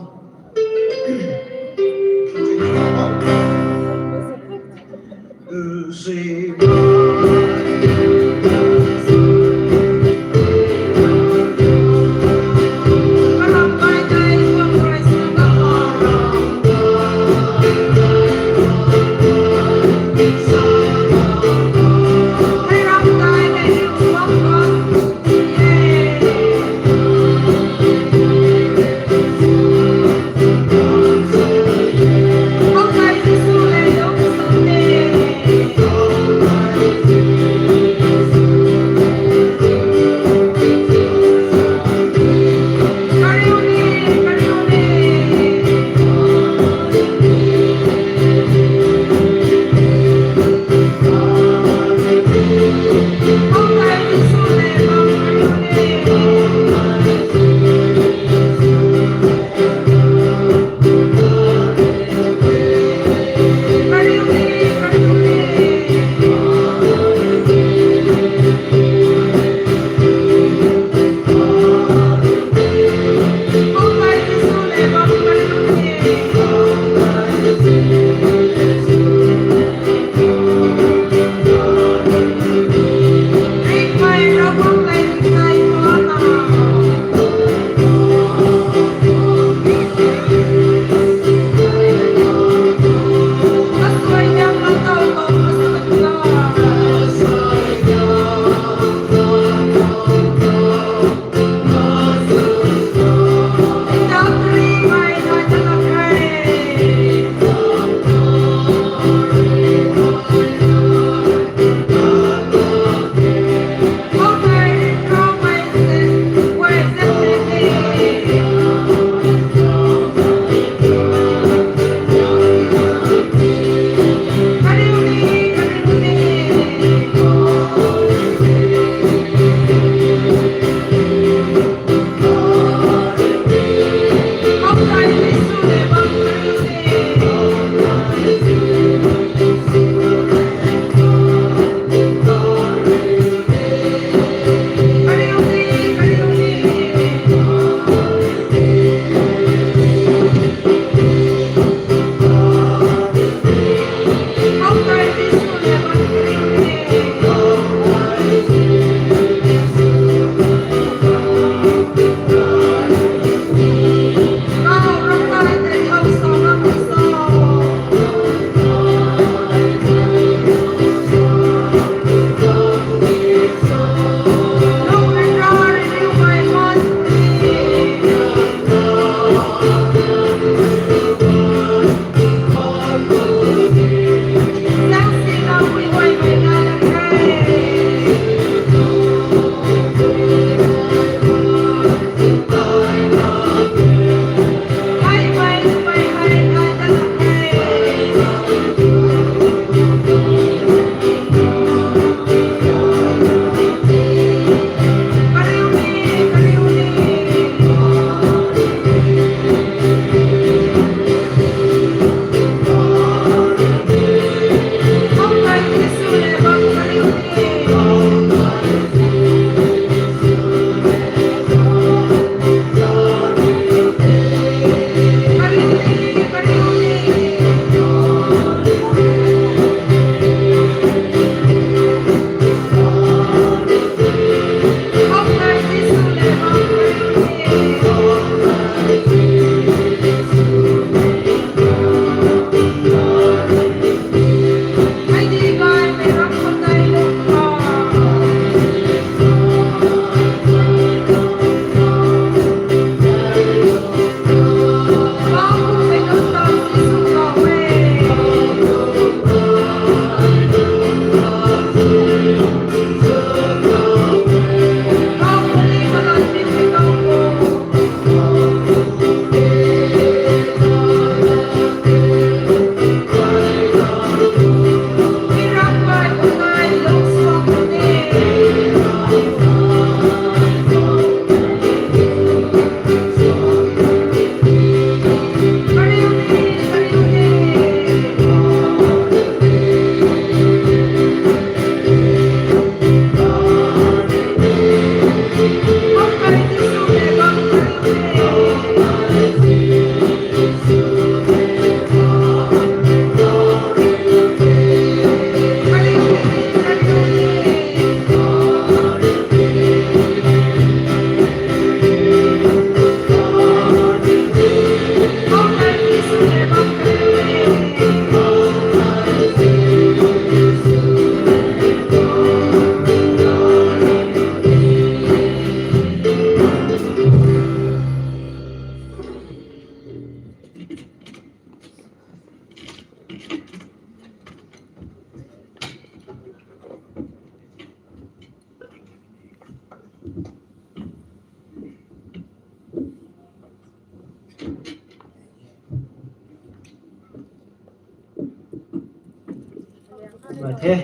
the.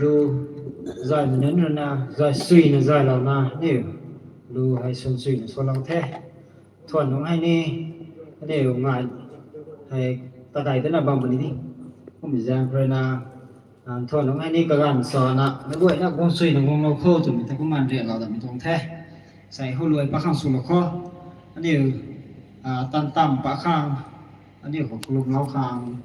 Lu zay mei nunc rui na zay suina zaylouna aniu lu hei swn suina salou the. Thuan nunc hei ni aniu ngai hei takai tana bam puni ni. Kum zaeng rui na thuan nunc hei ni kaganv sana na guayna guang suina guanglou kho twmei ta kumna riaklou dami tuang the. Sei hou luai pakhang swlou kho. Aniu tan tam pakhang aniu khou kalumlou khang